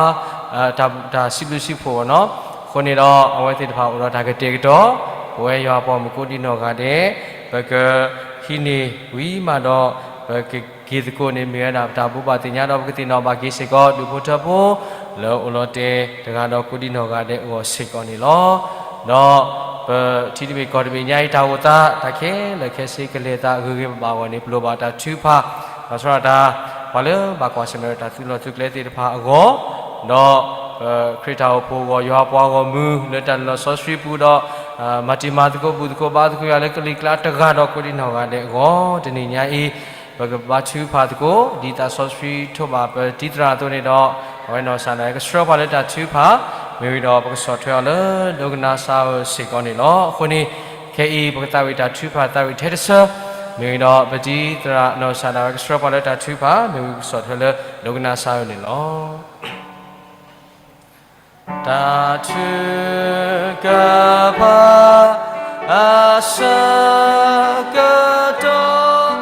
တၢ်စံးဘျုးစံးဖှိၣ်အီၤနီၤ. အဃိန့ၣ်ဒီး အဝဲသ့ၣ်တဖၣ်အိၣ်ဒီးတၢ်ကတဲာ်ကတီၤ ပဝဲယွၤပှၤမုၢ်ကိးဒံနီၢ်ဂၤဒဲး ပကဟံးန့ၢ်ဝံၤမးဒီး ပကက့ၤသကိးန့ၣ် မ့ၢ်ဝဲဒၣ်ပတၢ်ဘိးဘၣ်သ့ၣ်ညါဒီး ပကသ့ၣ်နီၣ်ဘၣ်က့ၤစ့ၢ်ကီး ဒူၣ်ဖိထၢဖိ လၢအိၣ်လီၤတဲာ်တဂၤဒီးကိးဒံနီၢ်ဂၤဒဲးအဂီၢ်စ့ၢ်ကီးန့ၣ်လီၤ. ဒီးပထံတဘ့ၣ်ကီၢ်တဘ့ၣ်ညါအံၤ တၢ်အိၣ်သး တၢ်ခဲလၢာ်ခဲဆ့ကလဲၤသးဂ့ၤဂ့ၤဘၣ်ဘၣ်အဂီၢ်န့ၣ် ပလိၣ်ဘၣ်တၢ်ထုကဖၣ် ဘၣ်ဆၣ်ဒီးတၢ် ပှၤလၢဘၣ်ကွၢ်ဆၢၣ်မဲာ်ဒီးတၢ်သုးလီၢ်သုးကျဲသ့ၣ်တဖၣ်အဂီၢ် ဒီးပခရံာ်တၢ်အိၣ်ဖှိၣ်အဂီၢ် ယွၤပှၤဂီၢ်မုၢ် လၢတၢ်လီၤစီဆှံပူၤဒီး မၤတံၤမၤသကိး ဘူၣ်သကိးဘါသကိးယွၤလၢကလံၤကျါတဂၤဒီးကိးဒံနီၢ်ဂၤဒဲးအဂီၢ် တနံၤညါအံၤ ပကဘါထုကဖၣ်သကိး ဒ်သးစီဆှံထိးဘၣ်ပတံၤသရၣ်အသိးန့ၣ်ဒီး အဝဲနီၢ်ကစၢ်ဒၣ်ဝဲကဆှၢပှၤလၢတၢ်ထုကဖၣ် မ့ၢ်ဝံၤဒီးပကဆီၣ်ထွဲအီၤလၢဒိကနၣ်စၢ်ဧၢစ့ၢ်ကီးန့ၣ်လီၤ. အဃိန့ၣ် ခဲအံၤပကသးဝံၣ်တၢ်ထုကဖၣ်သးဝံၣ်ထဲတဆၢ မ့ၢ်ဝံၤဒီးပတံၤသရၣ်နီၢ်ကစၢ်ဒၣ်ဝဲ ကဆှၢပှၤလၢတၢ်ထုကဖၣ် မ့ၢ်ဝံၤကဆီၣ်ထွဲလၢဒိကနၣ်စၢ်ဧၢန့ၣ်လီၤ. တၢ်ထုကဖၣ် အဆၢကတီၢ်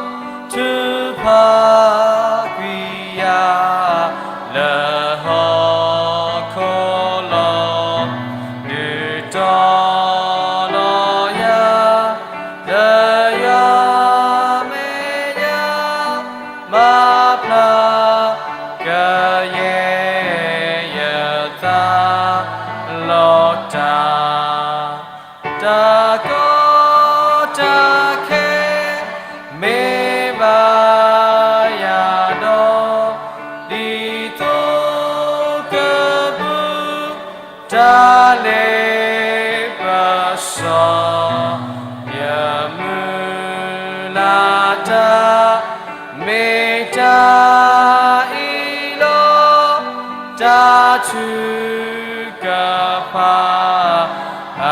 ထုကဖၣ်ကွံာ်ယၤ လၢဟီၣ်ခိၣ်လီၤ. ဒုးတီနီၢ်ယၤ လၢယွၤမဲာ်ညါ မၤဖျါ ကယဲၢ်ယသးလီၤတၢ် တၢ်ကီတၢ်ခဲ မ့ၢ်ဘၣ်ယၤဒီး ဒ်သိးကဘူၣ် တၢ်လ့ပစီ ယမုၢ်လၢ်တၢ် မ့ၢ်တၢ်အံၤလီၤ. တၢ်ထုကဖၣ် အ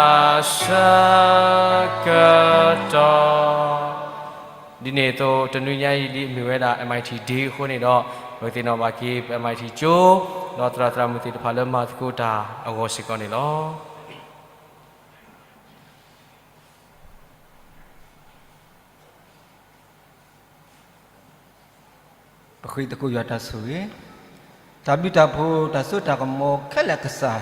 ဆၢကတီၢ် ဒ်န့ၣ်အသိး တနွံညါအံၤ ဒ်မ့ၢ်ဝဲဒၣ် MIT Day အဃိန့ၣ်ဒီး ပကသ့ၣ်နီၣ်ဘၣ်က့ၤ ပ MIT ကၠိ ဒီးသရၣ်သရၣ်မုၣ်သ့ၣ်တဖၣ်လၢမၤသကိးတၢ်အဂီၢ်စ့ၢ်ကီးန့ၣ်လီၤ. ပဃ့သကိးယွၤတၢ်ဆိၣ်ဂ့ၤ, တၢ်ဘျုးတၢ်ဖှိၣ် တၢ်စိတၢ်ကမီၤခဲလၢာ်ကစၢ်,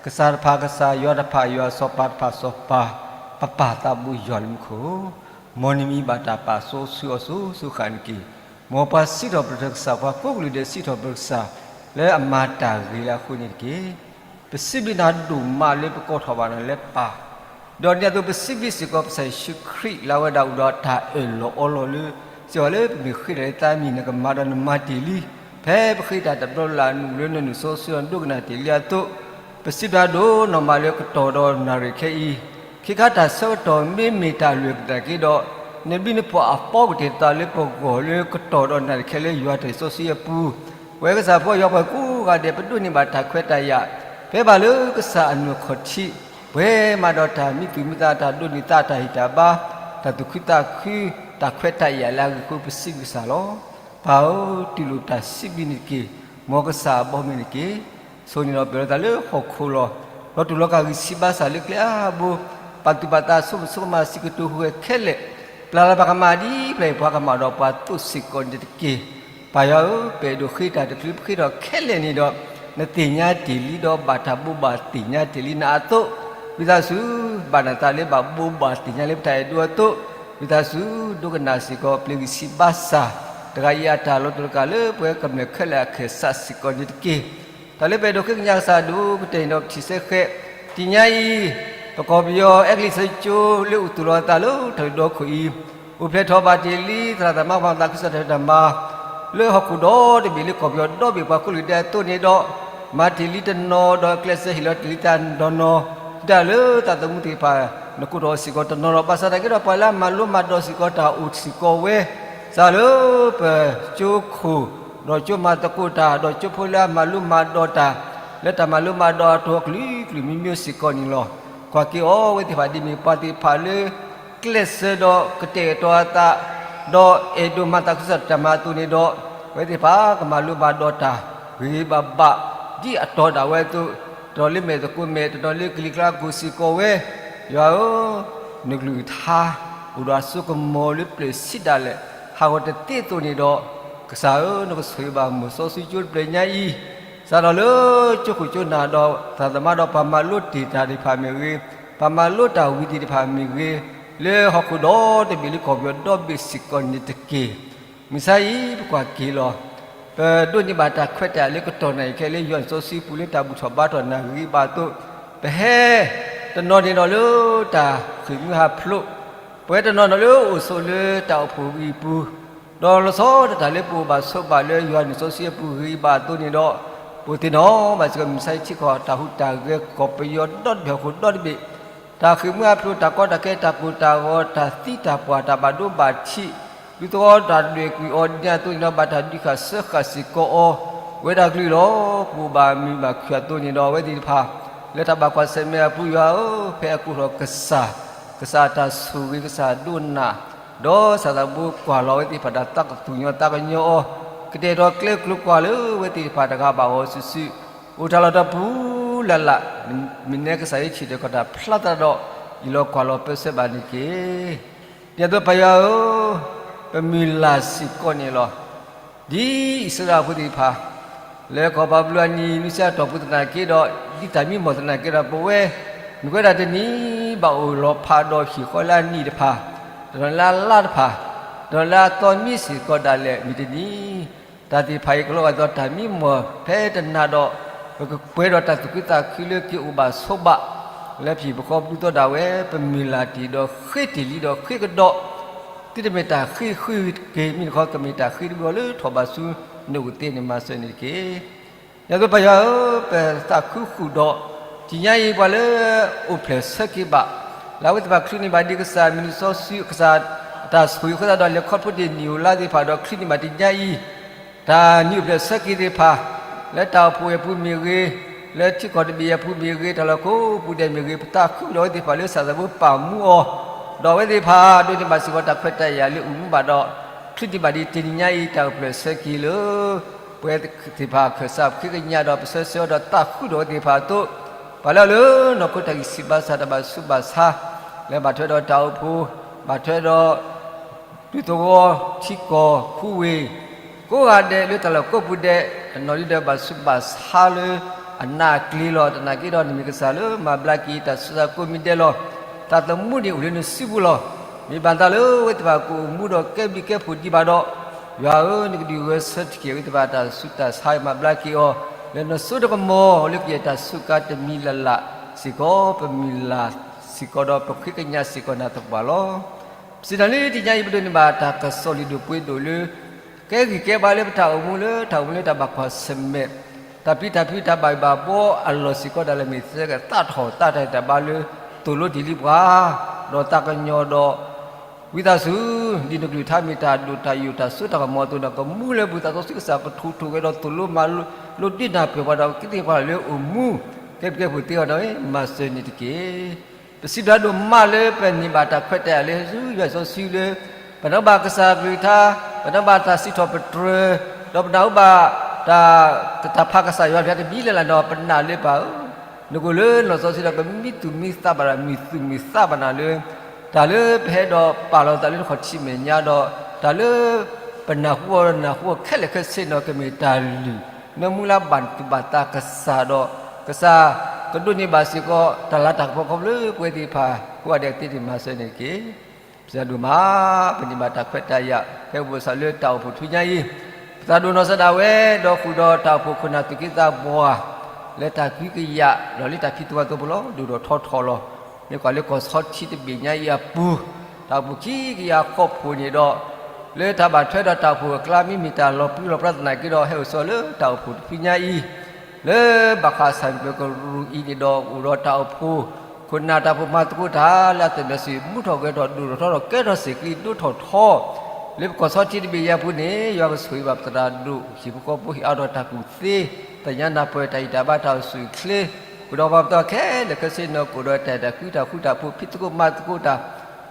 ကစၢ်တဖၣ်ကစၢ်, ယွၤတဖၣ်ယွၤ, စီၤပၤတဖၣ်စီၤပၤ, ပပၢ်သးဘိယွၤလၢမူခိၣ်, မ်နမံၤဘၣ်တၢ်ပာ်စီဆှံအီၤစိၤစိၤဃၣ်ဃၣ်န့ၣ်တက့ၢ်. မ်ပှၤစံးထီၣ်ပတြၢၤကစၢ်, ပှၤကိးကလုာ်ဒဲးစံးထီၣ်ပတြၢၤကစၢ် လၢအမၤတၢ်ဂ့ၤလၢအဃိန့ၣ်တက့ၢ်. ပစံးဘျုးနၤဒိၣ်မးလၢပကိးထီၣ်ဘၣ်နၤလၢပၢ်, ဒီးဒ်န့ၣ်အသိးပစံးဘျုးစ့ၢ်ကီးပကစၢ်ယ့ၣ်ၡူးခရံာ်လၢအဝဲဒၣ်အိၣ်ဒီးတၢ်အၢၣ်လီၤအီလီၤလၢ စံးဘၣ်လၢပမ့ၢ်ဃ့တၢ်လၢသးမံၤ နကမၤဒီးနမၤတ့ၢ်လံ. ဖဲပဃ့တၢ်တဘျီလၢ် နအိၣ်လၢနနုာ်စီဆှံဒီးနဒိကနၣ်တ့ၢ်လံအသိး, ပစံးဘျုးဒိၣ်နီၢ်မးလၢကတီၢ်ဒီးနၣ်ရံၣ်ခဲအံၤ, ခ့ခါတၢ်ဆၢကတီၢ်မ့မ့ၢ်တၢ်အလွဲၢ်ကတၢၢ်က့ဒီး, နဘျုးနဖှိၣ်အဖီကတၢၢ်သးလၢပဂီၢ်လၢကတီၢ်ဒီးနၣ်ရံၣ်ခဲလၢယွၤတၢ်လံာ်စီဆှံအပူၤ, ပဝဲကစၢ်ဖိယွၤပှၤကိးဂၤဒဲး ပဒိးန့ၢ်ဘၣ်တၢ်ခွဲးတၢ်ယာ်, ဖဲဘၣ်လၢကစၢ်အနုာ်ခီၣ်ထံး, ပှဲၤမးဒီးတၢ်မံသူၣ်မံသး တၢ်ဒိးန့ၢ်သး တၢ်ဟ့ၣ်တၢ်ဘါ, တၢ်သူၣ်ခုသးခု, တၢ်ခွဲးတၢ်ယာ်လၢအဂ့ၢ်အဃိ ပစံးဘျုးကစၢ်လီၤ. ပၢ်ဧၢ, တူၢ်လိာ်တၢ်စံးဘျုးန့ၣ်တက့ၢ်. မ်ကစၢ်အဘီမုၢ်န့ၣ်တက့ၢ်. ဆိၣ်န့ၢ်လီၤပှဲၤလီၤသးလၢဟီၣ်ခိၣ်လီၤ. လီၤတူာ်လီၤကာ်ဂံၢ်ဆံးဘါစၢ်လၢကျဲအါဘိ, ပာ်သူၣ်ပာ်သး ဆိကမိၣ်ဆိကမး စံးကတိၤဟူးဂဲၤခဲလၢာ်, ပျၢ်လီၤပှၤကမၣ်ဒ်ပျၢ်အီၤပှၤကမၣ်ဒီးပှၤသိးစ့ၢ်ကီးန့ၣ်တက့ၢ်. ပၢ်ယွၤဧၢ, ပအဲၣ်ဒိးဃ့တၢ်တချုးပဃ့ထီၣ်ခဲလၢာ်န့ၣ်ဒီး နသ့ၣ်ညါတ့ၢ်လံဒီးဘၣ်တၢ်ဘိးဘၣ်သ့ၣ်ညါတ့ၢ်လံနၤအသိး, ဝံသးစူၤ ဘၣ်နသးလၢဘၣ်ဘိးဘၣ်သ့ၣ်ညါလၢပတၢ်အဲၣ်ဒိးအသိး, ဝံသးစူၤ ဒိကနၣ်စ့ၢ်ကီးပျ့ၤဂံၢ်စံးဘါစၢ် တဂၤအံၤအတၢ်လီၤတူာ်တကးလၢပဝဲကမျၢၢ်ခဲလၢာ်အကစၢ်စ့ၢ်ကီးန့ၣ်တက့ၢ်. တၢ်လၢပအဲၣ်ဒိးဃ့ကညးကစၢ်အဒိၣ်ကတၢၢ်န့ၣ်ဒီးပထံၣ်ဆၢဃဲး, တနံၤညါအံၤ ပကီၢ်ပယီၤအဲကလံးစၢကၠိလၢအိၣ်သူၣ်လီၤအသးလၢတၢ်လုၢ်ဒီခိၣ်အံၤ အိၣ်ဖျဲၣ်ထီၣ်ဘၣ်တ့ၢ်လံ သရၣ်သမါပှၤမၤသးခုကစီၣ်တၢ်ဖံးတၢ်မၤ လၢဟီၣ်ခိၣ်ဒီတဘ့ၣ်လၢကီၢ်ပယီၤဒီဘ့ၣ်ပှၤခိၣ်လုၢ်ဒဲအသိးန့ၣ်ဒီး မၤတ့ၢ်လံတနီၤဒီးကျဲးစၢးဟ့ၣ်လီၤတ့ၢ်လံတၢ်နီၢ်နီၢ်, ဒ်တၢ်လၢသးသမူသ့ၣ်တဖၣ် နကိးထီၣ်စ့ၢ်ကီးတနီၤနီၢ် ဘၣ်ဆၣ်သနာ်က့ဒီးပှၤလၢအမၤလိမၤဒိးစ့ၢ်ကီးတၢ်အိၣ်စ့ၢ်ကီးဝဲ, စးလၢပကၠိခိၣ် ဒီးကၠိမၤသကိးတၢ် ဒီးကၠိဖိလၢအမၤလိမၤဒိးတၢ် လၢတၢ်မၤလိမၤဒိးအတီၤကလုာ်ကလုာ်မံၤမံၤစ့ၢ်ကီးန့ၣ်လီၤ. ကွၢ်က့ၤအီၤဝဲသ့ၣ်တဖၣ်ဒ်မ့ၢ်ပှၤသ့ၣ်တဖၣ်လၢ ကျဲးစၢးဒီးကတဲာ်ကတီၤအသး ဒီးအဲၣ်ဒိးမၤသးခုကစီၣ်တၢ်မၤအသိးန့ၣ်ဒီး အဝဲသ့ၣ်တဖၣ်ကမၤလိမၤဒိးတၢ် ဂ့ၤဂ့ၤဘၣ်ဘၣ် ဒ်အတီၤဒၣ်ဝဲအသိး, တနီၤလၢမဲာ်သကိးမဲာ် တနီၤလၢကလံၤကျါကိၢ်စ့ၢ်ကီးဝဲ, ယွၤဧၢ, နကလုၢ်ကထါ အိၣ်ဒီးအစိကမီၤလၢပျၢၤဆံးဒၣ်လဲာ် ဟးဂီၤတသ့အသိးန့ၣ်ဒီး, ကစၢ်ဧၢ, နကဆိၣ်ဂ့ၤဘၣ်မုၢ်စီဆှံကၠိတဖျၢၣ်ညါအံၤ, စးထီၣ်လၢကၠိခိၣ်ကၠိနၢ်ဒီးသရၣ်သမါဒီးပှၤမၤလိတ့ၢ်တၢ်သ့ၣ်တဖၣ်မ့ၢ်ဂ့ၤ, ပှၤမၤလိတၢ်ဝံၤသ့ၣ်တဖၣ်မ့ၢ်ဂ့ၤ, လၢဟီၣ်ခိၣ်ဒီတဘ့ၣ်လၢကီၢ်ပယီၤဒီဘ့ၣ်စ့ၢ်ကီးန့ၣ်တက့ၢ်. မုၢ်ဆါအံၤ ပကွၢ်က့ၤလီၤ. ပဒိးန့ၢ်ဘၣ်တၢ်ခွဲးတၢ်ယာ်လၢကတီၢ်နၣ်ရံၣ်ခဲလၢာ်လၢယွၤစီဆှံပူၤလၢတၢ်ဘူၣ်ထီၣ်ဘါထီၣ်နၢ်ဂ့ၤဘၣ်အသိး, ပဟဲတနီၤန့ၣ်ဒီးလၢတၢ်ဃ့ၢ်မှံဟးဖျိး, ပဝဲတနီၤနီၤလၢအိၣ်ဆိးလၢတၢ်အိၣ်ဖှိၣ်ဂံၢ်ပူၤ, ဒီးလီၤဆီဒၣ်တၢ်လၢပအိၣ်ဘၣ်ဆိးဘၣ်လၢယွၤနုာ်စီဆှံအပူၤဂ့ၤဘၣ်အသိးန့ၣ်ဒီး, ပအိၣ်သ့ၣ်နီၣ်ဘၣ်စ့ၢ်ကီးမုၢ်ဆါအံၤထံကီၢ်တၢ်ဟူးတၢ်ဂဲၤကီၢ်ပယီၤဒီတဘ့ၣ်ဟီၣ်ခိၣ်ဒီတဘ့ၣ်, တၢ်ဃ့ၢ်မှံဟးဖျိး တၢ်ကီတၢ်ခဲ တၢ်ကိၢ်တၢ်ဂီၤ တၢ်သံတၢ်ပှၢ် တၢ်ဘၣ်ဒိဘၣ်ထံး, ဒူသဝီတၢ်ဒွဲၣ်ကွံာ်အီၤဒ်န့ၣ်အသိးန့ၣ်ဒီး ဘၣ်တၢ်ဒုးဃာ်စၢဃာ်စ့ၢ်ကီးအီၤ, ဝဲဒၣ်ကလုာ်လီၤ. ပအိၣ်ဘၣ်မုာ်ဘၣ်ခုၣ်အသိးန့ၣ်ဒီး အဝဲသ့ၣ်တဖၣ် လၢတၢ်ဘၣ်ကွၢ်ဆၢၣ်မဲာ်အပူၤ ယွၤဧၢ, ဖဲအကိးထီၣ်ကစၢ်, ကစၢ်အတၢ်ဆိၣ်ဂ့ၤ ကစၢ်ဒိကနၣ်, ဒီးကစၢ်သးဘိကွၢ်လီၤဝဲသ့ၣ်တဖၣ်ဒီးသးကသူၣ်ညီသးကညီအီၤ, ကတဲာ်ကတီၤကျဲကျိၤကွၢ်လၢဝဲသ့ၣ်တဖၣ်တဂၤဘၣ်အီၤစုာ်စုာ်, အိၣ်တၢ်လီၢ်တပူၤလၢ်လၢ်, မ့ၢ်နဲကစၢ်ယွၤဆံၣ်ထီၣ်ကီၢ်တၢ်ဖျါသးဒီး ယလီၤကွၢ်လီၤပၢဆှၢဘၣ်န့ၣ်တက့ၢ်. ဒ်န့ၣ်အသိးပၢ်ယွၤဧၢ, ပမုၢ်လၢ်စ့ၢ်ကီးန့ၣ်လီၤ. ဒ်အံၣ်စရ့လးဖိသ့ၣ်တဖၣ် လၢကီၢ်ဘၤဘူလိၣ်အနံၤ နွံဆံအတီၢ်ပူၤသနာ်က့ဒီး, ဒ်တၢ်မံမီၢ်သနာ်က့ဒီး ပဝဲ မ့ၢ်ဝဲဒၣ်တနံၤဘၣ်အိၣ်လီၤဖးဒီးဟံၣ်ဃီလၢအနံၣ်တဖၣ်, တနီၤလၢအလါတဖၣ်, တနီၤလၢအသီမံစ့ၢ်ကီးဒၣ်လဲာ် မုၢ်တနံၤ တၢ်သ့ၣ်တဖၣ်အံၤကလီၤဂာ်ဒီးတၢ်မံမီၢ်ဖဲတနၤဒီး, ပကပှဲၤဒီးတၢ်သူၣ်ခုသးခုလၢက့ၤအိၣ်ဘၣ်ဆိးဘၣ်, လၢပဟံၣ်ပဃီပဒူသီဒၣ်ဝဲ ပမုၢ်လၢ်တ့ၢ်ဒီးဃ့တ့ၢ်လံဒီးဃ့ကဒီး, သုတမ့ၢ်တၢ်ဃ့ဃုက့ၤမံၤတခီ ကမ့ၢ်တၢ်ဃ့တဘျီလၢထီၣ်ဘၣ်ဆူနအိၣ်သ့န့ၣ် မၤစၢၤန့ၣ်တက့ၢ်. ဒ်န့ၣ်အသိးပၢ်ယွၤဧၢ, ပသးခုဃုာ်ဒီး တနံၤညါအံၤပှၤလၢအိၣ်ဖျဲၣ်ဆၢက့ၤဘၣ်, လၢအဝဲသ့ၣ်တဖၣ်ချုးန့ၢ်ဘၣ်ဒံးကစၢ်မုၢ်နံၤစီဆှံ ကစၢ်တၢ်ဆိၣ်ဂ့ၤအဃိသတးဒီး လဲၤခီဖျိတ့ၢ်နံၣ်အိၣ်လါသ့ၣ်တဖၣ်ဒီးချုးန့ၢ်ဘၣ်တနံၤညါအံၤ တၢ်နံၣ်အိၣ်ဖျဲၣ်ဆၢက့ၤသ့ၣ်တဖၣ်, လၢတၢ်အိၣ်ဖှိၣ်အပူၤမ့ၢ်ဂ့ၤ, လၢထံကီၢ်တဘ့ၣ်အပူၤမ့ၢ်ဂ့ၤ, တၢ်လီၢ်ကိးပူၤဒဲးမ့ၢ်ဂ့ၤ, ပသးခုဒီးအဝဲသ့ၣ်တဖၣ်လၢကစၢ်သးဘိပာ်မူအီၤ, ဒီးအဝဲသ့ၣ်တဖၣ်ဒိးန့ၢ်ဘၣ်စ့ၢ်ကီးတၢ်ခွဲးတၢ်ယာ်လၢအိၣ်မူဘၣ်ဒီး, ချုးန့ၢ်ဘၣ်ဒံးတနံၤညါအံၤ တၢ်အိၣ်ဖျဲၣ်ဆၢက့ၤလၢ ပဝဲသ့ၣ်တဖၣ်အခၢၣ်စးဃ့ကညးဒီးပဆၢဆၢဒီးသးခုဒီးအဝဲသ့ၣ်တဖၣ်အသိး, ပှၤလၢအအိၣ်လၢနီၢ်ခိတၢ်ဂံၢ်ဆံးဘါစၢ်တၢ်ဘၣ်ဆူးဘၣ်ဆါ, လၢဘၣ်ထွဲဒီးတၢ်အိၣ်ဖှိၣ်, ဘၣ်ထွဲဒီး ဒူသဝီ, ထံကီၢ်, ခူဝ့ၢ်, ကိးဂၤဒဲးလၢတၢ်လီၢ်ကိးပူၤဒဲး, တနီၤဒ်ဒီးဘၣ်ဆူးဘၣ်ဆါလၢအနးအကျ့ၤလီၤ. သနာ်က့ဒီးနမ့ၢ်ကစၢ်လၢမၤဘျါက့ၤတၢ်ဆူးတၢ်ကိးမံၤဒဲးလီၤ. သးသမူန့ၣ်အိၣ်လၢနစုပူၤလီၤ. မ့ၢ်ဘၣ်သးလၢအဝဲသ့ၣ်တဖၣ်ကအိၣ်မူဒီးကဲဘျုးကဲဖှိၣ်ဒံးဘၣ်ဒီး, ယွၤဧၢ, နကဒုးဂဲၤဆၢထၢၣ်က့ၤအဝဲသ့ၣ်တဖၣ်တၢ်ဆူးတၢ်ဆါ မၤဘျါက့ၤအီၤ, လၢနစိတၢ်ကမီၤလၢကယဲၢ်တၢ်စူးကါတမံၤလၢ်လၢ်စ့ၢ်ကီး, ပမုၢ်လၢ်စ့ၢ်ကီးဒီးပဃ့ကညးစ့ၢ်ကီးနၤသပှၢ်လီၤ. ပစံးတၢ်လၢတနံၤညါအံၤ ပဒိးန့ၢ်ဘၣ်တၢ်ကစီၣ်လုၢ်ဒိၣ်ပှ့ၤဒိၣ်လၢ ကဲဂံၢ်ကဲဘါလၢပတၢ်အိၣ်မူလၢ တၢ်အိၣ်မူလၢတၢ်ဘၣ်ကွၢ်ဆၢၣ်မဲာ်, တၢ်ပျံၤတၢ်ဖုးတၢ်ဘၣ်ယိၣ်ဘၣ်ဘှီအလီၢ်စ့ၢ်ကီးဒၣ်လဲာ် မ့ၢ်သၢကသၣ်ထီၣ်သးတၢ်တၢ်ဘါလၢ သိၣ်လိတ့ၢ်လံပှၤ, ဒီးသးကညီၤဒီး ဝံသးစူၤ ဒ်နကလုၢ်ကထါမ့ၢ်တၢ်ဒိၣ်တၢ်ယိာ်တၢ်စိတၢ်ကမီၤအသိးဒီး ကမူလၢပသးစီဆှံကစၢ်ပထိၣ်ထိၣ်ဂဲၤဒီး သိၣ်လိမၤလိဒုးနၢ်ပၢၢ်ပှၤဒီး ကသ့ၣ်ပှၤလၢအိၣ်မူ ကဲဘျုးကဲဖှိၣ်သ့အီၤဒီး မၤစၢၤန့ၣ်တက့ၢ်. ပစံးဘျုးဒိၣ်မးလၢပန့ၢ်ဘၣ်တၢ်ခွဲးတၢ်ယာ်လၢ ဆူယွၤစီဆှံလၢ ပနၢ်ဟူဘၣ်ကစၢ်ကလုၢ်ကထါ, ပနၢ်ဟူဘၣ်တၢ်စံးထီၣ်ပတြၢၤ, ဒီးပနၢ်ဟူဘၣ်တၢ် တၢ်ဖးကစၢ်ယွၤတမံၤလၢ်လၢ်ဒီး ပနာ်လၢပၢ်ဧၢ, နကအိၣ်လၢလီၢ်စီဆှံဒီး ကမံသူၣ်မံသးဘၣ်ဒီး မံသူၣ်မံသးဘၣ်နၤလၢ တၢ်လၢပဟဲဒီးပာ်လီၤသးလၢနခီၣ်ထံးမဲာ်ညါဒီး တၢ်လၢပနၢ်ဟူအီၤနၢ်ဟူအီၤခဲလၢာ်ခဲဆ့န့ၣ် ကမ့ၢ်တၢ်လုၢ် နၢမူလၢဘၣ်သူၣ်ဘၣ်သးကစၢ်ဒီး ကစၢ်ကဒိးန့ၢ်ဘၣ်စ့ၢ်ကီး တၢ်လၤတၢ်ကပီၤခီဖျိပဝဲသ့ၣ်တဖၣ် ကိးဂၤဒဲးကသ့န့ၣ်မၤစၢၤန့ၣ်တက့ၢ်. ပစံးဒိၣ်မး, ပန့ၢ်ဘၣ်တၢ်ခွဲးတၢ်ယာ် ဖဲပအိၣ်ဆၣ်လၢတၢ်အိၣ်ဖှိၣ်ထူညါအံၤ, ပသးဒိၣ်နီၢ်စၢ်ဒၣ်ဝဲ ဒီးဃုာ်ဒီးတၢ်အိၣ်ဖှိၣ်ခိၣ်နၢ်သူၣ်က့သးပှၢ် လၢတၢ်ကွံကယာ် ဒီးလၢတၢ်ဖံးသကိးသကိးဖိလီၤ. ဒိၣ်ထီၣ်ထီထီၣ်လီၤ. မ့ၢ်ကွၢ်လၢကီၢ်ဆီထံတဘ့ၣ်ညါအံၤအပူၤ, တၢ်အိၣ်ဖှိၣ်ခံကယၤဃိးဖှိၣ်န့ၣ်ဒီး လၢတၢ်ဘၣ်ထွဲဒီးတၢ်အိၣ်ဖှိၣ်အကျါ မ့မ့ၢ်တၢ်လီၤပြံလီၤပြါသနာ်က့ဒီး ဟဲအိၣ်ဆိးလၢတၢ်အိၣ်ဖှိၣ်တဖုညါအံၤ, လၢဘၣ်ဃးဆၣ်မုၢ်ပှဲၤကရူၢ်အံၤန့ၣ်ဒီး အိၣ်ဒီးတၢ်အိၣ်ဖှိၣ်ခိၣ်နၢ် တၢ်အိၣ်ဖှိၣ်မၤသကိးတၢ်လၢအသနၢၣ်စံၣ် မူထီၣ်ဂဲၤထီၣ် ဒိၣ်ထီၣ်ထီထီၣ် ကဲထီၣ်စ့ၢ်ကီး ဒိၣ်ထီၣ်ထီထီၣ် လၢပကီၢ်ဆီထံတဘ့ၣ်ညါအပူၤန့ၣ် ယွၤကဆိၣ်ဂ့ၤဘၣ်ပသရၣ်ဒိၣ် ဟံၣ်ဖိဃီဖိ ဟ့ၣ်အါထီၣ်တၢ်ကူၣ်သ့ သညါနၢ်ပၢၢ် တၢ်ဂံၢ်တၢ်ဘါ တၢ်အိၣ်ဆူၣ်အိၣ်ချ့, ဃုာ်ဒီးပှၤပတီၢ်ခဲလၢာ်ခဲဆ့န့ၣ် ကအိၣ်ဒီးတၢ်အဲၣ်တၢ်ကွံ တၢ်ဃူတၢ်ဖိး ဖံးသကိးမၤသကိးတၢ်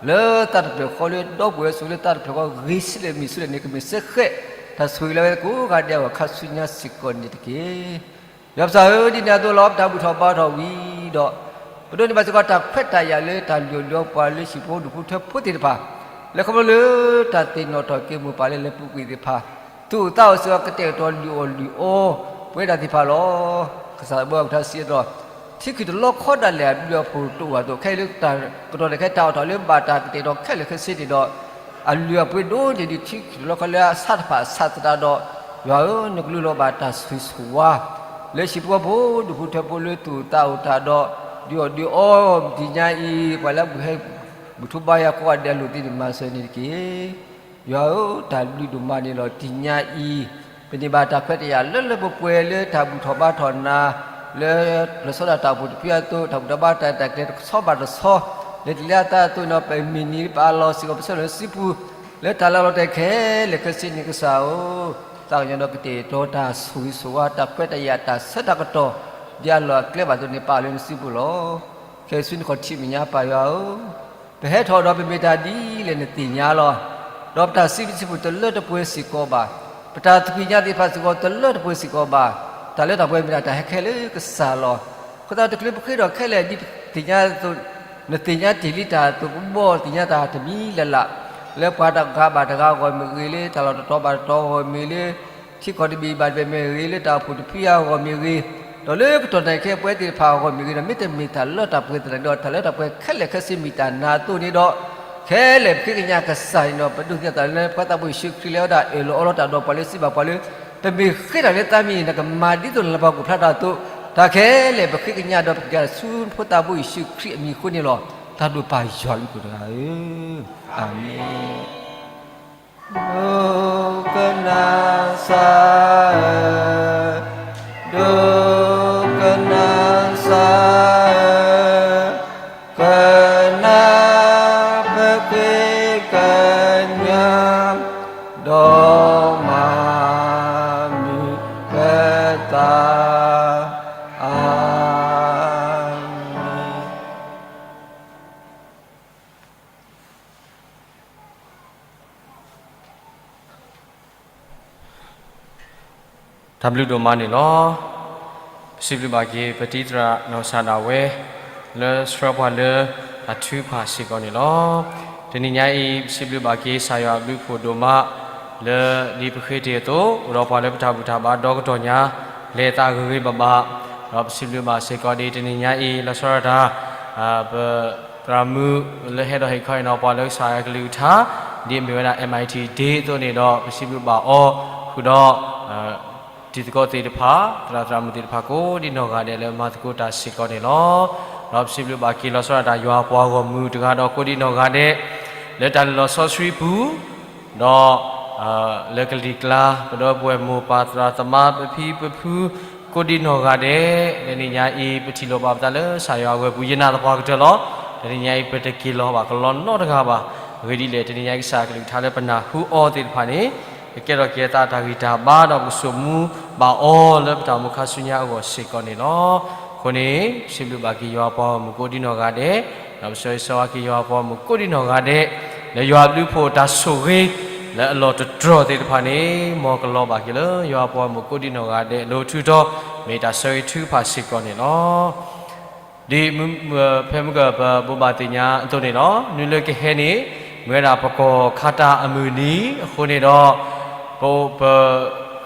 လၢသးတဖျၢၣ်ဃီ လၢဒီပုၢ်ဝဲၢ်စူၤ လၢသးတဖျၢၣ်ဃီ ဂ့ၤဆူၣ်လဲၣ်မံၤဆူၣ်လဲၣ်န့ၣ် ကမ့ၢ်စ့ၢ်ကီး တၢ်ဆိၣ်ဂ့ၤလၢအဝဲကိးဂၤဒဲးအဂီၢ် ခါဆူညါစ့ၢ်ကီးန့ၣ်တက့ၢ်. ယွၤပကစၢ်ဧၢ, ဒ်န့ၣ်အသိးလီၤ ပတၢ်ဘူၣ်ထီၣ်ဘါထီၣ်ဝံၤဒီး ပဒိးန့ၢ်ဘၣ်စ့ၢ်ကီးတၢ်ခွဲးတၢ်ယာ်လၢတၢ်လုၢ်အီၣ်လုၢ်အီပှၤလၢဟံၣ်ဖိဒူၣ်ဖိထၢဖိသ့ၣ်တဖၣ်, လၢခီဖျိလၢတၢ်သ့ၣ်နီၣ်ထီၣ်က့ၤမိၢ်ပၢ်လၢလၢပူၤကွံာ်သ့ၣ်တဖၣ်, သူၣ်အိၣ်သးအိၣ်စ့ၢ်ကီး ကတဲာ်ကတီၤလုၢ်အီၣ်လုၢ်အီပဝဲဒၣ်သ့ၣ်တဖၣ်လီၤ. ကစၢ်ဘၣ်အကထါစံးအသိး, ထံခုၣ်တလီခီဒၣ်လဲာ် အဘျုးအဖှိၣ်တအိၣ်အသိး ခဲအံၤလၢတၢ်ကတီၢ်ဒဲး ခဲတၢ်အိၣ်ထီၣ်လၢဘၣ်တၢ်ကတဲာ်ကတီၤခဲလၢာ်ခဲဆ့န့ၣ်ဒီး အလုၢ်အပှ့ၤဒိၣ်န့ၢ်ဒံးထံခုၣ်တလီခီလၢအဆးတဖၣ်အဆးသတးဒီး, ယွၤဧၢ, နကလူလီၤဘၣ်တၢ်ဆိၣ်ဂ့ၤဆိၣ်ဝါ လၢဟံၣ်ဖိဃီဖိဒူၣ်ဖိထၢဖိလၢသူၣ်အိၣ်သးအိၣ်တၢ်ဒီး ဒုးအီၣ်ဒုးအီတနံၤညါအံၤ ပှၤလၢအဘူၣ်ဟဲဘူၣ်ထီၣ်ဘါယွၤကိးဂၤဒဲးအလိၤသ့ၣ်န့ၣ် မၤစၢၤန့ၣ်တက့ၢ်. ယွၤဧၢ, တၢ်ဘျုးဒိၣ်မးန့ၣ်လီၤ. တနံၤညါအံၤ ပန့ၢ်ဘၣ်တၢ်ခွဲးတၢ်ယာ်လၢလၢပှဲၤပှဲၤလၢတၢ်ဘူၣ်ထီၣ်ဘါထီၣ်နၤ လၢလီၤဆီဒၣ်တၢ်အိၣ်ဖှိၣ်တဖုအသိး, တၢ်ဘူၣ်ထီၣ်ဘါတၢ်တၢ်ကျဲၤတဆီဘၣ်တဆီ လၢတၢ်လၢအသးအသိးန့ၣ် ပမ့ၢ်နံၤလၢပအလီၢ်စ့ၢ်ကီး ပဆၢလီၤလၢစုပူၤ လၢတၢ်လၢလီၤတဲာ်ခဲလၢာ်ခဲဆ့န့ၣ် ကစၢ်ဧၢ, သးကညီၤဒီးကတဲာ်ကတီၤတၢ်ဆိၣ်ဂ့ၤဆိၣ်ဝါ တၢ်ခွဲးတၢ်ယာ် တၢ်ဆၢတၢ်ကတီၢ် ဒ်အလီၢ်အကျဲဘၣ်အသိးန့ၣ် ပာ်လၢနစုပူၤလီၤ. ခဲဆူနခီၣ်ထံးမဲာ်ညါ ပၢ်ယွၤဧၢ, ပဟဲထီၣ်ဒီးပမ့ၢ်တၢ်ဒ်လဲၣ်နသ့ၣ်ညါလီၤ. ဒီးပတၢ်စံးဘျုးစံးဖှိၣ်တလၢတပှဲၤစ့ၢ်ကီးဘၣ်, ပတၢ်သကွံာ်ညါသ့ၣ်တဖၣ်စ့ၢ်ကီးတလၢတပှဲၤစ့ၢ်ကီးဘၣ်, တၢ်လၢတၢ်ပှဲၤမ့ၢ်ဒၣ်တၢ်ဟဲခဲလၢာ်ကစၢ်လီၤ. အဃိသတး တချုးပဃ့ဒီးခဲလၢာ်ဒ်ပသ့ၣ်ညါအသိး, နသ့ၣ်ညါတ့ၢ်လံတၢ်အသိး ပဘီၣ်သ့ၣ်ညါတၢ်တမံၤလၢ်လၢ်, လၢပှၤတဂၤဘၣ်တဂၤအဂီၢ်မ့ၢ်ဂ့ၤ, လၢတၢ်လီၢ်တတီၤဘၣ်တတီၤအဂီၢ်မ့ၢ်ဂ့ၤ, လၢထံကီၢ်တဘ့ၣ်ဘၣ်တဘ့ၣ်မ့ၢ်ဂ့ၤ, လၢတၢ်အိၣ်ဖှိၣ်တဖုအံၤအဂီၢ်မ့ၢ်ဂ့ၤ, ဒီးလၢကတီၢ်နံၤခဲအံၤပဝဲသ့ၣ်တဖၣ်အဂီၢ်မ့ၢ်ဂ့ၤဒီး မ့တမ့ၢ်တၢ်လၢတၢ်ပှဲၤသနာ်က့ဒီး တၢ်လၢတၢ်ပှဲၤခဲလၢာ်ခဲဆ့မ့ၢ်တၢ်နၤအသိးန့ၣ်ဒီး, ခဲလၢာ်ပဃ့ကညးကစၢ်န့ၣ်ဒီး ပဒိးသန့ၤသးလၢနဖိသးဘိယ့ၣ်ၡူးခရံာ်လၢဝဲဒၣ်အၢၣ်လီၤအီလီၤတၢ်ဒီးပှၤလၢစံးဘၣ်ပှၤလၢ ပမ့ၢ်ဃ့တၢ်လၢသးမံၤန့ၣ် နကမၤဒ်သိးနလၤကပီၤကဖျါတၢ်အသိး, တၢ်ခဲလၢာ်ပဃ့ကညးဒီး ပက့ၤဆူနဖိသးဘိယ့ၣ်ၡူးခရံာ်အမံၤအဃိန့ၣ်လီၤ. တၢ်ဒိၣ်ပၢ်ယွၤလၢကိၣ်တဂၤဧၢ, အၤမ့ၣ်. ဒိကနၣ်စၢ်ဧၢ, ဒိကနၣ်စၢ်ဧၢ, ကနၢ်ပဃ့ကညး ဒီးမၤမုာ်ပသး, အၤမ့ၣ်. တၢ်ဘျုးဒိၣ်မးန့ၣ်လီၤ. ပစံးဘျုးဘၣ်က့ၤ ပတံၤသရၣ်နီၢ်စၢ်ဒၣ်ဝဲ လၢဆှၢပှၤလၢအထုကဖၣ်စ့ၢ်ကီးန့ၣ်လီၤ. တနံၤညါအံၤ ပစံးဘျုးဘၣ်က့ၤ ကစၢ်ယွၤအဘျုးအဖှိၣ်ဒိၣ်မး လၢဒ်ပဃ့တ့ၢ်အသိး အိၣ်ဒီးပှၤလၢပတၢ်ဘူၣ်တၢ်ဘါဒီကတီၢ်ညါ လဲၤသးဂ့ၤဂ့ၤဘၣ်ဘၣ်, ဒီးပစံးဘျုးဘၣ်စ့ၢ်ကီးဒ်တနံၤညါအံၤ လီၤဆီဒၣ်တၢ် ပသရၣ်မုၣ်လၢဟဲဒီးဟ့ၣ်ခီဟ့ၣ်နီၤပှၤလၢကစၢ်ယွၤကလုၢ်ကထါ ဒ်အမ့ၢ်ဝဲဒၣ် MIT Day အသိးန့ၣ်ဒီး ပစံးဘျုးဘၣ်အီၤ ဃုာ်ဒီး တံၤသကိးသ့ၣ်တဖၣ် သရၣ်သရၣ်မုၣ်သ့ၣ်တဖၣ် ကိးဒံနီၢ်ဂၤဒဲးလၢမၤသကိးတၢ်စ့ၢ်ကီးန့ၣ်လီၤ. ဒီးပစံးဘျုးဘၣ်က့ၤလီၤဆီဒၣ်တၢ် ယွၤပှၤဂီၢ်မုၢ်တဂၤဒီးကိးဒံနီၢ်ဂၤဒဲး လၢတၢ်လဲၤလီၤဆီဆှံပူၤ ဒီး လၢကလံၤကျါ ပဒီပုၢ်ဝဲၢ်မိၢ်ပၢ်သရၣ်သမါပဖံပဖု ကိးဒံနီၢ်ဂၤဒဲး တနံၤညါအံၤ ပထံၣ်လိာ်ဘၣ်ပသးလၢကစၢ်ယွၤအဝဲၢ်ပူၤ ယနာ်သပှၢ်ကတၢၢ်လီၤ. တနံၤညါအံၤ ပတက့ၤလီၤဘၣ်ကလီနီတဂၤဘၣ်. အဂ့ၢ်ဒ်လဲၣ် တနံၤညါအံၤ ကစၢ်အကလုၢ်ကထါလၢပနၢ်ဟူအီၤသ့ၣ်တဖၣ်န့ၣ် ကကဲထီၣ်က့ၤအသးတၢ်ဂံၢ်တၢ်ဘါ ဒီးပကဆိၣ်မူဘၣ်အီၤလၢပတၢ်အိၣ်မူခါဆူညါအဂီၢ်စ့ၢ်ကီးန့ၣ်လီၤ. အဃိန့ၣ် ပစံးဘျုးဘၣ်က့ၤယွၤပှၤဂီၢ်မုၢ်ကိးဒံနီၢ်ဂၤဒဲး ဒီးပဆၢဂ့ၤဆၢဝါက့ၤယွၤပှၤဂီၢ်မုၢ်ကိးဒံနီၢ်ဂၤဒဲး လၢယွၤအဘျုးအဖှိၣ်တၢ်ဆိၣ်ဂ့ၤ လၢအလီၢ်တတြီၢ်သ့ၣ်တဖၣ်န့ၣ် မ်ကလီၤဘၣ်က့ၤလၢယွၤပှၤဂီၢ်မုၢ်ကိးဒံနီၢ်ဂၤဒဲး လၢအထူးတီ မ့ၢ်တၢ်ဆၢဂ့ၤထုကဖၣ်စ့ၢ်ကီးန့ၣ်လီၤ. ဒ်ဖဲမုၢ်ဂီၤပဘိးဘၣ်သ့ၣ်ညါအသိးန့ၣ်လီၤ. နွံလၢကဟဲန့ၣ် မ့ၢ်ဝဲဒၣ်ပကီၢ်ခါတၢ်အမုၢ်နံၤအဃိန့ၣ်ဒီး ပ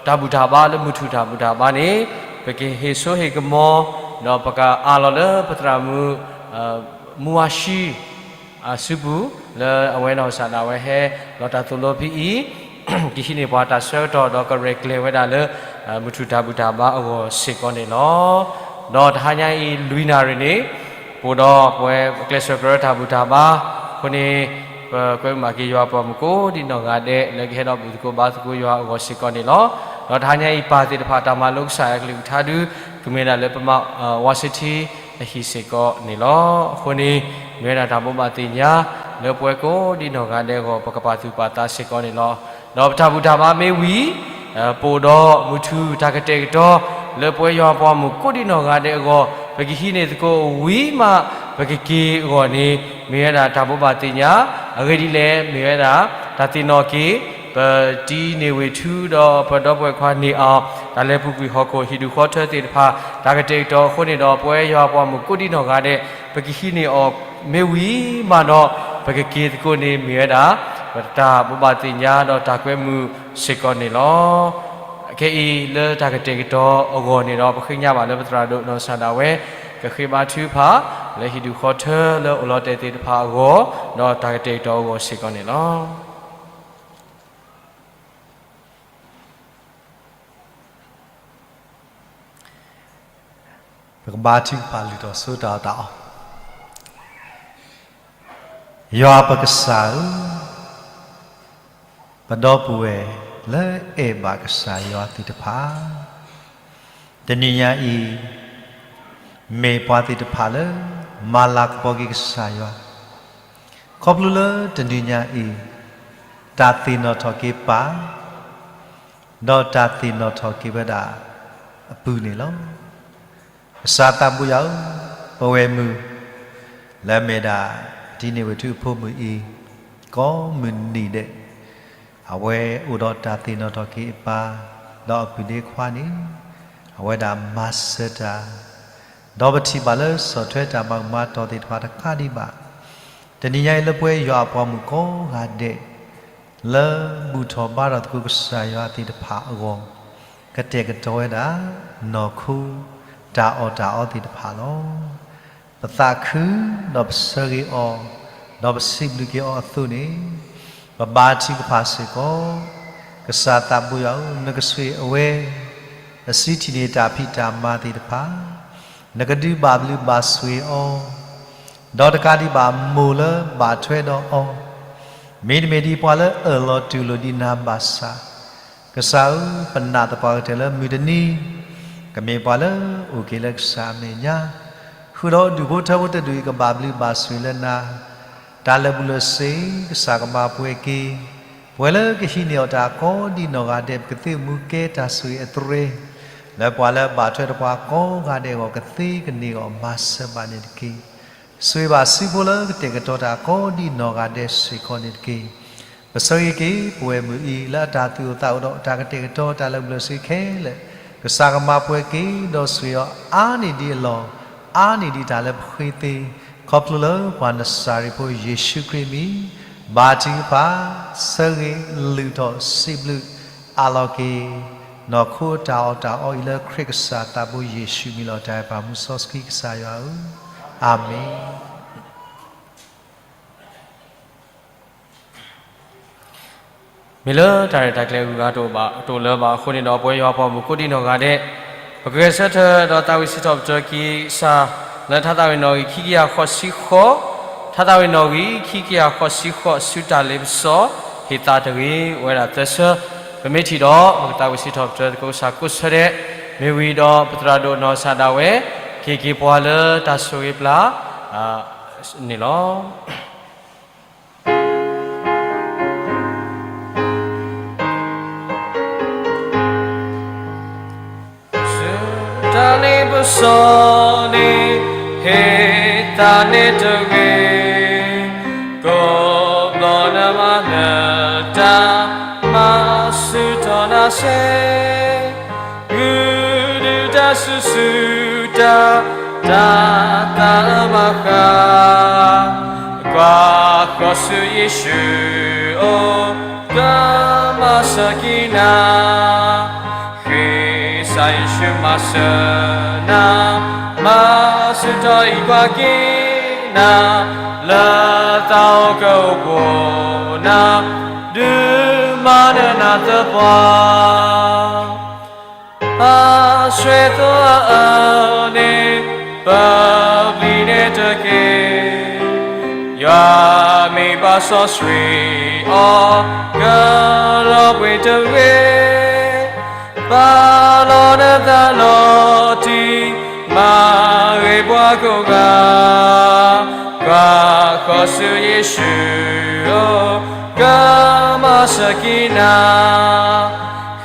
ပ တၢ်ဘူၣ်တၢ်ဘါလၢမုၢ်ထူၣ်တၢ်ဘူၣ်တၢ်ဘါန့ၣ် ပကဟ့ၣ်စိဟ့ၣ်ကမီၤ ဒီးပကအးလီၤလၢပသရၣ်မုၣ် မူဝါရှံ အစုပူၤ လၢအဝဲနီၢ်ကစၢ်ဒၣ်ဝဲဟဲလီၤတၢ်သိၣ်လိဖဲအံၤ ကဟံးန့ၢ်ပှၤတၢ်ဆၢကတီၢ်ဒီးကရဲၣ်ကျဲၤဝဲဒၣ်လၢ မုၢ်ထူၣ်တၢ်ဘူၣ်တၢ်ဘါအဂီၢ်စ့ၢ်ကီးန့ၣ်လီၤ. ဒီးတဟါညါအံၤ လွံၢ်နၣ်ရံၣ်န့ၣ် ပအိၣ်ဒီးပဝဲကျဲးစၢးကရၢတၢ်ဘူၣ်တၢ်ဘါအဃိန့ၣ် ပကွဲမုာ်ဘၣ်က့ၤယွၤပှၤမုၣ်ကိးဒံနီၢ်ဂၤဒဲး လၢကဟဲဒီးဘူၣ်သကိးဘါသကိးယွၤအဂီၢ်စ့ၢ်ကီးန့ၣ်လီၤ. ဒီးတဟါညါအံၤပၢ်သ့ၣ်တဖၣ်တၢ်မၤလိကစၢ်ယွၤအကလုၢ်ကထါဒု ကမ့ၢ်ဒၣ်လၢပမၤ ဝါစ့ထံအဟံၣ်စ့ၢ်ကီးန့ၣ်လီၤ. အဃိန့ၣ် မ့ၢ်ဝဲဒၣ်တၢ်ဘိးဘၣ်သ့ၣ်ညါ လၢပဝဲကိးဒံနီၢ်ဂၤဒဲးအဂီၢ် ပကပာ်သူၣ်ပာ်သးစ့ၢ်ကီးန့ၣ်လီၤ. ဒီးပတၢ်ဘူၣ်တၢ်ဘါမ့ၢ်ဝံၤ ပအိၣ်ဒီးမုၢ်ထူၣ်တၢ်ကတဲာ်ကတီၤ လၢပဝဲယွၤပှၤမုၣ်ကိးဒံနီၢ်ဂၤဒဲးအဂီၢ် ပကဟံးန့ၢ်သကိးဝံၤမး ပကက့ၤအဂီၢ်န့ၣ် မ့ၢ်ဝဲဒၣ်တၢ်ဘိးဘၣ်သ့ၣ်ညါ အဂ့ၢ်ဒ်လဲၣ် မ့ၢ်ဝဲဒၣ် တၢ်သ့ၣ်နီၣ်က့ၤ ပတံၤန့ၢ်ဝ့ၢ်ထူဒီးပဒီပုၢ်ဝဲၢ်ခွါန့ၢ်အီၤ တၢ်လဲၤပူၤကွံာ်ဟီၣ်ခိၣ်ဟံၣ်ဒူၣ်ဃီထၢသ့ၣ်တဖၣ် တၢ်ကတဲာ်ကတီၤအဃိန့ၣ်ဒီး ပဝဲယွၤပှၤမုၣ်ကိးဒံနီၢ်ဂၤဒဲး ပကဟံးန့ၢ်အီၤမ့ၢ်ဝံၤမးဒီး ပကက့ၤသကိးန့ၣ် မ့ၢ်ဝဲဒၣ် ပတၢ်ဘိးဘၣ်သ့ၣ်ညါဒီးတၢ်ကွဲမုာ်စ့ၢ်ကီးန့ၣ်လီၤ. ခဲအံၤလၢတၢ်ကတဲာ်ကတီၤအဂီၢ်န့ၣ်ဒီး ပဃ့ကညးဘၣ်လၢပသရၣ်ဒိၣ်နီၢ်ကစၢ်ဒၣ်ဝဲ ကဃ့ဘါထုကဖၣ် လၢဟံၣ်ဒူၣ်ဃီထၢလၢအိၣ်လီၤတဲာ်သ့ၣ်တဖၣ်အဂီၢ် ဒီးတၢ်ကတဲာ်ကတီၤအဂီၢ်စ့ၢ်ကီးန့ၣ်လီၤ. ပကဘါထုကဖၣ်လုၢ်ထီၣ်ဆိတၢ်အီၣ်တၢ်အီ. ယွၤပကစၢ်ဧၢ, ပဒီပုၢ်ဝဲၢ်လၢအဲၣ်ဘၣ်ကစၢ်ယွၤသ့ၣ်တဖၣ်, တနံၤညါအံၤ မ့ၢ်ပှၤသ့ၣ်တဖၣ်လၢ မၤလၤကပီၤက့ၤကစၢ်ယွၤ, ခီဖျိလၢတနံၤညါအံၤ တၢ်သ့ၣ်နီၣ်ထီၣ်က့ၤပၢ် ဒီးတၢ်သ့ၣ်နီၣ်ထီၣ်က့ၤဝဲဒၣ်အပုၢ်န့ၣ်လီၤ. ကစၢ်သးဘိယွၤဧၢ, ပဝဲၢ်မုၣ် လၢအမ့ၢ်ဒၣ် ပတံၤန့ၢ်ဝ့ၢ်ထူအဖိမုၣ်အံၤ ကိးမုၢ်နံၤဒဲး အဝဲအိၣ်ဒီးတၢ်သ့ၣ်နီၣ်ထီၣ်က့ၤအပၢ် ဒီးအပုၢ်ဒ့ခွါန့ၣ် အဝဲဒၣ်မၤစၢၤတၢ် ဒီးပထံၣ်ဘၣ်လၢဆီၣ်ထွဲတၢ်မၤမၤတီၢ်သ့ၣ်တဖၣ်တခါဒံးဘၣ်. တနံၤညါအံၤလၢပဝဲယွၤအပှၤမုၣ်ကိးဂၤဒဲး လၢဘူၣ်ထီၣ်ဘါထီၣ်သကိးကစၢ်ယွၤသ့ၣ်တဖၣ်အဂီၢ် ကတဲာ်ကတီၤဝဲဒၣ် နီၢ်ခိ တၢ်အီၣ်တၢ်အီသ့ၣ်တဖၣ်လီၤ. ပသးခု ဒီးပဆၢဂ့ၤအီၤ ဒီးပစံးဘျုးက့ၤအီၤအသိးန့ၣ် ပဘါထုကဖၣ်စ့ၢ်ကီး, ကစၢ်သးဘိယွၤဧၢ, နကဆှၢအဝဲ အစုထံၣ်န့ၢ်တၢ်ဖံးတၢ်မၤသ့ၣ်တဖၣ်, နကဒုးဘၣ်ဘျုးဘၣ်ဆိၣ်ဂ့ၤအီၤ, ဒီးတကးဒံးဘၣ်မိၢ်လၢဘၣ်ထွဲဒီးအီၤ, မ့တမ့ၢ်ဒ်ပှၤလၢအၢၣ်လီၤတူၢ်လိာ်ဒံးနၤဘၣ်ဆၣ်, ကစၢ်ဧၢ, ပနာ်သပှၢ်ကတၢၢ်လၢမုၢ်တနံၤ ကမ့ၢ်ပှၤလၢအအိၣ်က့ၤလၢကစၢ်အမဲာ်ညါ, ဃုာ်ဒီးဒူၣ်ဖိထၢဖိတဒူၣ်အံၤ ကဘၣ်ဘျုးဘၣ်ဆိၣ်ဂ့ၤလၢနၤ, တၢ်လၢာ်ဘူၣ်လၢာ်စ့ၤ ကစၢ်ကမၤပှဲၤက့ၤ, ပဝဲလၢကဟံးန့ၢ်အီၤတၢ်ကိးဒံးနီၢ်ဂၤဒဲး ပကသ့မူကဲတၢ်ဆိၣ်ဂ့ၤအရ့ဒိၣ်, လၢပှၤလၢအဘၣ်ထွဲဒီးပှၤကိးဂၤဒဲးအဂီၢ် ကသ့ကန့ၢ်အဂီၢ် မၤစၢၤဘၣ်န့ၣ်တက့ၢ်. ဆိၣ်ဂ့ၤဘၣ်စုဖိလၢကတဲာ်ကတီၤတၢ်ကိးဒံးနီၢ်ဂၤဒဲးစ့ၢ်ကီးန့ၣ်တက့ၢ်. ပဆၢဂ့ၤက့ၤ ပဝဲၢ်မုၣ်အံၤ လၢအတၢ်သူၣ်အိၣ်သးအိၣ်ဒီးတၢ်ကတဲာ်ကတီၤတၢ်လၢာ်ဘူၣ်လၢာ်စ့ၤခဲလၢာ်, ကစၢ်ကမၤပှဲၤက့ၤဒီးဆိၣ်ဂ့ၤအီၤအါန့ၢ်ဒံးအလီၢ်, အါန့ၢ်ဒံးတၢ်လၢပဃ့သ့, ခီဖျိလၢပှၤနစၤရ့းဖိယ့ၣ်ၡူးခရံာ်အမံၤ, ဘါထုကဖၣ်, ဆၢဂ့ၤလုၢ်ထီၣ်စံးဘျုးအးလီၤက့ၤ, နီၢ်ခိတၢ်အီၣ်တၢ်အီအံၤလၢခရံာ်ကစၢ်သးဘိယ့ၣ်ၡူးအမံၤလီၤ. တၢ်အဲၣ်ပၢ်မူစီဆှံကစၢ်ယွၤဧၢ, အၤမ့ၣ်. မ့ၢ်လၢတၢ်ရဲၣ်တၢ်ကျဲၤအဂုၤအဂၤတအိၣ်ဘၣ်အတီၢ်လၢၤဘၣ်အဃိန့ၣ်ဒီး ပဝဲယွၤပှၤမုၣ်ကိးဒံးနီၢ်ဂၤဒဲး ပကဂဲၤဆၢထၢၣ်ဒီးသးဝံၣ်စံးထီၣ်ပတြၢၤက့ၤကစၢ် လၢထါသးဝံၣ်နီၣ်ဂံၢ်ခံကယၤဃိးဆံဃိး, ထါသးဝံၣ်နီၣ်ဂံၢ်ခံကယၤဃိးဆံဃိး ဆူတၢ်လ့ပစီ ဟ့ၣ်သါတဂ့ၤ အိၣ်ဝဲဒၣ်သၢဆၢ, ပမ့ၢ်ထံၣ်ဒီး ပကသးဝံၣ်စံးထီၣ်ပတြၢၤသကိးကစၢ်ကိးဆၢဒဲး, မ့ၢ်ဝံၤဒီးပသရၣ်ဒိၣ်နီၢ်ကစၢ်ဒၣ်ဝဲ က့ၤက့ၤပှၤလၢတၢ်ဆိၣ်ဂ့ၤပျၢ် န့ၣ်လီၤ. ဆူတၢ်လ့ပစီန့ၣ် ဟ့ၣ်သါန့ၣ်တဂ့ၤ, ကိးဘျီနမၤနၢၤတၢ် မၤဆူၣ်ထီၣ်နၤစ့ၢ် မုၢ်ဒုးတၢ်ဆူၣ်ဆူၣ်တၢ် တၢ်သးအၢမၤဃၣ်, ကွၢ်ဃီၤဆူယ့ၣ်ၡူးအအိၣ် ကမၤစၢၤက့ၤနၤ မၤစၢၤနၤ, မၤဆူၣ်ထီၣ်အံၤကွၢ်က့ၤနၤ, လၢသးအိၣ်ကအိၣ်ဖှိၣ်နၤ, ဒုးမၤနၢၤနၤသပှၢ် အဆှဲသိအအၢန့ၣ် ပပျံၤန့ၣ်တက့ၢ်. ယွၤမ့ၢ်ပှၤစီဆှံအီၤ ကလီၤပှ့ၤတဂ့ၤ. ပာ်လီၤနသးလီၤတံၢ် မၤဂ့ၤပှၤကိးဂၤ, ကွၢ်ဃီၤဆူယ့ၣ်ၡူးအအိၣ် ကမၤစၢၤက့ၤနၤ.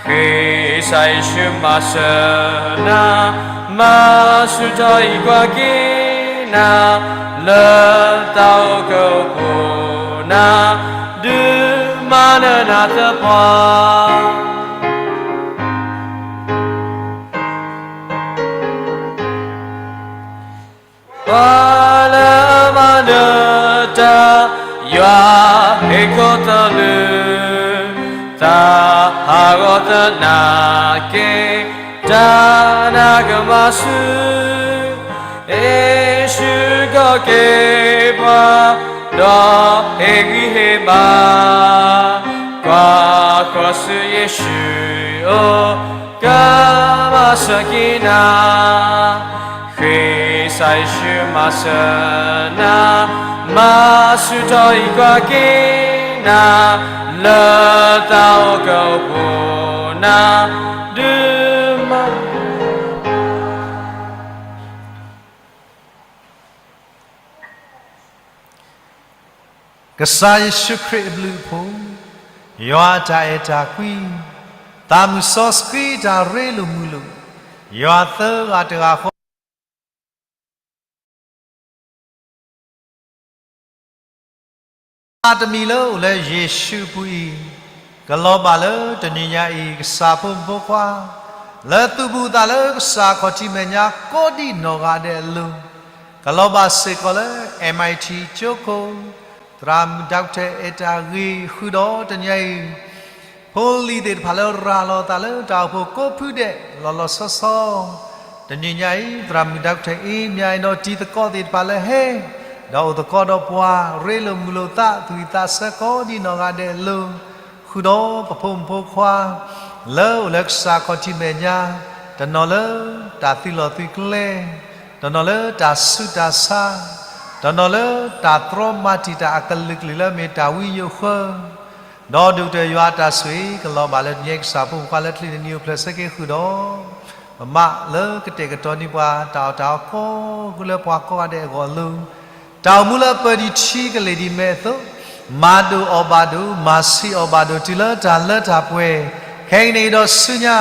ဃ့ကစၢ်ယ့ၣ်ၡူးမၤစၢၤနၤ, မၤဆူၣ်ထီၣ်အံၤကွၢ်က့ၤနၤ, လၢသးအိၣ်ကအိၣ်ဖှိၣ်နၤ, ဒုးမၤနၢၤနၤသပှၢ် ပှၤလၢအမၤနၢၤတၢ်, ယွၤဟ့ၣ်ခီၣ်သလုး, သးဟးဂီၤသနာ်က့, တၢ်နာ်ကမၤဆူၣ်, ဟ့ၣ်ဆူၣ်ကီးက့ၤပှၤ, ဒီးဟ့ၣ်ဂံၢ်ဟ့ၣ်ဘါ, ကွၢ်ဃီၤဆူယ့ၣ်ၡူးအအိၣ် ကမၤစၢၤက့ၤနၤ. ဃ့ကစၢ်ယ့ၣ်ၡူးမၤစၢၤနၤ, မၤဆူၣ်ထီၣ်အံၤကွၢ်က့ၤနၤ, လၢသးအိၣ်ကအိၣ်ဖှိၣ်နၤ, ဒုးမၤ ကစၢ်ယ့ၣ်ၡူးခရံာ်အဘျုးအဖှိၣ်, ယွၤအတၢ်အဲၣ်တၢ်ကွံ, သးမုၢ်စီဆှံတၢ်ရ့လိာ်မုာ်လိာ်, ယွၤသၢဂၤတဂၤဃီ တမံၤလၢအိၣ်လၢယ့ၣ်ၡူးအပူၤအံၤ, ကလီၤဘၣ်လၢတနံၤညါအံၤ ကစၢ်ဖိမုၣ်ဖိခွါ, လၢသူၣ်ဘူၣ်သးလၢကစၢ်ခီၣ်ထံးမဲာ်ညါကိးဒံးနီၢ်ဂၤဒဲးအလိၤ, ကလီၤဘၣ်စ့ၢ်ကီးလၢ MIT ကၠိခိၣ်, သရၣ်မုၣ် Doctor အဲၣ်တၢ်ဂ့ၤဃုာ်ဒီးတနံၤညါအံၤ ဖိလံၤသ့ၣ်တဖၣ်လၢရၤလီၤသးလၢတၢ်အိၣ်ဖှိၣ်ကိးဖုဒဲး လီၤလီၤဆီဆီ, တနံၤညါအံၤ သရၣ်မုၣ် Doctor အ့မၠၤ ဒီးတံၤသကိးသ့ၣ်တဖၣ်လၢဟဲ ဒီးအိၣ်သကိးဒီးပှၤ ရ့လိာ်မုာ်လိာ်သး သူၣ်ဝံၣ်သးဆၢကိးဒံးနီၢ်ဂၤဒဲးအလိၤ, ဃုာ်ဒီးပဖိမုၣ်ဖိခွါ လၢအိၣ်လၢကစၢ်ခီၣ်ထံးမဲာ်ညါ, တနီၤလၢတၢ်သုးလီၢ်သုးကျဲ, တနီၤလၢတၢ်ဆူးတၢ်ဆါ, တနီၤလၢတၢ်တြီမၤတံာ်တာ်အကလုာ်ကလုာ်လၢမ့ၢ်တၢ်ဝံယိာ်ဃၢ ဒီးဒိၣ်ကတၢၢ်ယွၤအတၢ်ဆိၣ်ဂ့ၤ ကလီၤဘၣ်လၢတနံၤညါအံၤ ကစၢ်ဖိမုၣ်ဖိခွါလၢချံတနံၤအိၣ်ဖျဲၣ်ဆၢက့ၤဃုာ်ဒီး ပမၤလၢကတဲာ်ကတီၤန့ၢ်ပှၤ တၢ်အီၣ်တၢ်အီကိးဂၤလၢပှၤကိးဂၤဒဲးအဂီၢ်အလိၤ, တၢ်အိၣ်မူလၢအပၢၤဒံးထံကလဲၤဒံးမဲးအသိး, မၤဒိၣ်အီၣ်ဘၣ်ဒိၣ်, မၤဆံးအီၣ်ဘၣ်ဒိၣ်တုၤလၢတၢ်လၢတၢ်ပှဲၤ, ခဲကနံၣ်အံၤဒီးဆူညါ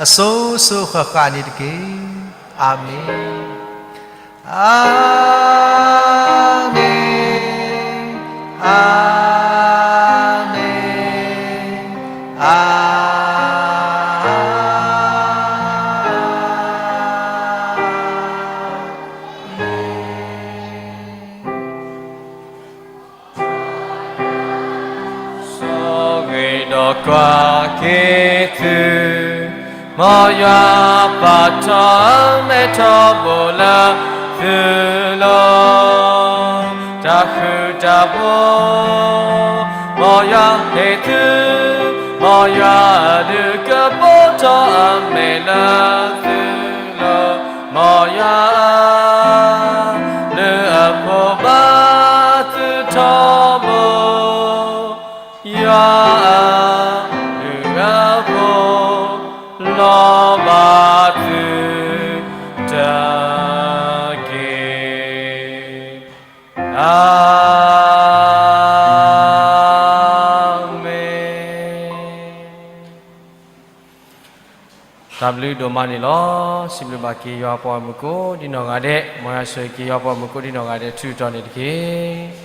အစိၤစိၤအဃၣ်ဃၣ်န့ၣ်တက့ၢ်. အၤမ့ၣ်. အၤမ့ၣ်, အၤမ့ၣ်, အၤမ့ၣ်. ဆိၣ်ဂ့ၤဒီးကွၢ်က့ၤသု, မ်ယွၤပာ်ထီၣ်အမဲာ်ထီဘိလၢသုလိၤ, တၢ်ဃူတၢ်ဖိး မ်ယွၤဟ့ၣ်သု, မ်ယွၤအဒုးကပိာ်ထီၣ်အမဲာ်လၢသုလိၤ, မ်ယွၤအဒုးအဖိဘၣ်သုထီဘိ, ယွၤအဒုးအဖိ လီၤဘၣ်သုတက့ၢ်. အၤမ့ၣ်. တၢ်ဘျုးဒိၣ်မးန့ၣ်လီၤ. စံးဘျုးဘၣ်က့ၤယွၤပှၤမုၣ်ကိးဒံးနီၢ်ဂၤဒဲး, မ်ယွၤဆိၣ်ဂ့ၤက့ၤယွၤပှၤမုၣ်ကိးဒံးနီၢ်ဂၤဒဲး ထုးထီၣ်န့ၣ်တက့ၢ်.